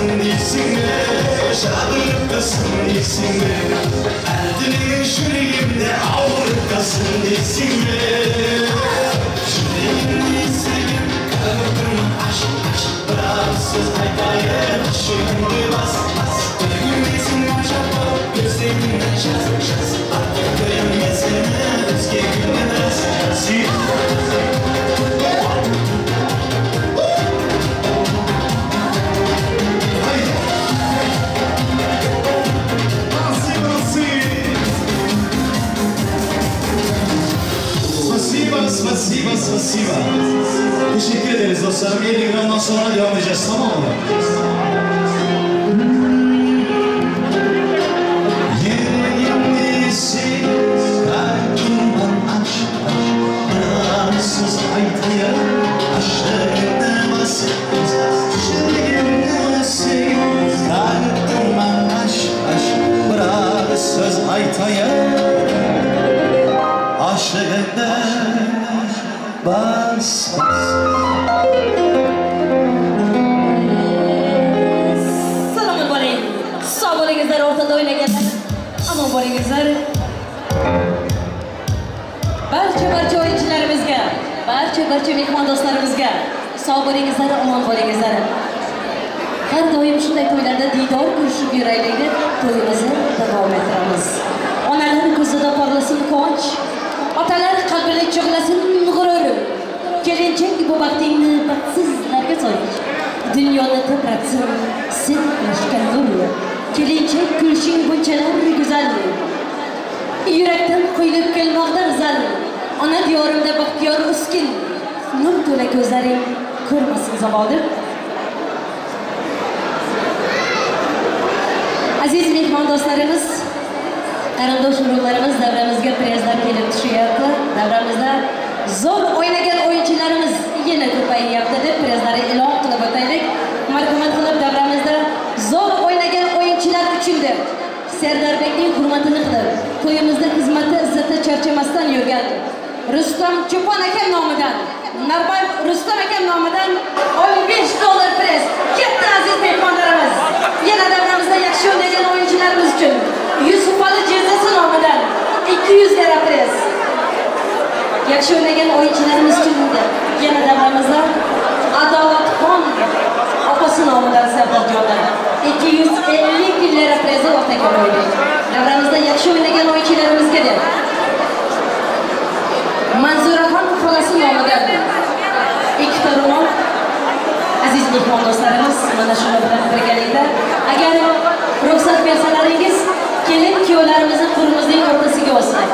Deysinmi Şadlıktasın deysinmi Her yüreğimde ağırlıktasın deysinmi Yüreğimde sevgim Kırmızı aşk aşk Bıraksız aytayım Şimdi bas bas Bilmesin acaba Gözlerinden şaz şaz Artık görünmesin Özge gündemez Спасибо, спасибо, спасибо. Teşekkür ederiz dostlarım. 50 gramdan sonra devam edeceğiz tamam mı? Yüreğimdesin, kalbimden aşk, aşk, Bıraksız aytayım, aşkını bas, Yüreğimdesin, kalbimden aşk, aşk, Bıraksız aytayım, aşkını bas, bas. Salomat bo'ling. Sog' bo'lingizlar o'rtada o'ynaganlar. Omon bo'lingizlar. Barcha barcha o'yinchilarimizga, barcha barcha mehmon do'stlarimizga sog' bo'lingizlar, omon bo'lingizlar. Har doim shunday to'ylarda diydor ko'rishib yuraylik deb to'yimizni davom ettiramiz. Onalar ko'zida porlasin quvonch, otalar qalbida chug'lasin g'urur. Kelinchak bu baxtingni baxtsizlarga soch. Dunyoni tebratsin sen ulashgan nur. Kelinchak kulishing bunchalar go'zal. Yurakdan quyilib kelmoqda g'azal. Ona diyorimda baxtiyor o'skin. Nur to'la ko'zlaring ko'rmasin zavol deb. Aziz mehmon do'stlarimiz, qarindosh urug'larimiz davramizga prezlar kelib tushyapti. Davramizda zo'r o'ynagan o'yinchilarimiz yana ko'payyapti deb prezlarni e'lon qilib o'taylik. Marhamat qilib davramizda zo'r o'ynagan o'yinchilar uchun deb Serdarbekning hurmatini qilib, to'yimizda xizmati izzati charchamasdan yurgan Rustam Cho'pon akam nomidan, Narbayev Rustam akam nomidan 15 dollar prez. Katta aziz mehmonlarimiz, yana davramizda yaxshi o'ynagan o'yinchilarimiz uchun Yusufali jizzasi nomidan 200 lira prez. Yaxshi o'ynagan o'yinchilarimiz uchun yana davramizda Adolatxon opasi nomidan Sardorjondan 250 lira prezni o'rtaga qo'ydik. Davramizda yaxshi o'ynagan o'yinchilarimizga deb Manzuraxon xolasi nomidan ikkita ro'mol. Aziz mehmon do'stlarimiz, mana shuni bilan birgalikda agar ruxsat bersalaringiz, kelin kuyovlarimizni qo'limizning o'rtasiga olsak.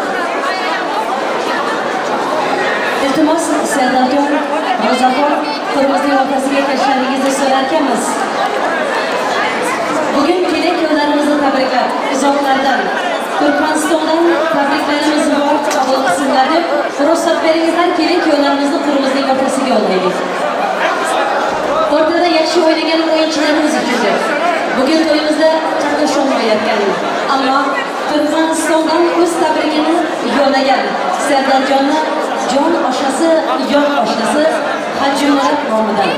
Iltimos, Sardorjon, Ro'zaxon, qo'limizning o'rtasiga kelishlaringizni so'rarkanmiz. Bugun kelin kuyovlarimizni tabriklab, uzoqlardan, Turkmanistondan tabriklarimiz bor, qabul qilsinlar deb ruxsat beringizlar, kelin kuyovlarimizni qo'limizning o'rtasiga olaylik. O'rtada yaxshi o'ynagan o'yinchilarimiz uchun deb. Bugun to'yimizda qatnasholmayotgan, ammo Turkmanistondan o'z tabrigini yo'llagan Sardorjonni jon oshnasi, yon oshnasi Hajimurod nomidan.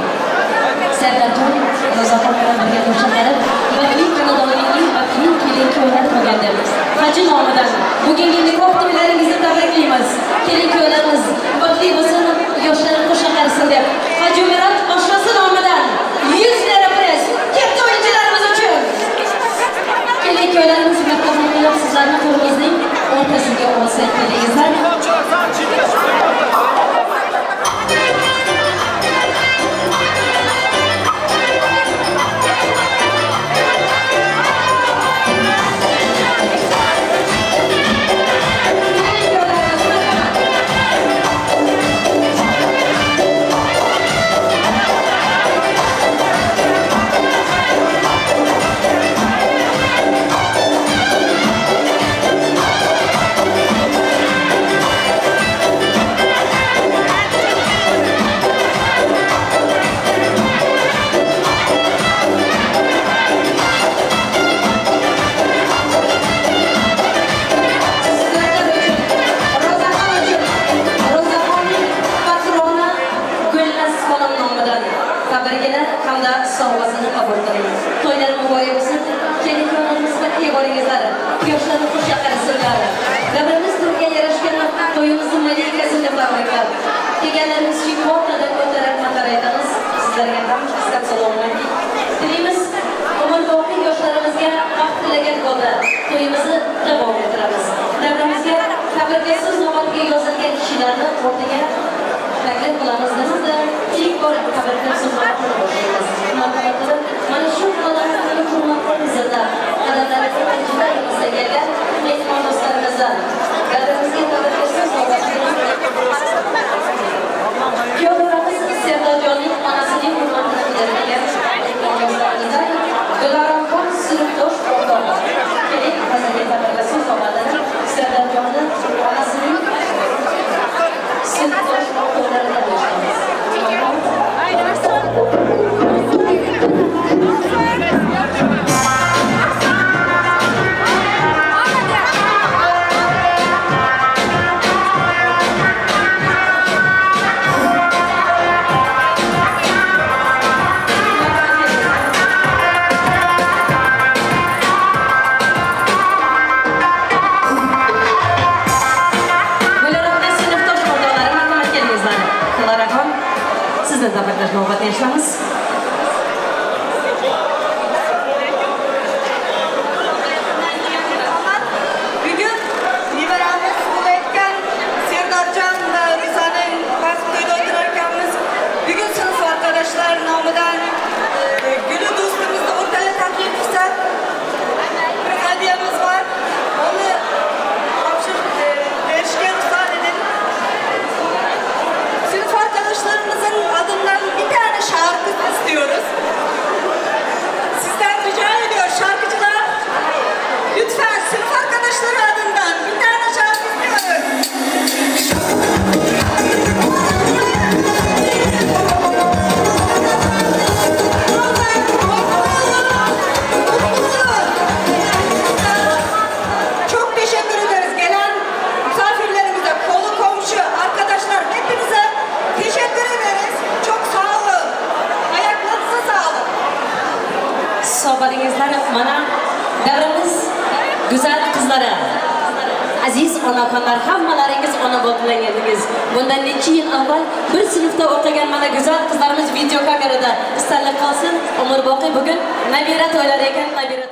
Sardorjon Ro'zaxon bilan birga qo'shilib, baxtli xonadoningning baxtli kelin kuyovlar bo'lgan deb. Haji nomidan bugungi nikoh to'ylaringizni tabriklaymiz. Kelin kuyovlarimiz baxtli bo'lsin, yoshlari qo'sha qarisin deb. Hajimurod oshnasi nomidan 100 lira prez katta o'yinchilarimiz uchun. Kelin kuyovlarimiz marhamat qilib sizlarni qo'limizning o'rtasiga olsak kelingizlar. yoshlarni qo'sha qarasinlar. Davramiz to'yga yarashgan to'yimizni malikasini tabriklab, kelganlaringiz uchun kattadan katta rahmatlar aytamiz. Sizlarga ham sihat salomatlik tilaymiz. Umrboqiy yoshlarimizga baxt tilagan holda to'yimizni davom ettiramiz. Davramizga tabriklab so'z navbatiga yozilgan kishilarni o'rtaga taklif qilamiz. Bizda ilk bor tabriklab so'z navbatini boshlaymiz. Marhamat qilib, mana shu xonadonimizni hurmatli izzatlab, qadamlari juda kelgan mehmon do'stlarimizdan davramizga tabriklab so'z navbatini Kuyovlarimiz Serdorjonning onasining hurmatini bildirgan mehmon do'stlarimizdan Diloramxon sinfdosh o'rtog'i. Keling, hozirgi tabriklab so'z navbatini Serdorjonni onasining sinfdosh o'rtoqlaridan boshlaymiz. Gullarxon sinfdosh o'rtoqlari, marhamat kelingizlar. Diloraxon, sizni tabriklash navbatini eshitamiz. Bugun nevaramiz bo'layotgan Serdorjon va Ro'zaning kasb to'yida o'tirar ekanmiz. Bugun sinf arkadaşlar nomidan Guli do'stimizni o'rtaga taklif qilsak, bir hadiyamiz bor. Uni topshirib berishga ruxsat edin. Sınıf arkadaşlarımızın adından bir tane şarkı istiyoruz. Sizden rica ediyor şarkıcılar. Lütfen sınıf arkadaşları adından bir tane şarkı istiyoruz. Çok teşekkür ederiz gelen misafirlerimize, kolu komşu, arkadaşlar hepinize teşekkür ederiz. Çok sağ olun. Ayaklarınıza sağlık. Hisoblaringizlar mana davramiz go'zal qizlari. Aziz onaxonlar, hammalaringiz ona bo'lib Bundan necha yil avval bir sinfda o'qigan mana go'zal qizlarimiz video kamerada esdalik qolsin. Umrboqiy bugun nabira to'ylari ekan, nabira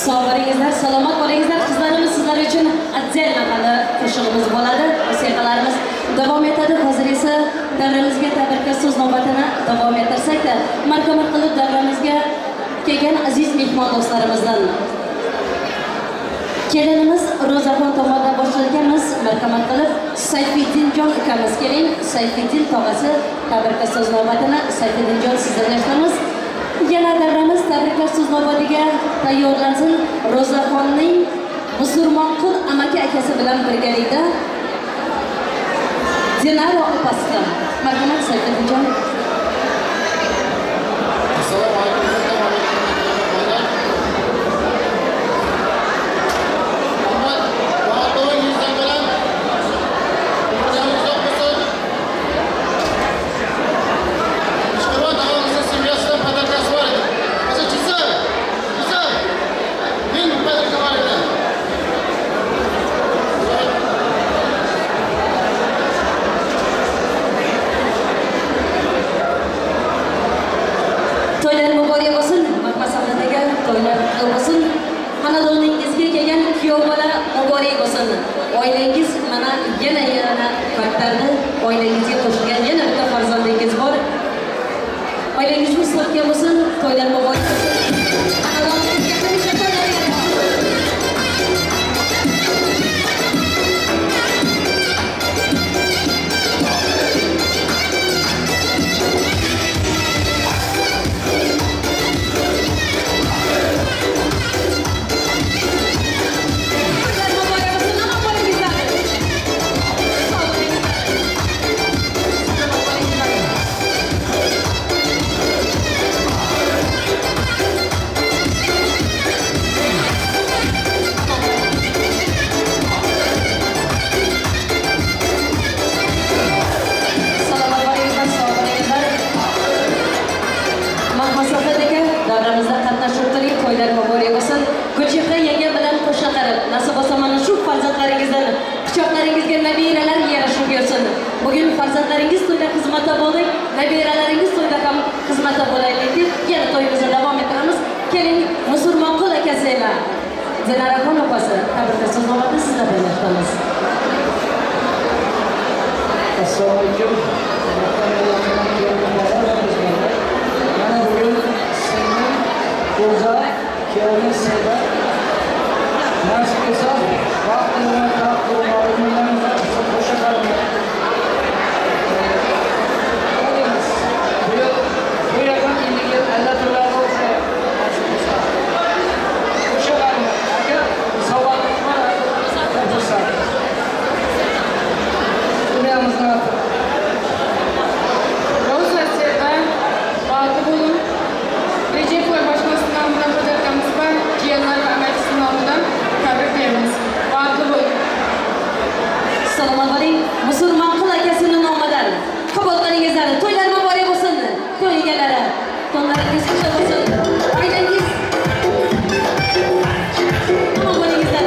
Sog' bo'lingizlar, salomat bo'lingizlar. Qizlarimiz sizlar uchun отдельно hali qo'shig'imiz bo'ladi. Musiqalarimiz davom etadi. Hozir esa davramizga tabriklab so'z navbatini davom ettirsak-da, marhamat qilib davramizga kelgan aziz mehmon do'stlarimizdan kelinimiz Ro'zaxon tomonidan boshlayotganmiz. Marhamat qilib Sayfiddinjon ukamiz keling. Sayfiddin tog'asi tabriklab so'z navbatini Sayfiddinjon sizdan eshitamiz. Yana davramiz tabriklab so'z navbatiga tayyorlansin. Ro'zaxonning Musulmonqul amaki akasi bilan birgalikda Dinara opasi. Marhamat Sayfiddinjon. Assalomu alaykum. To'ylar muborak bo'lsin, Mahmasaxonadagi to'ylar qutlug' bo'lsin. Xonadoningizga kelgan kuyov bola muborak bo'lsin. Oilangiz mana yana yana kattardi. Oilangizga qo'shilgan yana bitta farzandingiz bor. Oilangiz mustahkam bo'lsin, to'ylar muborak bo'lsin. Xonadoningizga hamisha to'ylar yarashsin. To'ylar muborak bo'lsin, omon bo'lingizlar. Sog' bo'lingizlar. Salomat bo'lingizlar. Salomat bo'lingizlar, sog' bo'lingizlar. Mahmasohid aka, davramizda qatnashib turing, to'ylar muborak bo'lsin. Gulchehra yanga bilan qo'sha qarab, nasib bo'lsa mana shu farzandlaringizdan quchoqlaringizga nabiralar yarashib yursin. Bugun farzandlaringiz to'yda xizmatda bo'ldik, nabiralaringiz to'yda ham xizmatda bo'laylik deb yana to'yimizni davom ettiramiz. Keling, Musurmonqul akasi Dinaraxon opasi, tabriklar so'z navbati sizlar bilan eshitamiz. Assalomu alaykum. Mana bugun singlim Ro'za, kuyovim Serdar. Nasib bo'lsa, vaqt bilan taxt qo'sha qarab. Bu yil bu yaqin endigi yil alla turlar bo'lsa, nasib bo'lsa. Qo'sha qarab. Aka, sovg'amiz bor. Topshirsak. Dunyamizni artıq. Roza Serdar, baxtli bo'ling. Recepov başkanı namından podarkamız var. Jiyanlar ve emekçisi namından tebriklerimiz. Baxtli bo'ling. Salomat bo'ling. Musurmonqul akasini nomidan qabul qilingizlar. To'ylar muborak bo'lsin. To'y egalari. To'nlaringiz qutlug' bo'lsin. Oilangiz omon bo'lingizlar. Omon bo'lingizlar.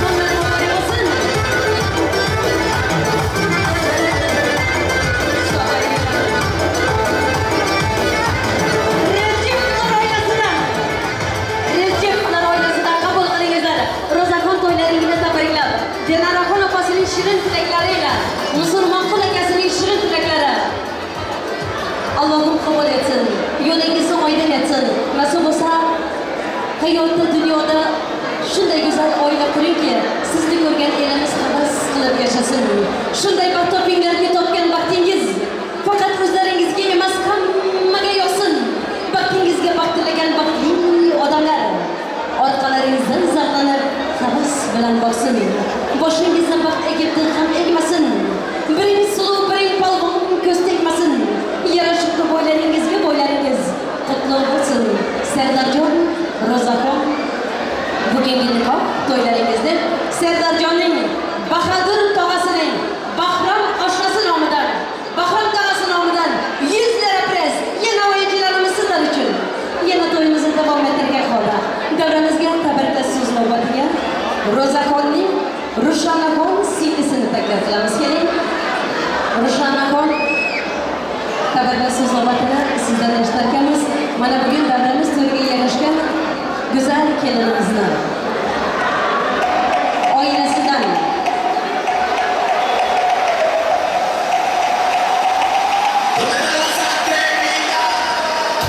To'ylar muborak bo'lsin. Rejeplar oilasidan Rejeplar oilasidan qabul qilingizlar. Ro'zaxon to'ylaringni tabriklab, Dinaraxon opasining shirin tilaklari ila Musulmonqul akasining shirin tilaklari. Allohim qabul etsin, yo'lingizni oydin etsin. Nasib bo'lsa, hayotda dunyoda shunday go'zal oila quringki, sizni ko'rgan elimiz havas qilib yashasin. Shunday baxt topinglarki, topgan baxtingiz faqat o'zlaringizga emas, hammaga yoqsin. Baxtingizga baxt tilagan baxtli odamlar orqalaringizdan zavqlanib, havas bilan boqsin. Boshingizni baxt egibdi ham egmasin. Biring suluv, biring polvon ko'z tegmasin. Yarashibdi bo'ylaringizga bo'ylaringiz. Qutlug' bo'lsin. Serdarjon, Ro'zaxon bugungi nikoh to'ylaringizni Serdarjonning Bahodir tog'asining Bahrom oshnasi nomidan, Bahrom tog'asi nomidan 100 lira prez yana o'yinchilarimiz sizlar uchun. Yana to'yimizni davom ettirgan holda davramizga tabriklash so'z navbatiga Ro'zaxonning Rushanaxon singlisini taklif qilamiz. Keling, Rushanaxon tabriklash so'z navbatini sizdan eshitarkanmiz. Mana bugun davramiz to'riga yarashgan go'zal kelinimizni oilasidan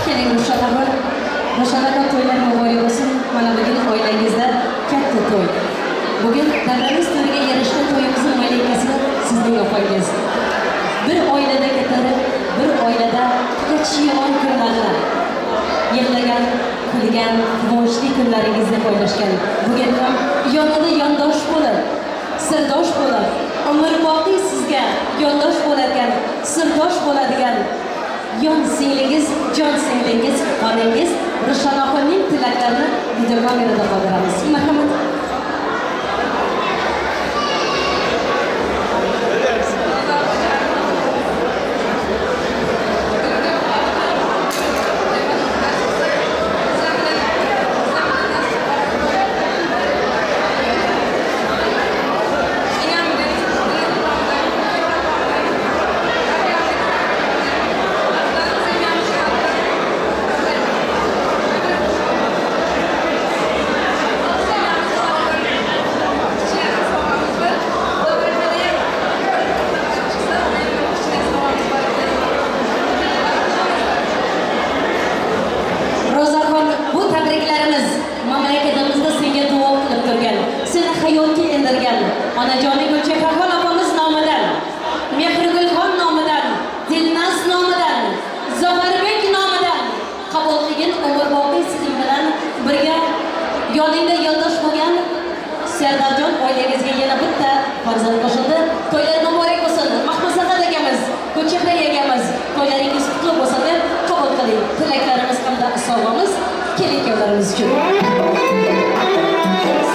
Keling Rushanaxon, Rushanaxon to'ylar muborak bo'lsin. Mana bugun oilangizda katta to'y. Bugun davramiz to'riga yarashgan to'yimizning malikasi sizning opangiz. Bir oilada katarib, bir oilada yaxshi yomon kunlarni yig'lagan, kulgan, quvonchli kunlaringizni poylashgan. Bugun ham yonida yondosh bo'lib, sirdosh bo'lib, umrboqiy sizga yondosh bo'ladigan, sirdosh bo'ladigan yon singlingiz, jon singlingiz, qoningiz Rushanaxonning tilaklarini videokamerada qoldiramiz. Marhamat. Serdarjon, oilangizga yana bitta farzand qo'shildi. To'ylar muborak bo'lsin. Mahmud Sahad akamiz, Gulchehra yangamiz, to'ylaringiz qutlug' bo'lsin deb qabul qiling. Tilaklarimiz hamda sovg'amiz kelin kuyovlarimiz uchun.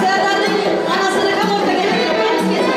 Serdarning onasini ham o'rtaga taklif qilamiz.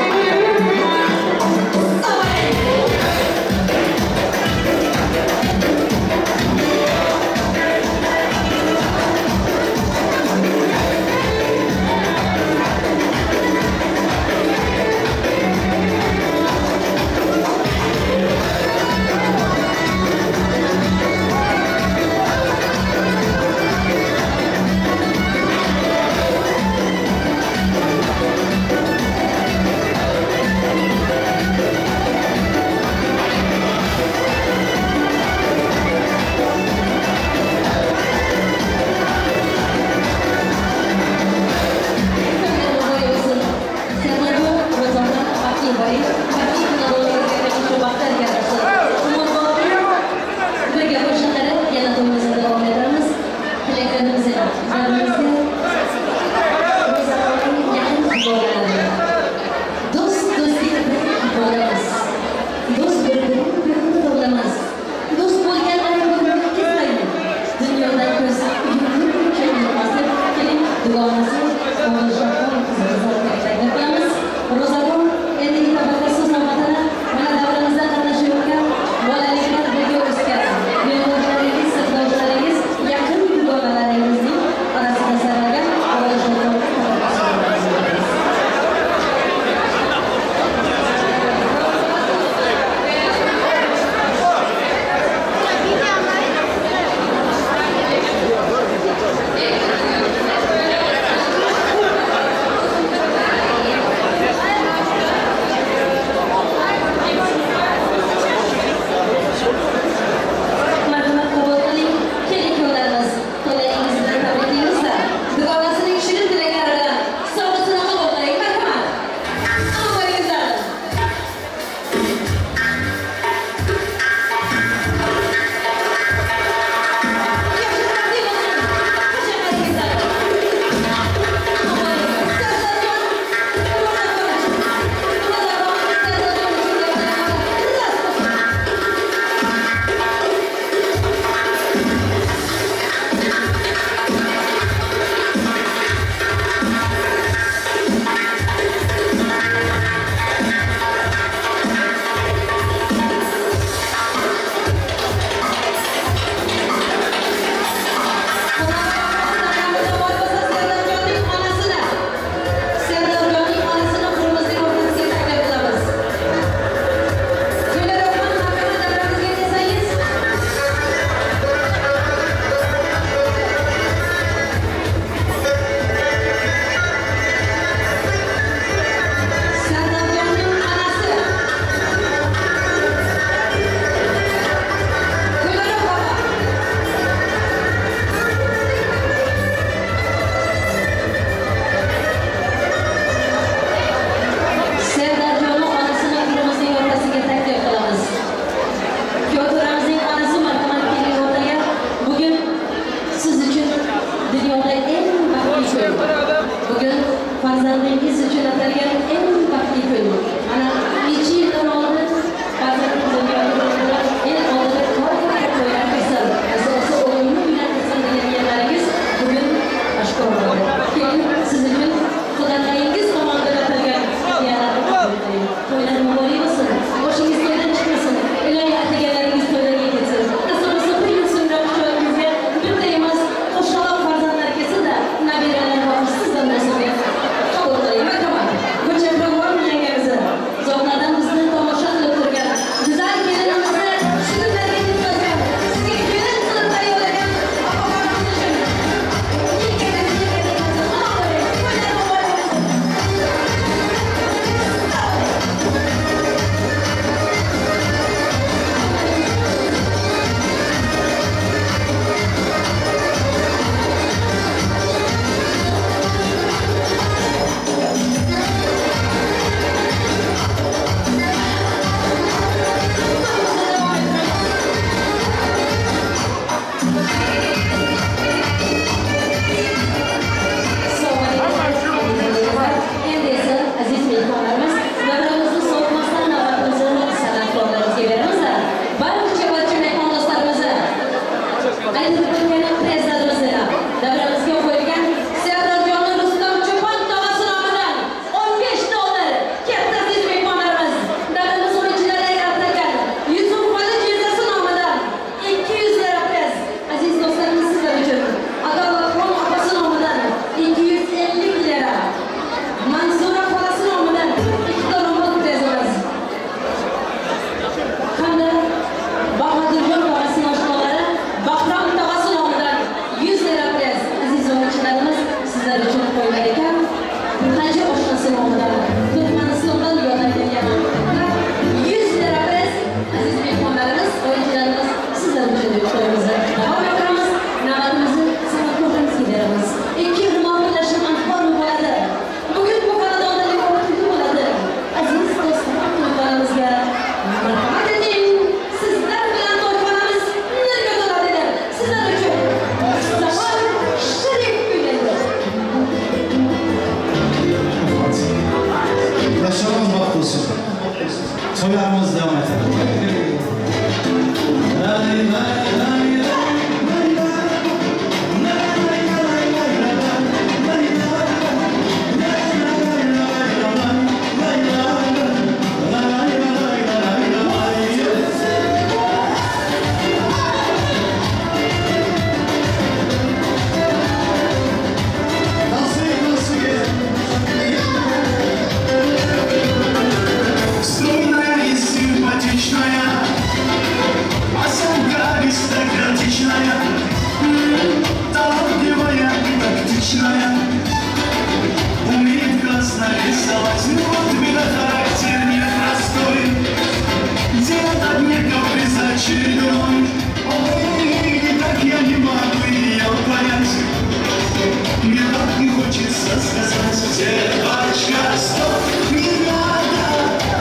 я на дне каприза очередной. Ой, никак я не могу ее понять. Мне так не хочется сказать, девочка, стоп, не надо,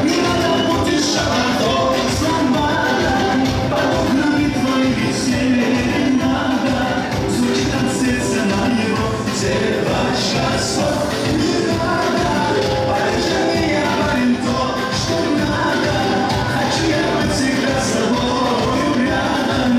не надо, будешь шаландо, сломана, под окнами твоими серенада, звучит от сердца моего, девочка, стоп, не надо, полежи я парень то, что надо, хочу я быть всегда с тобою рядом.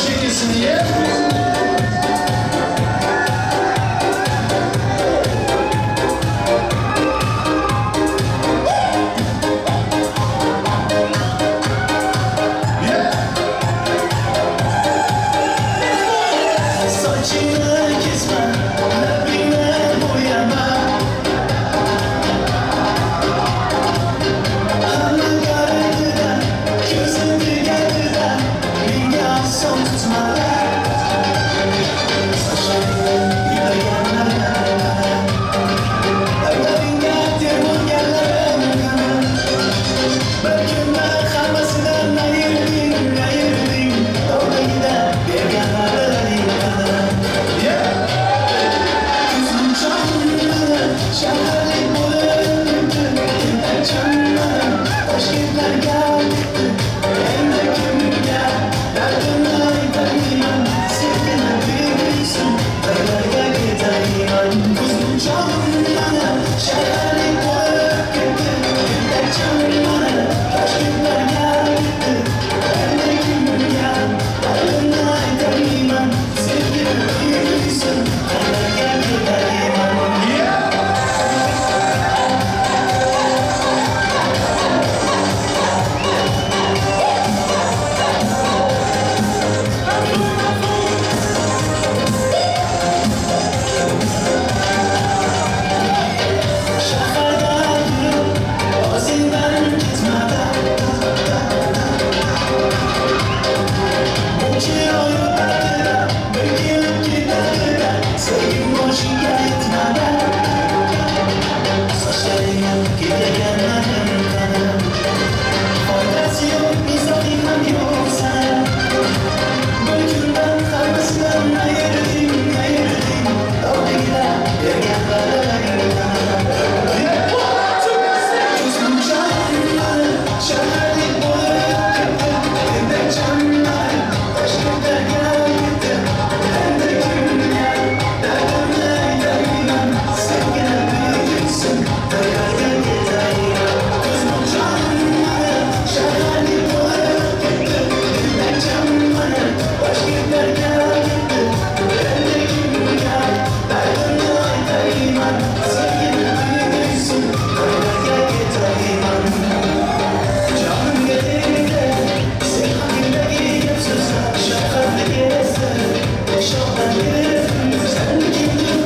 çekilsin. Yeah. Saçını kesme, lebine boyama. Hanı gardı gözünü geldi de, Minga son tutma. Saçını yıkayanlara, Evlerine termongenlere Bir kunda hammasidan ayırding, ayırding, Tovligida bergan va'dalaring qani? Ko'zmunchoqlari shaharlik bo'lib ketdi, Toshkentlarga ketdi. Endi kimga dardimni aytayman? Sevgini bilsin, qaylarga ketayman? Ko'zmunchoqlari shaharlik bo'lib ketdi, Toshkentlarga ketdi. Endi kimga dardimni aytayman? Sevgini bilsin, qaylarga ketayman? Shaharda yurib, o'zingdan ketmada. Bu chiroy o'tadi, bir kelib ketadi, Sevgim boshingga yetmadi. Sochlaringga ketganlarim qani? Foydasi yo'q, insofing ham yo'q sana. Bir kundan hammasidan ayırding, ayırding, Tovligida bergan va'dalaring qani? Ko'zmunchoqlari shaharlik bo'lib ketdi, Tentakchanlari Toshkentlarga ketdi. Endi kimga dardimni aytayman? Sevgini bilsin, qayerga ketayman? Ko'zmunchoqlari shaharlik bo'lib ketdi, Tentakchanlari Toshkentlarga ketdi. Endi kimga dardimni aytayman? Sevgini bilsin, qayerga ketayman? Jonimga tegdi sen haqingdagi gap so'zlar, Shaharni kezdi, shohdan Sen kimdir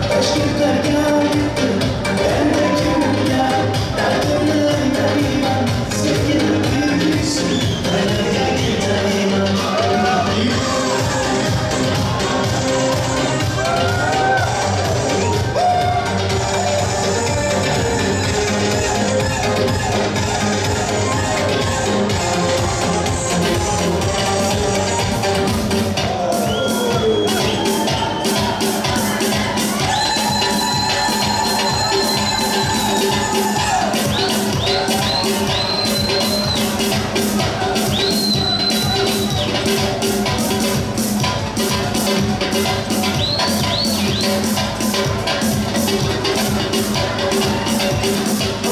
Toshkentlarga ketdi. Endi kimga dardimni aytayman? Sevgini bilsin, qayerga ketayman?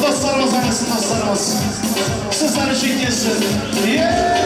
Dostlarımız oynasın dostlarımız. Sizler çekilsin. Yeah!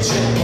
Çek,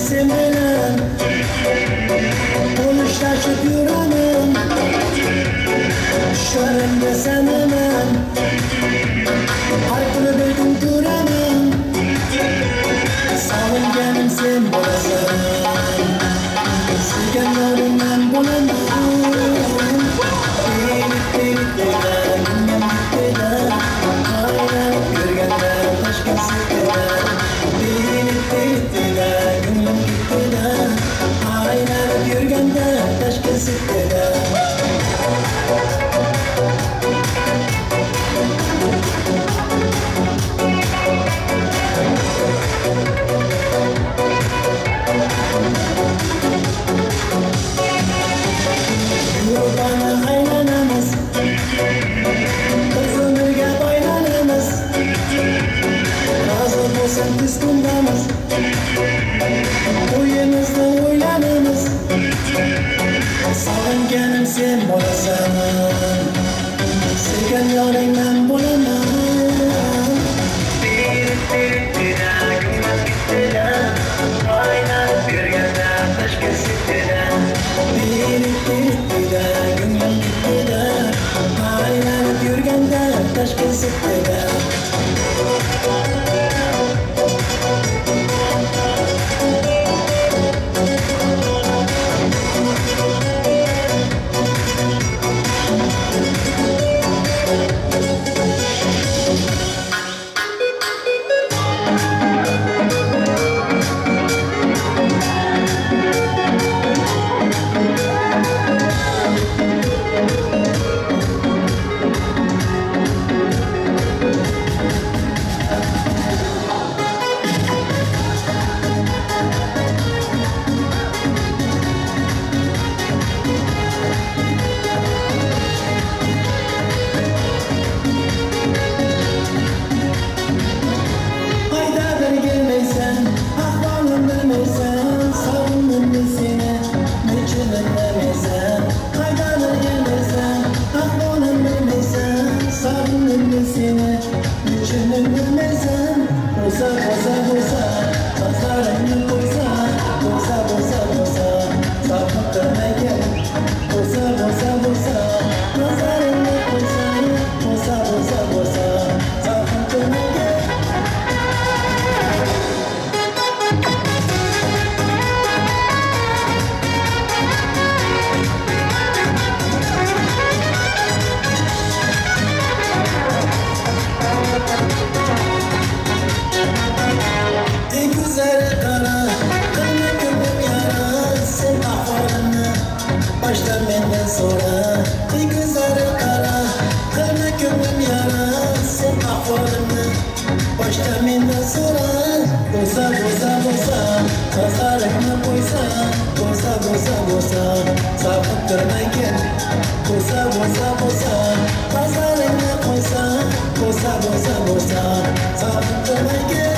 sen bilan Qo'l ushlashib yuraman Tushlarimda sanaman Har kuni bir kun ko'raman Sog'inganim sen bo'lasan Sevgan yorim men bo'laman Aylanib yurganda Toshkent Cityda Ko'nglim ketdi Aylanib yurganda Toshkent Cityda Yevropani aylanamiz Bir umrga boylanamiz Rozi bo'lsang tez kundamiz To'yimizni o'ylanamiz Sog'inganim sen bo'lasan Sevgan yoring men bo'laman Aylanib yurganda Toshkent Cityda Ko'nglim ketdi Aylanib yurganda Toshkent Cityda Qaydadir kelmaysan, ahvolim bilmaysan, sog'indim men seni, nechun indamaysan? Qaydadir kelmaysan, ahvolim bilmaysan, sog'indim men seni, nechun indamaysan? Bo'lsa, bo'lsa, bo'lsa, nazaringni qo'ysa, bo'lsa, bo'lsa, bo'lsa, sog'inib turmagin. Bo'lsa, bo'lsa, bo'lsa, nazaringni qo'ysa, bo'lsa, bo'lsa, bo'lsa, sog'inib turmagin. Ey ko'zlari qara, qilma ko'nglim yara, sen ahvolimni boshla mendan so'ra. Ey ko'zlari qara, qilma ko'nglim yara, sen ahvolimni boshla mendan so'ra. Bo'lsa, bo'lsa, bo'lsa, nazaringni qo'ysa, bo'lsa, bo'lsa, bo'lsa, sog'inib turmagin. Bo'lsa, bo'lsa, bo'lsa, nazaringni qo'ysa, bo'lsa, bo'lsa, bo'lsa, sog'inib turmagin.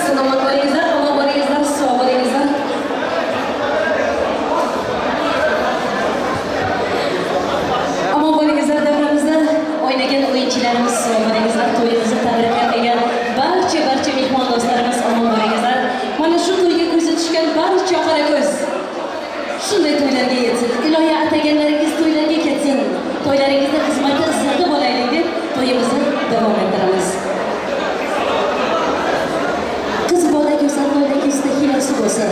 Salomat bo'lingizlar, omon bo'lingizlar, sog' bo'lingizlar. Omon bo'lingizlar davramizda o'ynagan o'yinchilarimiz, sog' bo'lingizlar, to'yimizni tabriklab kelgan barcha barcha mehmon do'stlarimiz omon bo'lingizlar. Mana shu to'yga ko'zi tushgan barcha qora ko'z shunday to'ylarga yetsin. Ilohiy ataganlaringiz to'ylarga ketsin. To'ylaringizda xizmati izzati bo'laylik deb to'yimizni davom ettiramiz. Qiz bola go'zal bola yuzda hiylasi bo'lsa,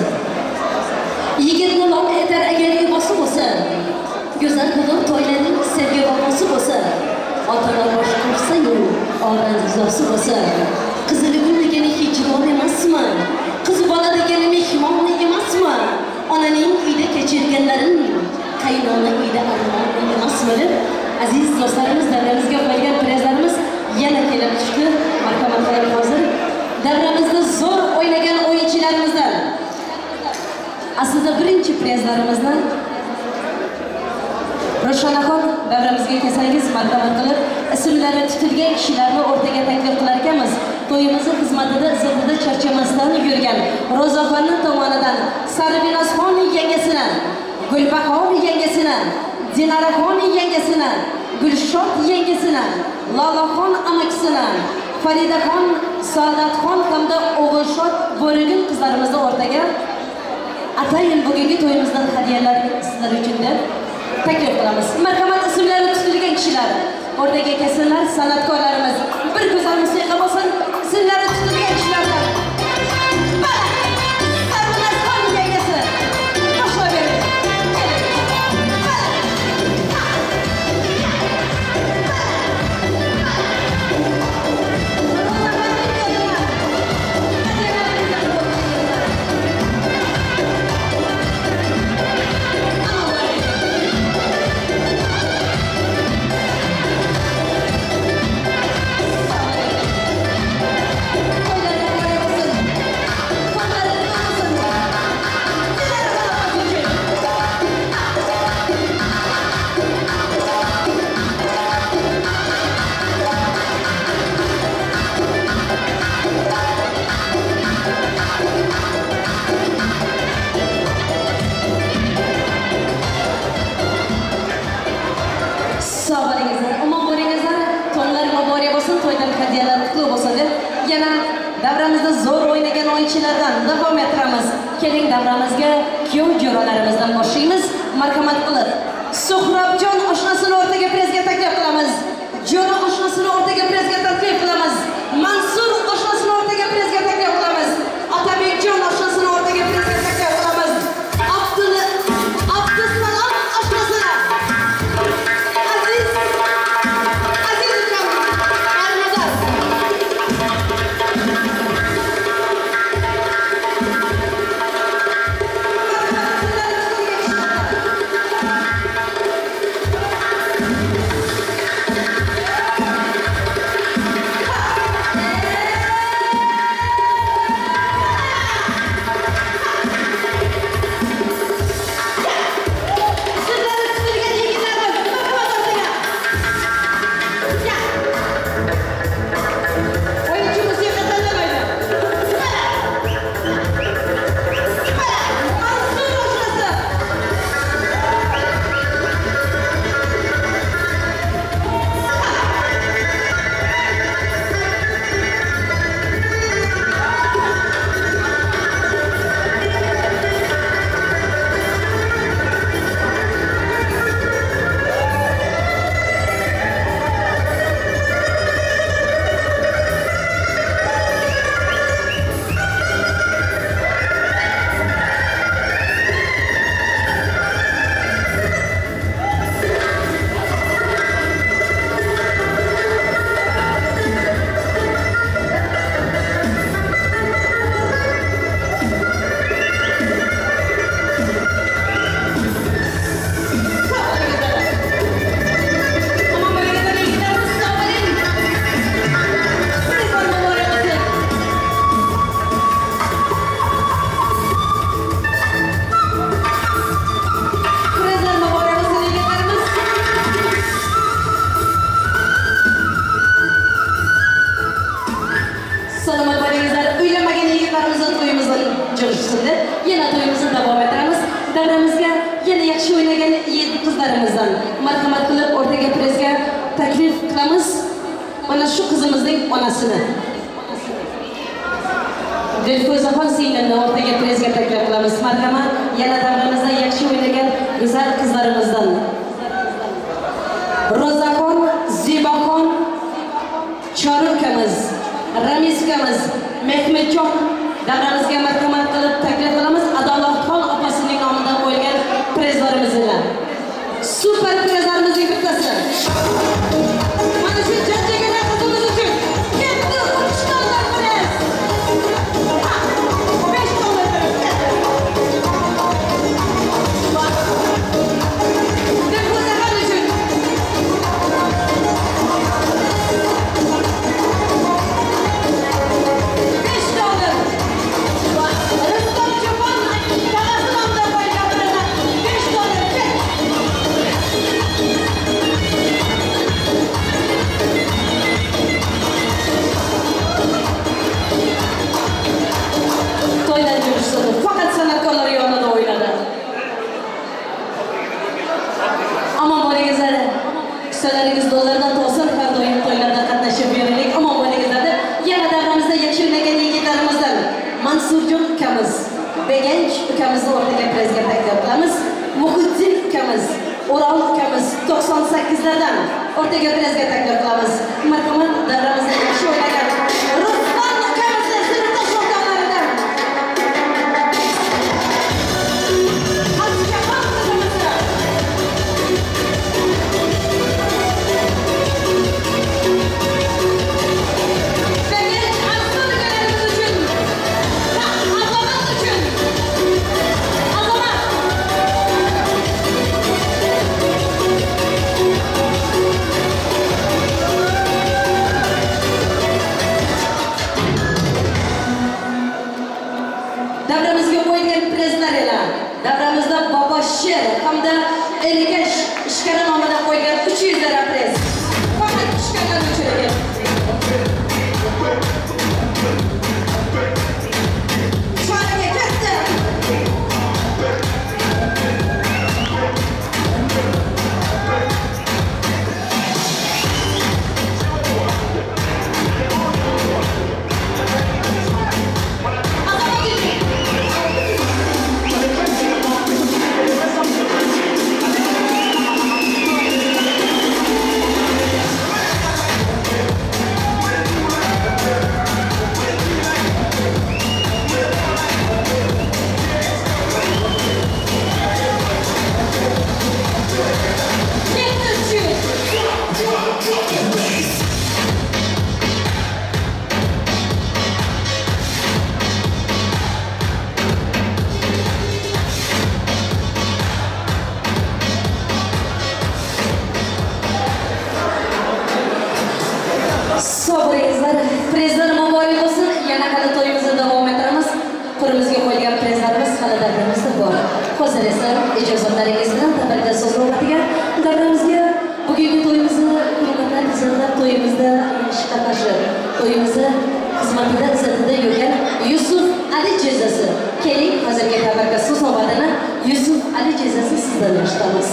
yigitni loq etar agar ibosi bo'lsa, go'zal bo'lib to'ylarning sevgi vafosi bo'lsa, otalar bosh qo'shsa-yu, olam rizosi bo'lsa, qizili gul degani hijron emasmi? Qiz bola degani mehmon emasmi? Onaning uyda kechirganlarin qaynona uyda armon emasmi deb aziz do'stlarimiz davramizga qo'ygan prezlarimiz yana kelib tushdi. Marhamat qiling hozir. Davramizda zo'r o'ynagan o'yinchilarimizdan aslida birinchi prezlarimizni Ro'shanaxon davramizga kelsangiz marhamat qilib ismlari tutilgan kishilarni o'rtaga taklif qilar ekanmiz. To'yimizni xizmatida izzatida charchamasdan yurgan Ro'zaxonning tomonidan Sarvinozxon yangasini, Gulbahor yangasini, Dinaraxon yangasini, Gulshod yangasini, Lolaxon amakisini, Faridaxon, Saodatxon hamda O'g'ilshod Bo'rigul qizlarimizni o'rtaga atayin bugungi to'yimizdan hadyalar sizlar uchun deb taklif qilamiz. Marhamat, ismlari tutilgan kishilar o'rtaga kelsinlar, san'atkorlarimiz. Bir go'zal musiqa bo'lsin, ismlari tutilgan kishilardan. Mana Sarvinozxon yangasi boshlab bering. Keling. Sog' bo'lingizlar, omon bo'lingizlar, to'ylar muborak bo'lsin, to'ydan hadyalar qutlug' bo'lsin deb yana davramizda zo'r o'ynagan o'yinchilardan davom ettiramiz. Keling davramizga kuyov jo'ralarimizdan boshlaymiz. Marhamat qilib Suhrobjon oshnasini o'rtaga prezga taklif qilamiz. Jo'ra oshnasini o'rtaga prezga taklif qilamiz. Mansur oshnasini o'rtaga prezga taklif qilamiz. Otabekjon oshnasini o'rtaga prezga taklif qilamiz. Abdul Abdusalom oshnasini Aziz Aziz ukam Arnazar. Salomat bo'lingizlar. Uylanmagan yigitlarimizni to'yimizni jo'shsin deb yana to'yimizni davom ettiramiz. Davramizga yana yaxshi o'ynagan yigit qizlarimizdan marhamat qilib o'rtaga prezga taklif qilamiz. Mana shu qizimizning onasini. Dilfuzaxon singlimni o'rtaga prezga taklif qilamiz. Marhamat, yana davramizda yaxshi o'ynagan go'zal qizlarimizdan. Ro'zaxon, Zebaxon, Chori ukamiz, Ramiz ukamiz, Mehmetjon davramizga marhamat qilib taklif qilamiz. Adolatxon opasining nomidan qo'yilgan prezlarimiz bilan. Super prezlarimizning bittasi. Mana shu jajjagina qizimiz uchun ketdi 3 dollar prez. Ha, 5 dollar prez ketdi. Dilfuzaxon uchun. 5 dollar. Rustam Cho'pon tog'asi nomidan qo'yilgan prezlar 5 dollar ketdi. To'ylar yurishdi. Faqat san'atkorlar yonida o'ynadi. Omon bo'lingizlar. Ustalaringiz dollardan to'lsin, har doim to'ylarda qatnashib yuraylik. Omon bo'lingizlar deb yana davramizda yaxshi o'ynagan yigitlarimizdan Mansurjon ukamiz, Beganch ukamizni o'rtaga prezga taklif qilamiz. Muhiddin ukamiz, O'rol ukamiz 98lardan o'rtaga prezga taklif qilamiz. Marhamat, davramizda yaxshi o'ynagan Ruslan ukamizni sinfdosh o'rtoqlaridan. Hajjahon qizimizni. Beganch Arslon ukalarimiz uchun, Azamat uchun. Azamat. Davramizga qo'yilgan prezlar ila davramizda Bobo Sher hamda Ergash Ishkara nomidan qo'yilgan 300 lira prez. Faqat ishkaralar uchun ekan. Choraga katta. Azamat uchun. Ketdi 300. Sobringizlar, prezlar muborak bo'lsin. Yana hali to'yimizni davom ettiramiz. Qo'limizga qo'yilgan prezlarimiz hali davramizda bor. Hozir esa ijozatlaringiz bilan tabriklar so'z navbatiga davramizga bugungi to'yimizni hurmatlar izzatlar to'yimizda yaxshi qatnashib, to'yimizni xizmatida izzatida yurgan Yusuf Ali jezasi. Keling, hozirgi tabriklar so'z navbatini Yusuf Ali jezasi sizdan eshitamiz.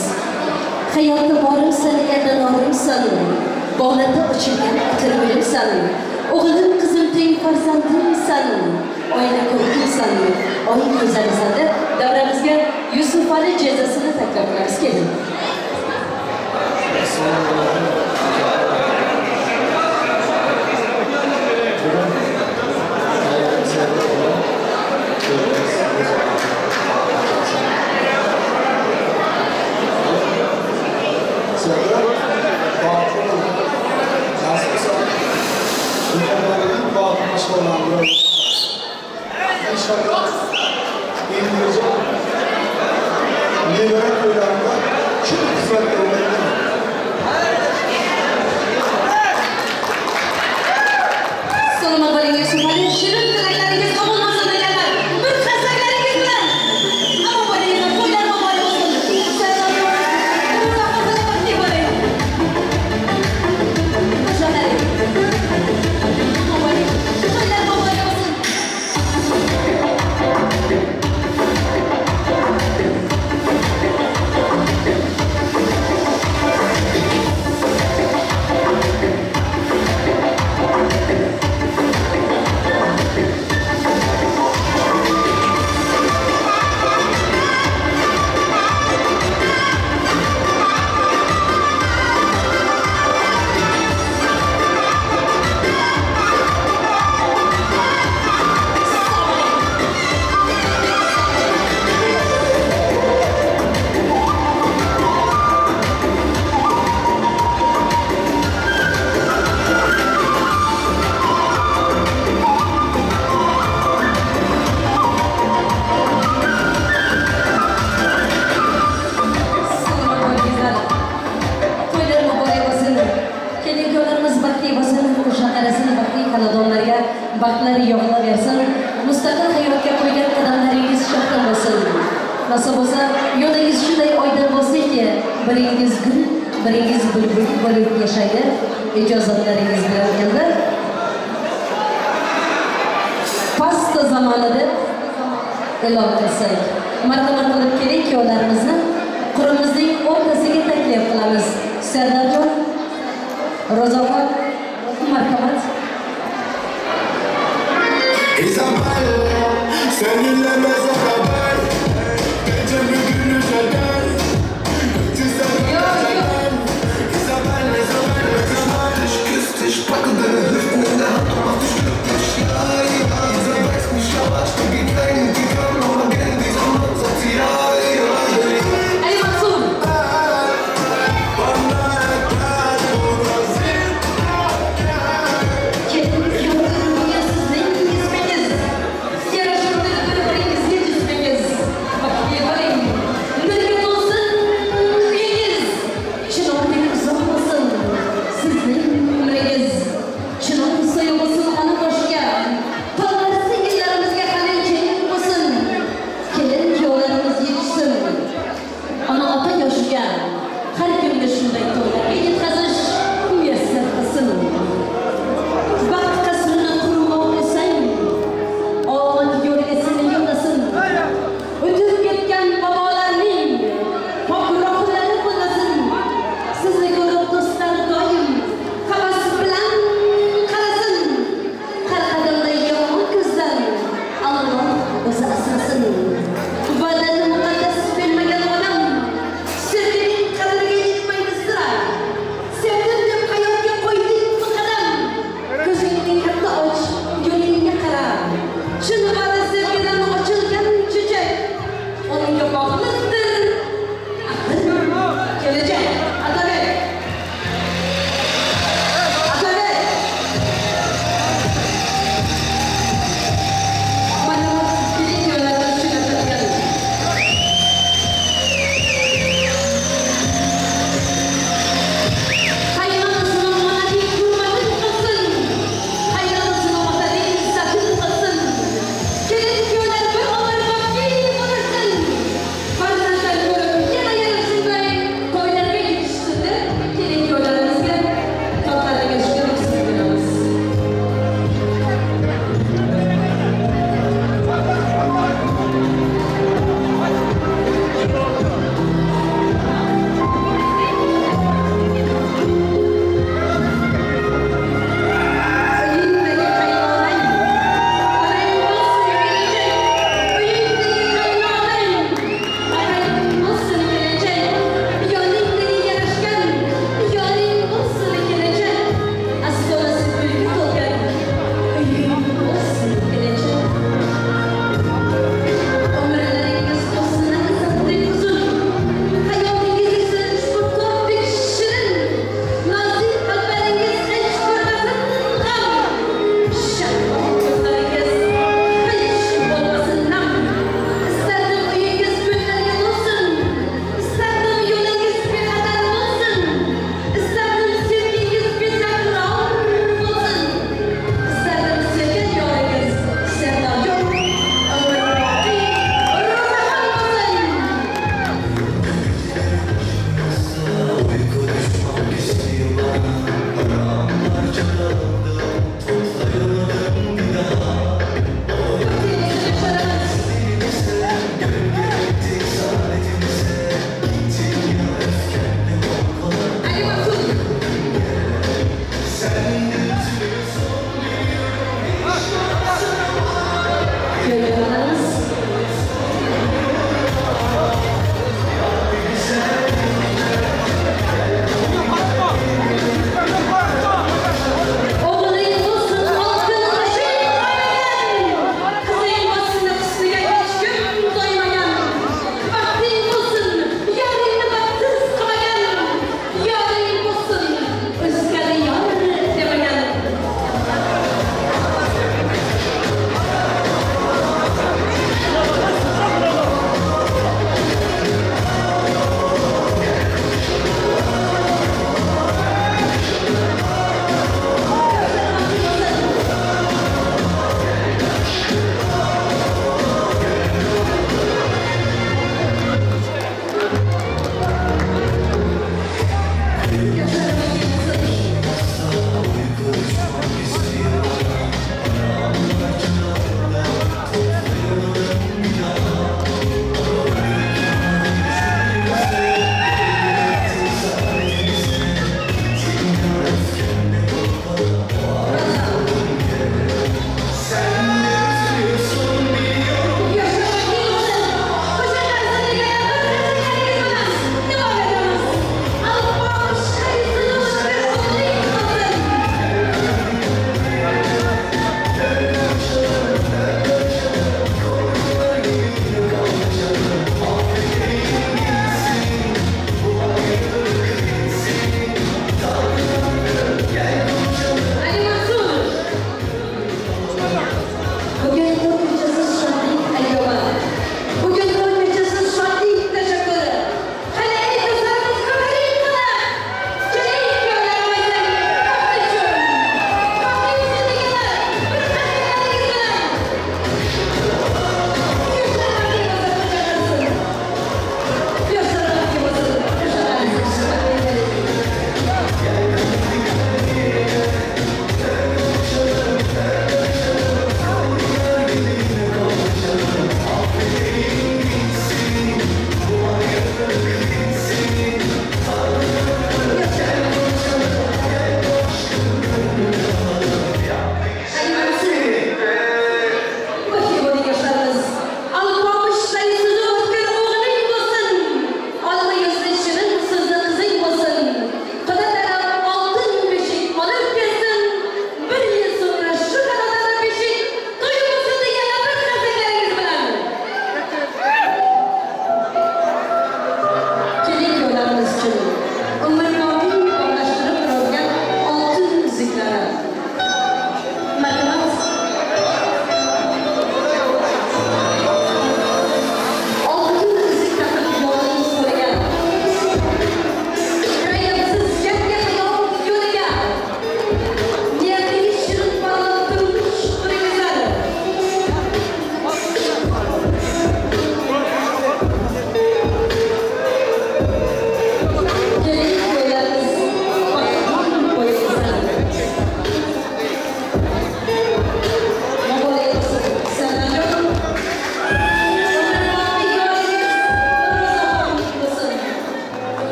Hayotda borimsan, endi norimsan. Bog'larda ochilgan atir gulimsan. O'g'lim qizim teng farzandimsan. Oila ko'rkimsan, oy go'zalisan deb davramizga Yusuf Ali jezasini taklif qilamiz. Keling. Assalomu alaykum. Bugun Serdar bagtly bolsun. Nasip bolsa dünýäniň iň bagtly maşgalalaryndan biri. Inşallah indiki nebere toýlarynda şu kysmatda bolar. Salomat bo'ling Yusuf Ali. Shirin tilaklaringiz qabul bo'lsin deganlar. Bir qarsaklaringiz bilan. Omon bo'linglar, to'ylar muborak bo'lsin. Serdar baxtli bo'ling. Qo'shoqlaring. Omon bo'ling. To'ylar Baxtlar yog'ilaversin. Mustaqil hayotga qo'ygan qadamlaringiz shohdan bo'lsin. Nasib bo'lsa, yo'lingiz shunday oydin bo'lsinki, biringiz gul, biringiz bulbul bo'lib yashaydi. Ijozatlaringiz bilan endi pasta zamonida e'lon qilsak. Marhamat qilib keling, kuyovlarimizni qurimizning o'rtasiga taklif qilamiz. Sardorjon, Ro'zaxon, marhamat. Isabel, seninle mezara ben. Gecemi gündüz eder. Isabel, Isabel, Isabel. Ich küss dich, packe deine Hüften in der Hand und mach dich glücklich. Ja, ja, dieser weiß nicht, aber ich bin gegangen, die kann noch mal gehen, dieser Mann sagt sie, ja, ja, ja. Ali Mansur. Kelin kuyovlar, bugun sizning ismingiz. Yarashuvni bir-biringizga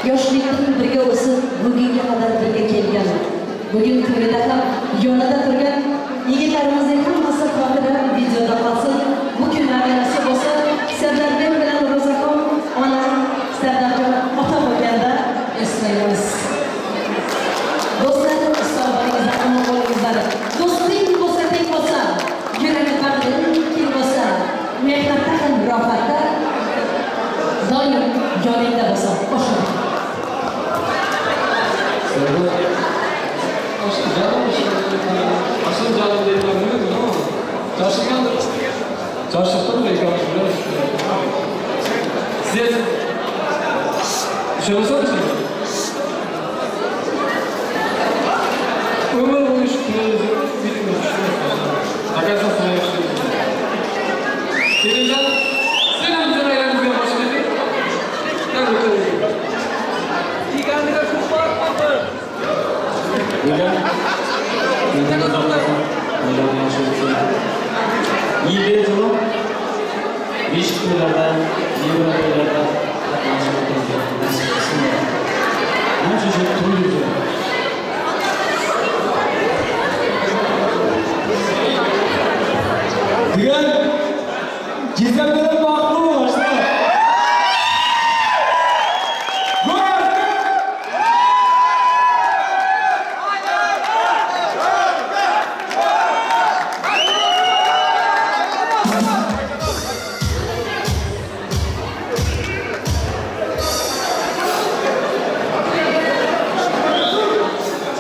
Yoshlikdan birga o'sib, bugunga qadar birga kelgan, bugun to'yida ham yonida turgan yigitlarimizning hammasi xotira videoda qolsin. Bu kunlarga nasib bo'lsa, Sardarbek bilan Ro'zaxon ona, Sardarjon ota bo'lganda eslaymiz. Do'stlar, hisobatingizda omon bo'lingizlar. Do'sting bo'lsa, teng bo'lsa, yuragi bag'ring keng bo'lsa, mehnatda ham rohatda doim yoningda bo'lsa. Qo'shiq. Serdar, canım, aslında canım deyilmem ama Çarşıktan Çarşıktan da yıkamış biliyor musun? Siz söylesene şimdi. Ömür boyu şu kuyruğunuzu bilmiyorum. Arkadaşlar sana yakışıyor. Selincan, sen amcanın ayağınızı başladık. Ben bakalım. İyi bir yıl, beş toylarda, yigirma toylarda qatnashib o'tirgan nasib qilsin. Ancha shu to'y yurgan. Degan Gizem bilan baxtli bo'l, oshnam.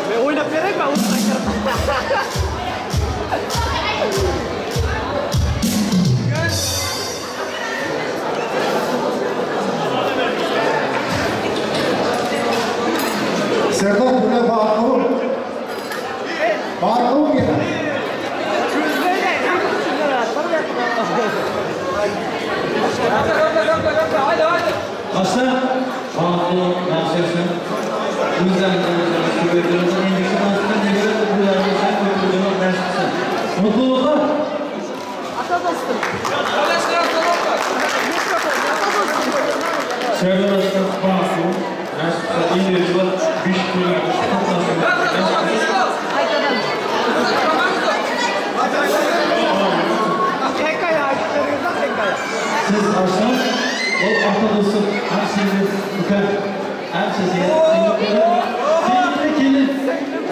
Men o'ynab beraymi? Serdar buna baxtli bo'l. Baxtli bo'l gene. Aslan, baxtli bo'l, yaxshi yasha. O'zlaringni o'zlaringiz ko'paytirsin. Endigi nasibdan nega bularni ko'paytirib nasib qilsin. Mutluluklar. Ata do'stim. Serdar Aslan baxtli bo'l. Nasib qilsa ileri yıl besh toylarda qatnashib Qaytadan. Siz Arslan, ol ata do'stim, ham singlim ukam, ham sizga singlim ukam, singlim kelin,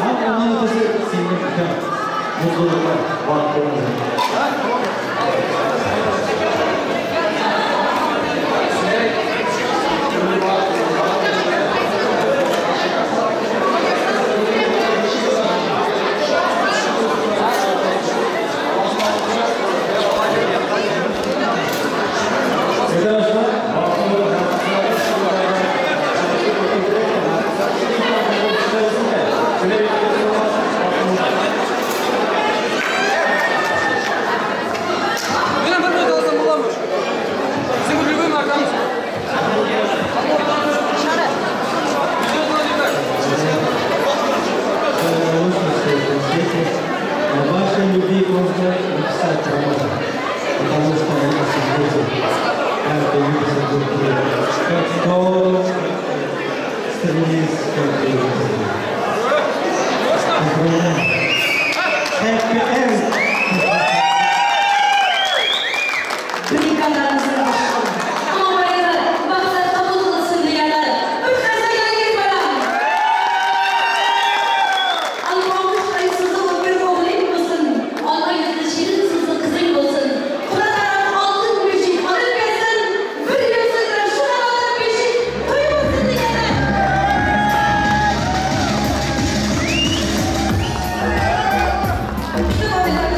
ham ondan o'tasi singlim ukam. Mutluluklar, baxtli bo'linglar. Serdar Aslan, baxtli bo'l, Benim bir minut olsam bo'larmi? Sen bu любой markamiz. Дети, о вашей любви можно написать роман, потому что у нас дети, как любят друг друга, как здорово стремились, как любят. Поздравляю. Happy end. Buyuklarimizni qo'shib. Omadlar, maqsad qabul qilsin deganlar. Bir qarsak baland. Alpomish so'zi o'tkir o'g'ling bo'lsin. Olma yuzli shirin so'zi qizing bo'lsin. Xudo taraf oltin beshik olib bersin. Bir yil shu xonadon beshik to'y bo'lsin deganlar. Kutib olinglar.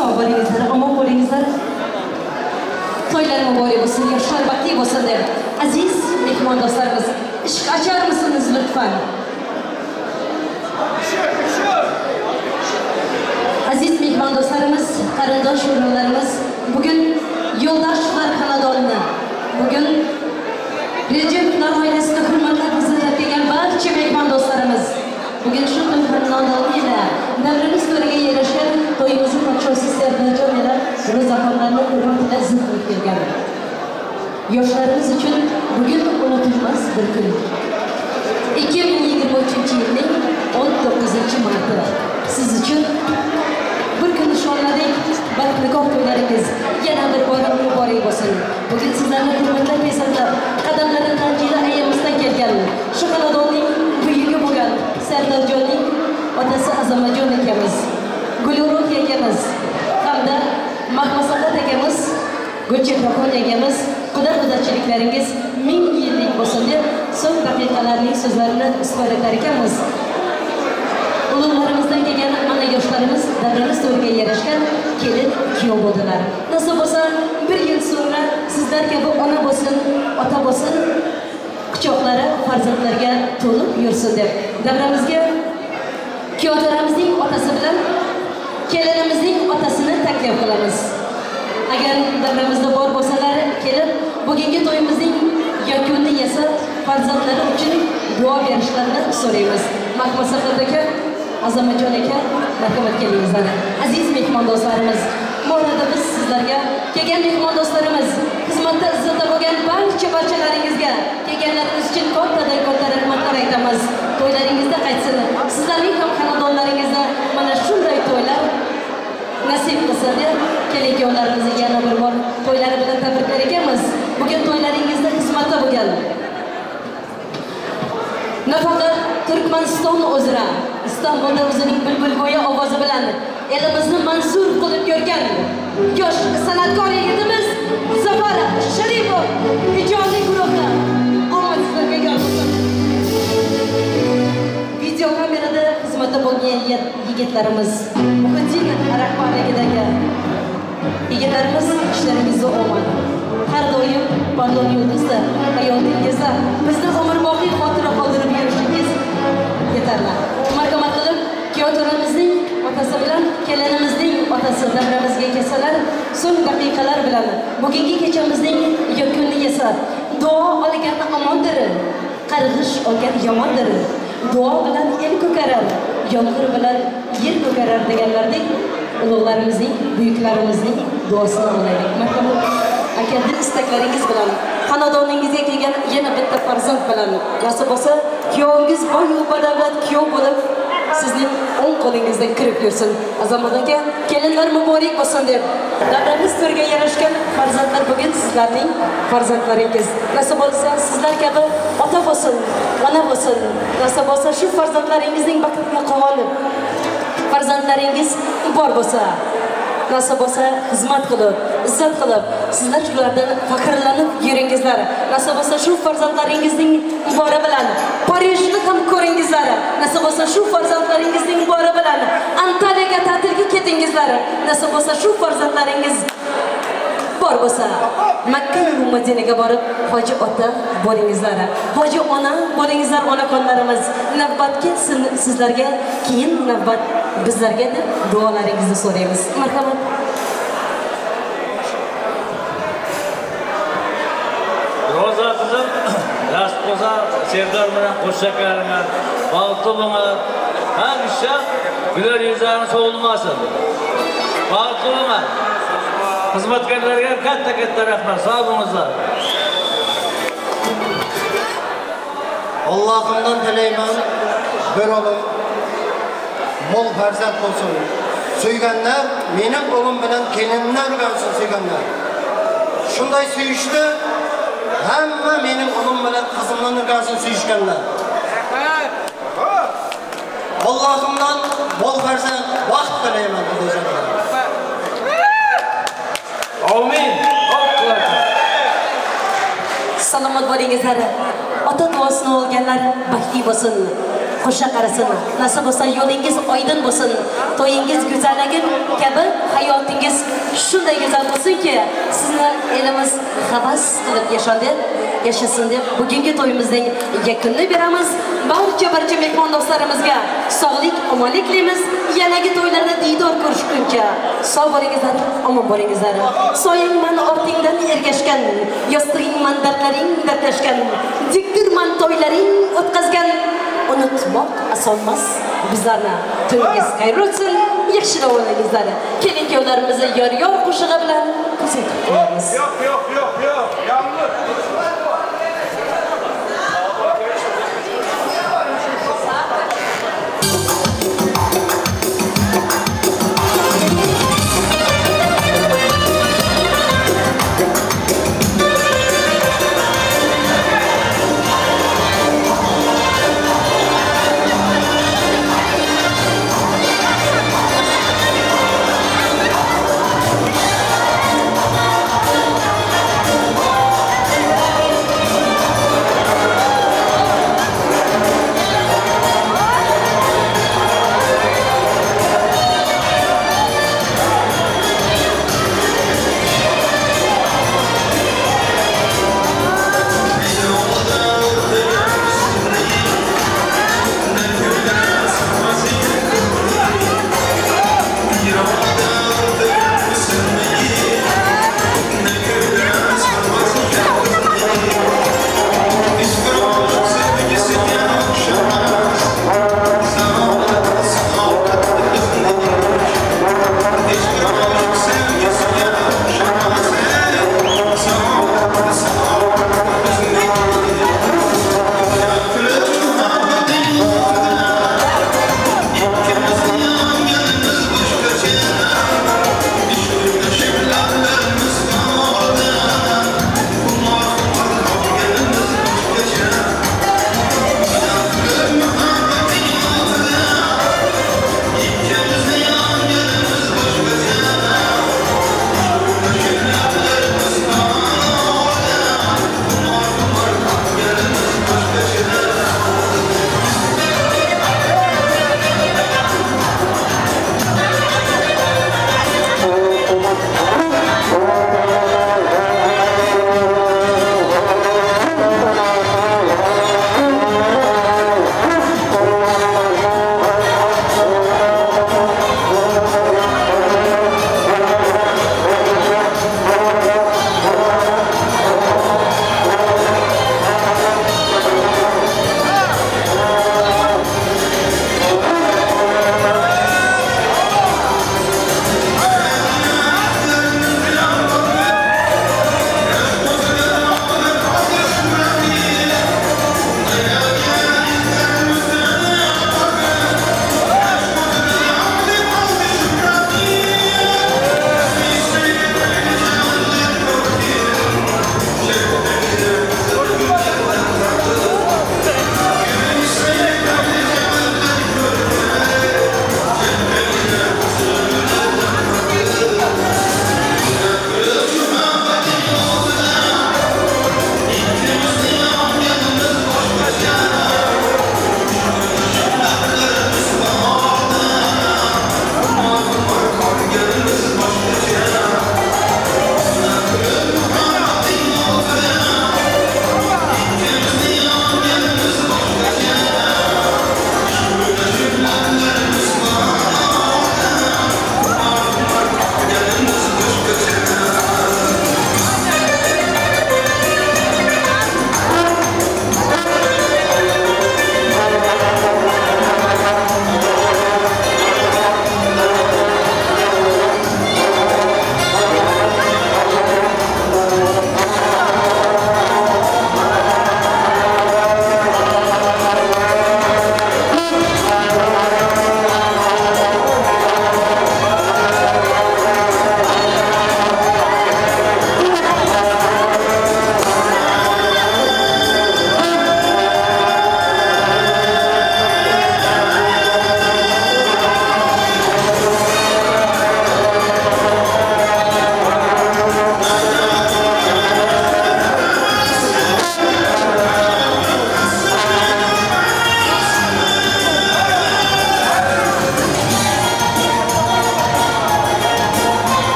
Sog' bo'lingizlar, omon bo'lingizlar. To'ylar muborak bo'lsin, yoshlar baxtli bo'lsin deb. Aziz mehmondo'stlarimiz, eshik ocharmisiniz lutfan? Aziz mehmondo'stlarimiz, qarindosh urug'larimiz, bugun Yo'ldoshevlar xonadonini, bugun Rejeplar oilasini hurmatlab huzurlab kelgan barcha mehmondo'stlarimiz, bugun shu to'y xonadoni ila davramiz to'riga yarasha to'yimizni podshosi Serdarjon ila Ro'zaxonlarni hurmat ila zid qilib kelgan. Yoshlarimiz uchun bugun unutilmas bir kun. 2023 yilning 19 marti siz uchun bir kun nishonladik. Baxt nikoh to'ylaringiz yana bir bor muborak bo'lsin. Bugun sizlarni hurmatli farzandlar qadamlari Tanjila ayamizdan kelgan, shu xonadonning buyugi bo'lgan Sardorjonning otasi Azamatjon akamiz, Gulruh akamiz hamda Mahmasaxat akamiz, Gulchehraxon akamiz quda qudachiliklaringiz 1000 yillik bo'lsin deb so'ng daqiqalarning so'zlarini istifoda etar ekanmiz. Ulug'larimizdan kelgan mana yoshlarimiz davramiz to'riga yarashgan kelin kuyov bo'ldilar. Nasib bo'lsa, bir yil so'ngra sizlar kabi ona bo'lsin, ota bo'lsin, quchoqlari farzandlarga to'lib yursin deb davramizga kuyovto'ramizning otasi bilan kelinimizning otasini taklif qilamiz. Agar davramizda bor bo'lsalar, kelib bugungi to'yimizning yakunini yasab, farzandlari uchun duo berishlarini so'raymiz. Mahmasaxat aka, Azamatjon aka, marhamat kelingizlar. Aziz mehmon do'stlarimiz, bu o'rnida biz sizlarga kelgan mehmon do'stlarimiz, xizmatda izzatda bo'lgan barcha barchalaringizga kelganlaringiz uchun kattadan katta rahmatlar aytamiz. To'ylaringizda qaytsin. Sizlarning ham xonadonlaringizda mana shunday to'ylar nasib qilsin deb kelin kuyovlarimizni yana bir bor to'ylari bilan tabriklar ekanmiz. Bugun to'ylaringizda xizmatda bo'lgan nafaqat Turkmaniston o'zra, Istanbulda o'zining bulbulgo'yi ovozi bilan elimizni mansur qilib yurgan yosh san'atkor yigitimiz Zafar Sharipov ijodiy guruhi omad sizlarga yor bo'lsin. Video kamerada xizmatda bo'lgan yigitlarimiz Muhiddin rahbarligidagi yigitlarimiz ishlaringizda omad. Har doim porloq yulduzda hayotingizda bizni umrboqiy xotira qoldirib yurishingiz yetarli. Marhamat qilib kuyovto'ramizning otasi bilan kelinimizning otasi davramizga kelsalar, so'ng daqiqalar bilan bugungi kechamizning yakunini yasab, duo olgan omondir, qarg'ish olgan yomondir. Duo bilan el ko'karar, yomg'ir bilan yer ko'karar deganlardek ulug'larimizning, buyuklarimizning duosini olaylik. Marhamat aka, dil istaklaringiz bilan xonadoningizga kelgan yana bitta farzand bilan nasib bo'lsa, kuyovingiz boy va badavlat kuyov bo'lib sizning o'ng qo'lingizdan kirib yursin. Azamat aka, kelinlar muborak bo'lsin deb davramiz to'riga yarashgan farzandlar bugun sizlarning farzandlaringiz. Nasib bo'lsa, sizlar kabi ota bo'lsin, ona bo'lsin. Nasib bo'lsa, shu farzandlaringizning baxtiga quvonib, farzandlaringiz bor bo'lsa, nasib bo'lsa xizmat qilib, izzat qilib, sizlar shulardan faxrlanib yuringizlar. Nasib bo'lsa shu farzandlaringizning bori bilan Parijni ham ko'ringizlar. Nasib bo'lsa shu farzandlaringizning bori bilan Antaliyaga ta'tilga ketingizlar. Nasib bo'lsa shu farzandlaringiz bor bo'lsa Makka va Madinaga borib hoji ota bo'lingizlar. Hoji ona bo'lingizlar, onaxonlarimiz. Navbat kelsin sizlarga, keyin navbat bizlarga deb duolaringizni so'raymiz. Marhamat. Roza qizim, nasib bo'lsa Serdar bilan qo'shaqarman. Baxtli bo'ling. Hamisha güler yuzlaring so'lmasin. Baxtli bo'ling. Xizmatkorlarga katta-katta rahmat. Sog' bo'linglar. Allohimdan tilayman, bir o'g'lim mo'l farzand bo'lsin. Suyganlar mening o'g'lim bilan kelinimni o'rgansin suyganlar. Shunday suyishdi, hamma mening o'g'lim bilan qizimni o'rgansin suyishganlar. Allohimdan mo'l farzand, baxt tilayman Xudojondan. Amin. Salomat bo'lingizlar. Ota duosini olganlar baxtli bo'lsin. Qo'sha qarasin. Nasib bo'lsa yo'lingiz oydin bo'lsin. To'yingiz go'zalligi kabi hayotingiz shunday go'zal bo'lsinki, sizni elimiz havas qilib yashadi, yashasin deb bugungi to'yimizning yakunini beramiz. Barcha mehmon do'stlarimizga sog'lik, omonlik tilaymiz. Yanagi to'ylarda diydor ko'rishguncha sog' bo'lingizlar, omon bo'lingizlar. Soyingman ortingdan ergashgan, yostig'ingman dardlaring dardlashgan, diktirman to'ylaring o'tkazgan. Unutmoq osonmas bizlarni. To'yingiz xayrli o'tsin, yaxshi davolangizlar. Kelin kuyovlarimizni yor-yor qo'shig'i bilan kuzatib qo'yamiz. Yo'q, yo'q, yo'q, yo'q. Yomg'ir.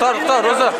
Tuktar, tuktar, Roza.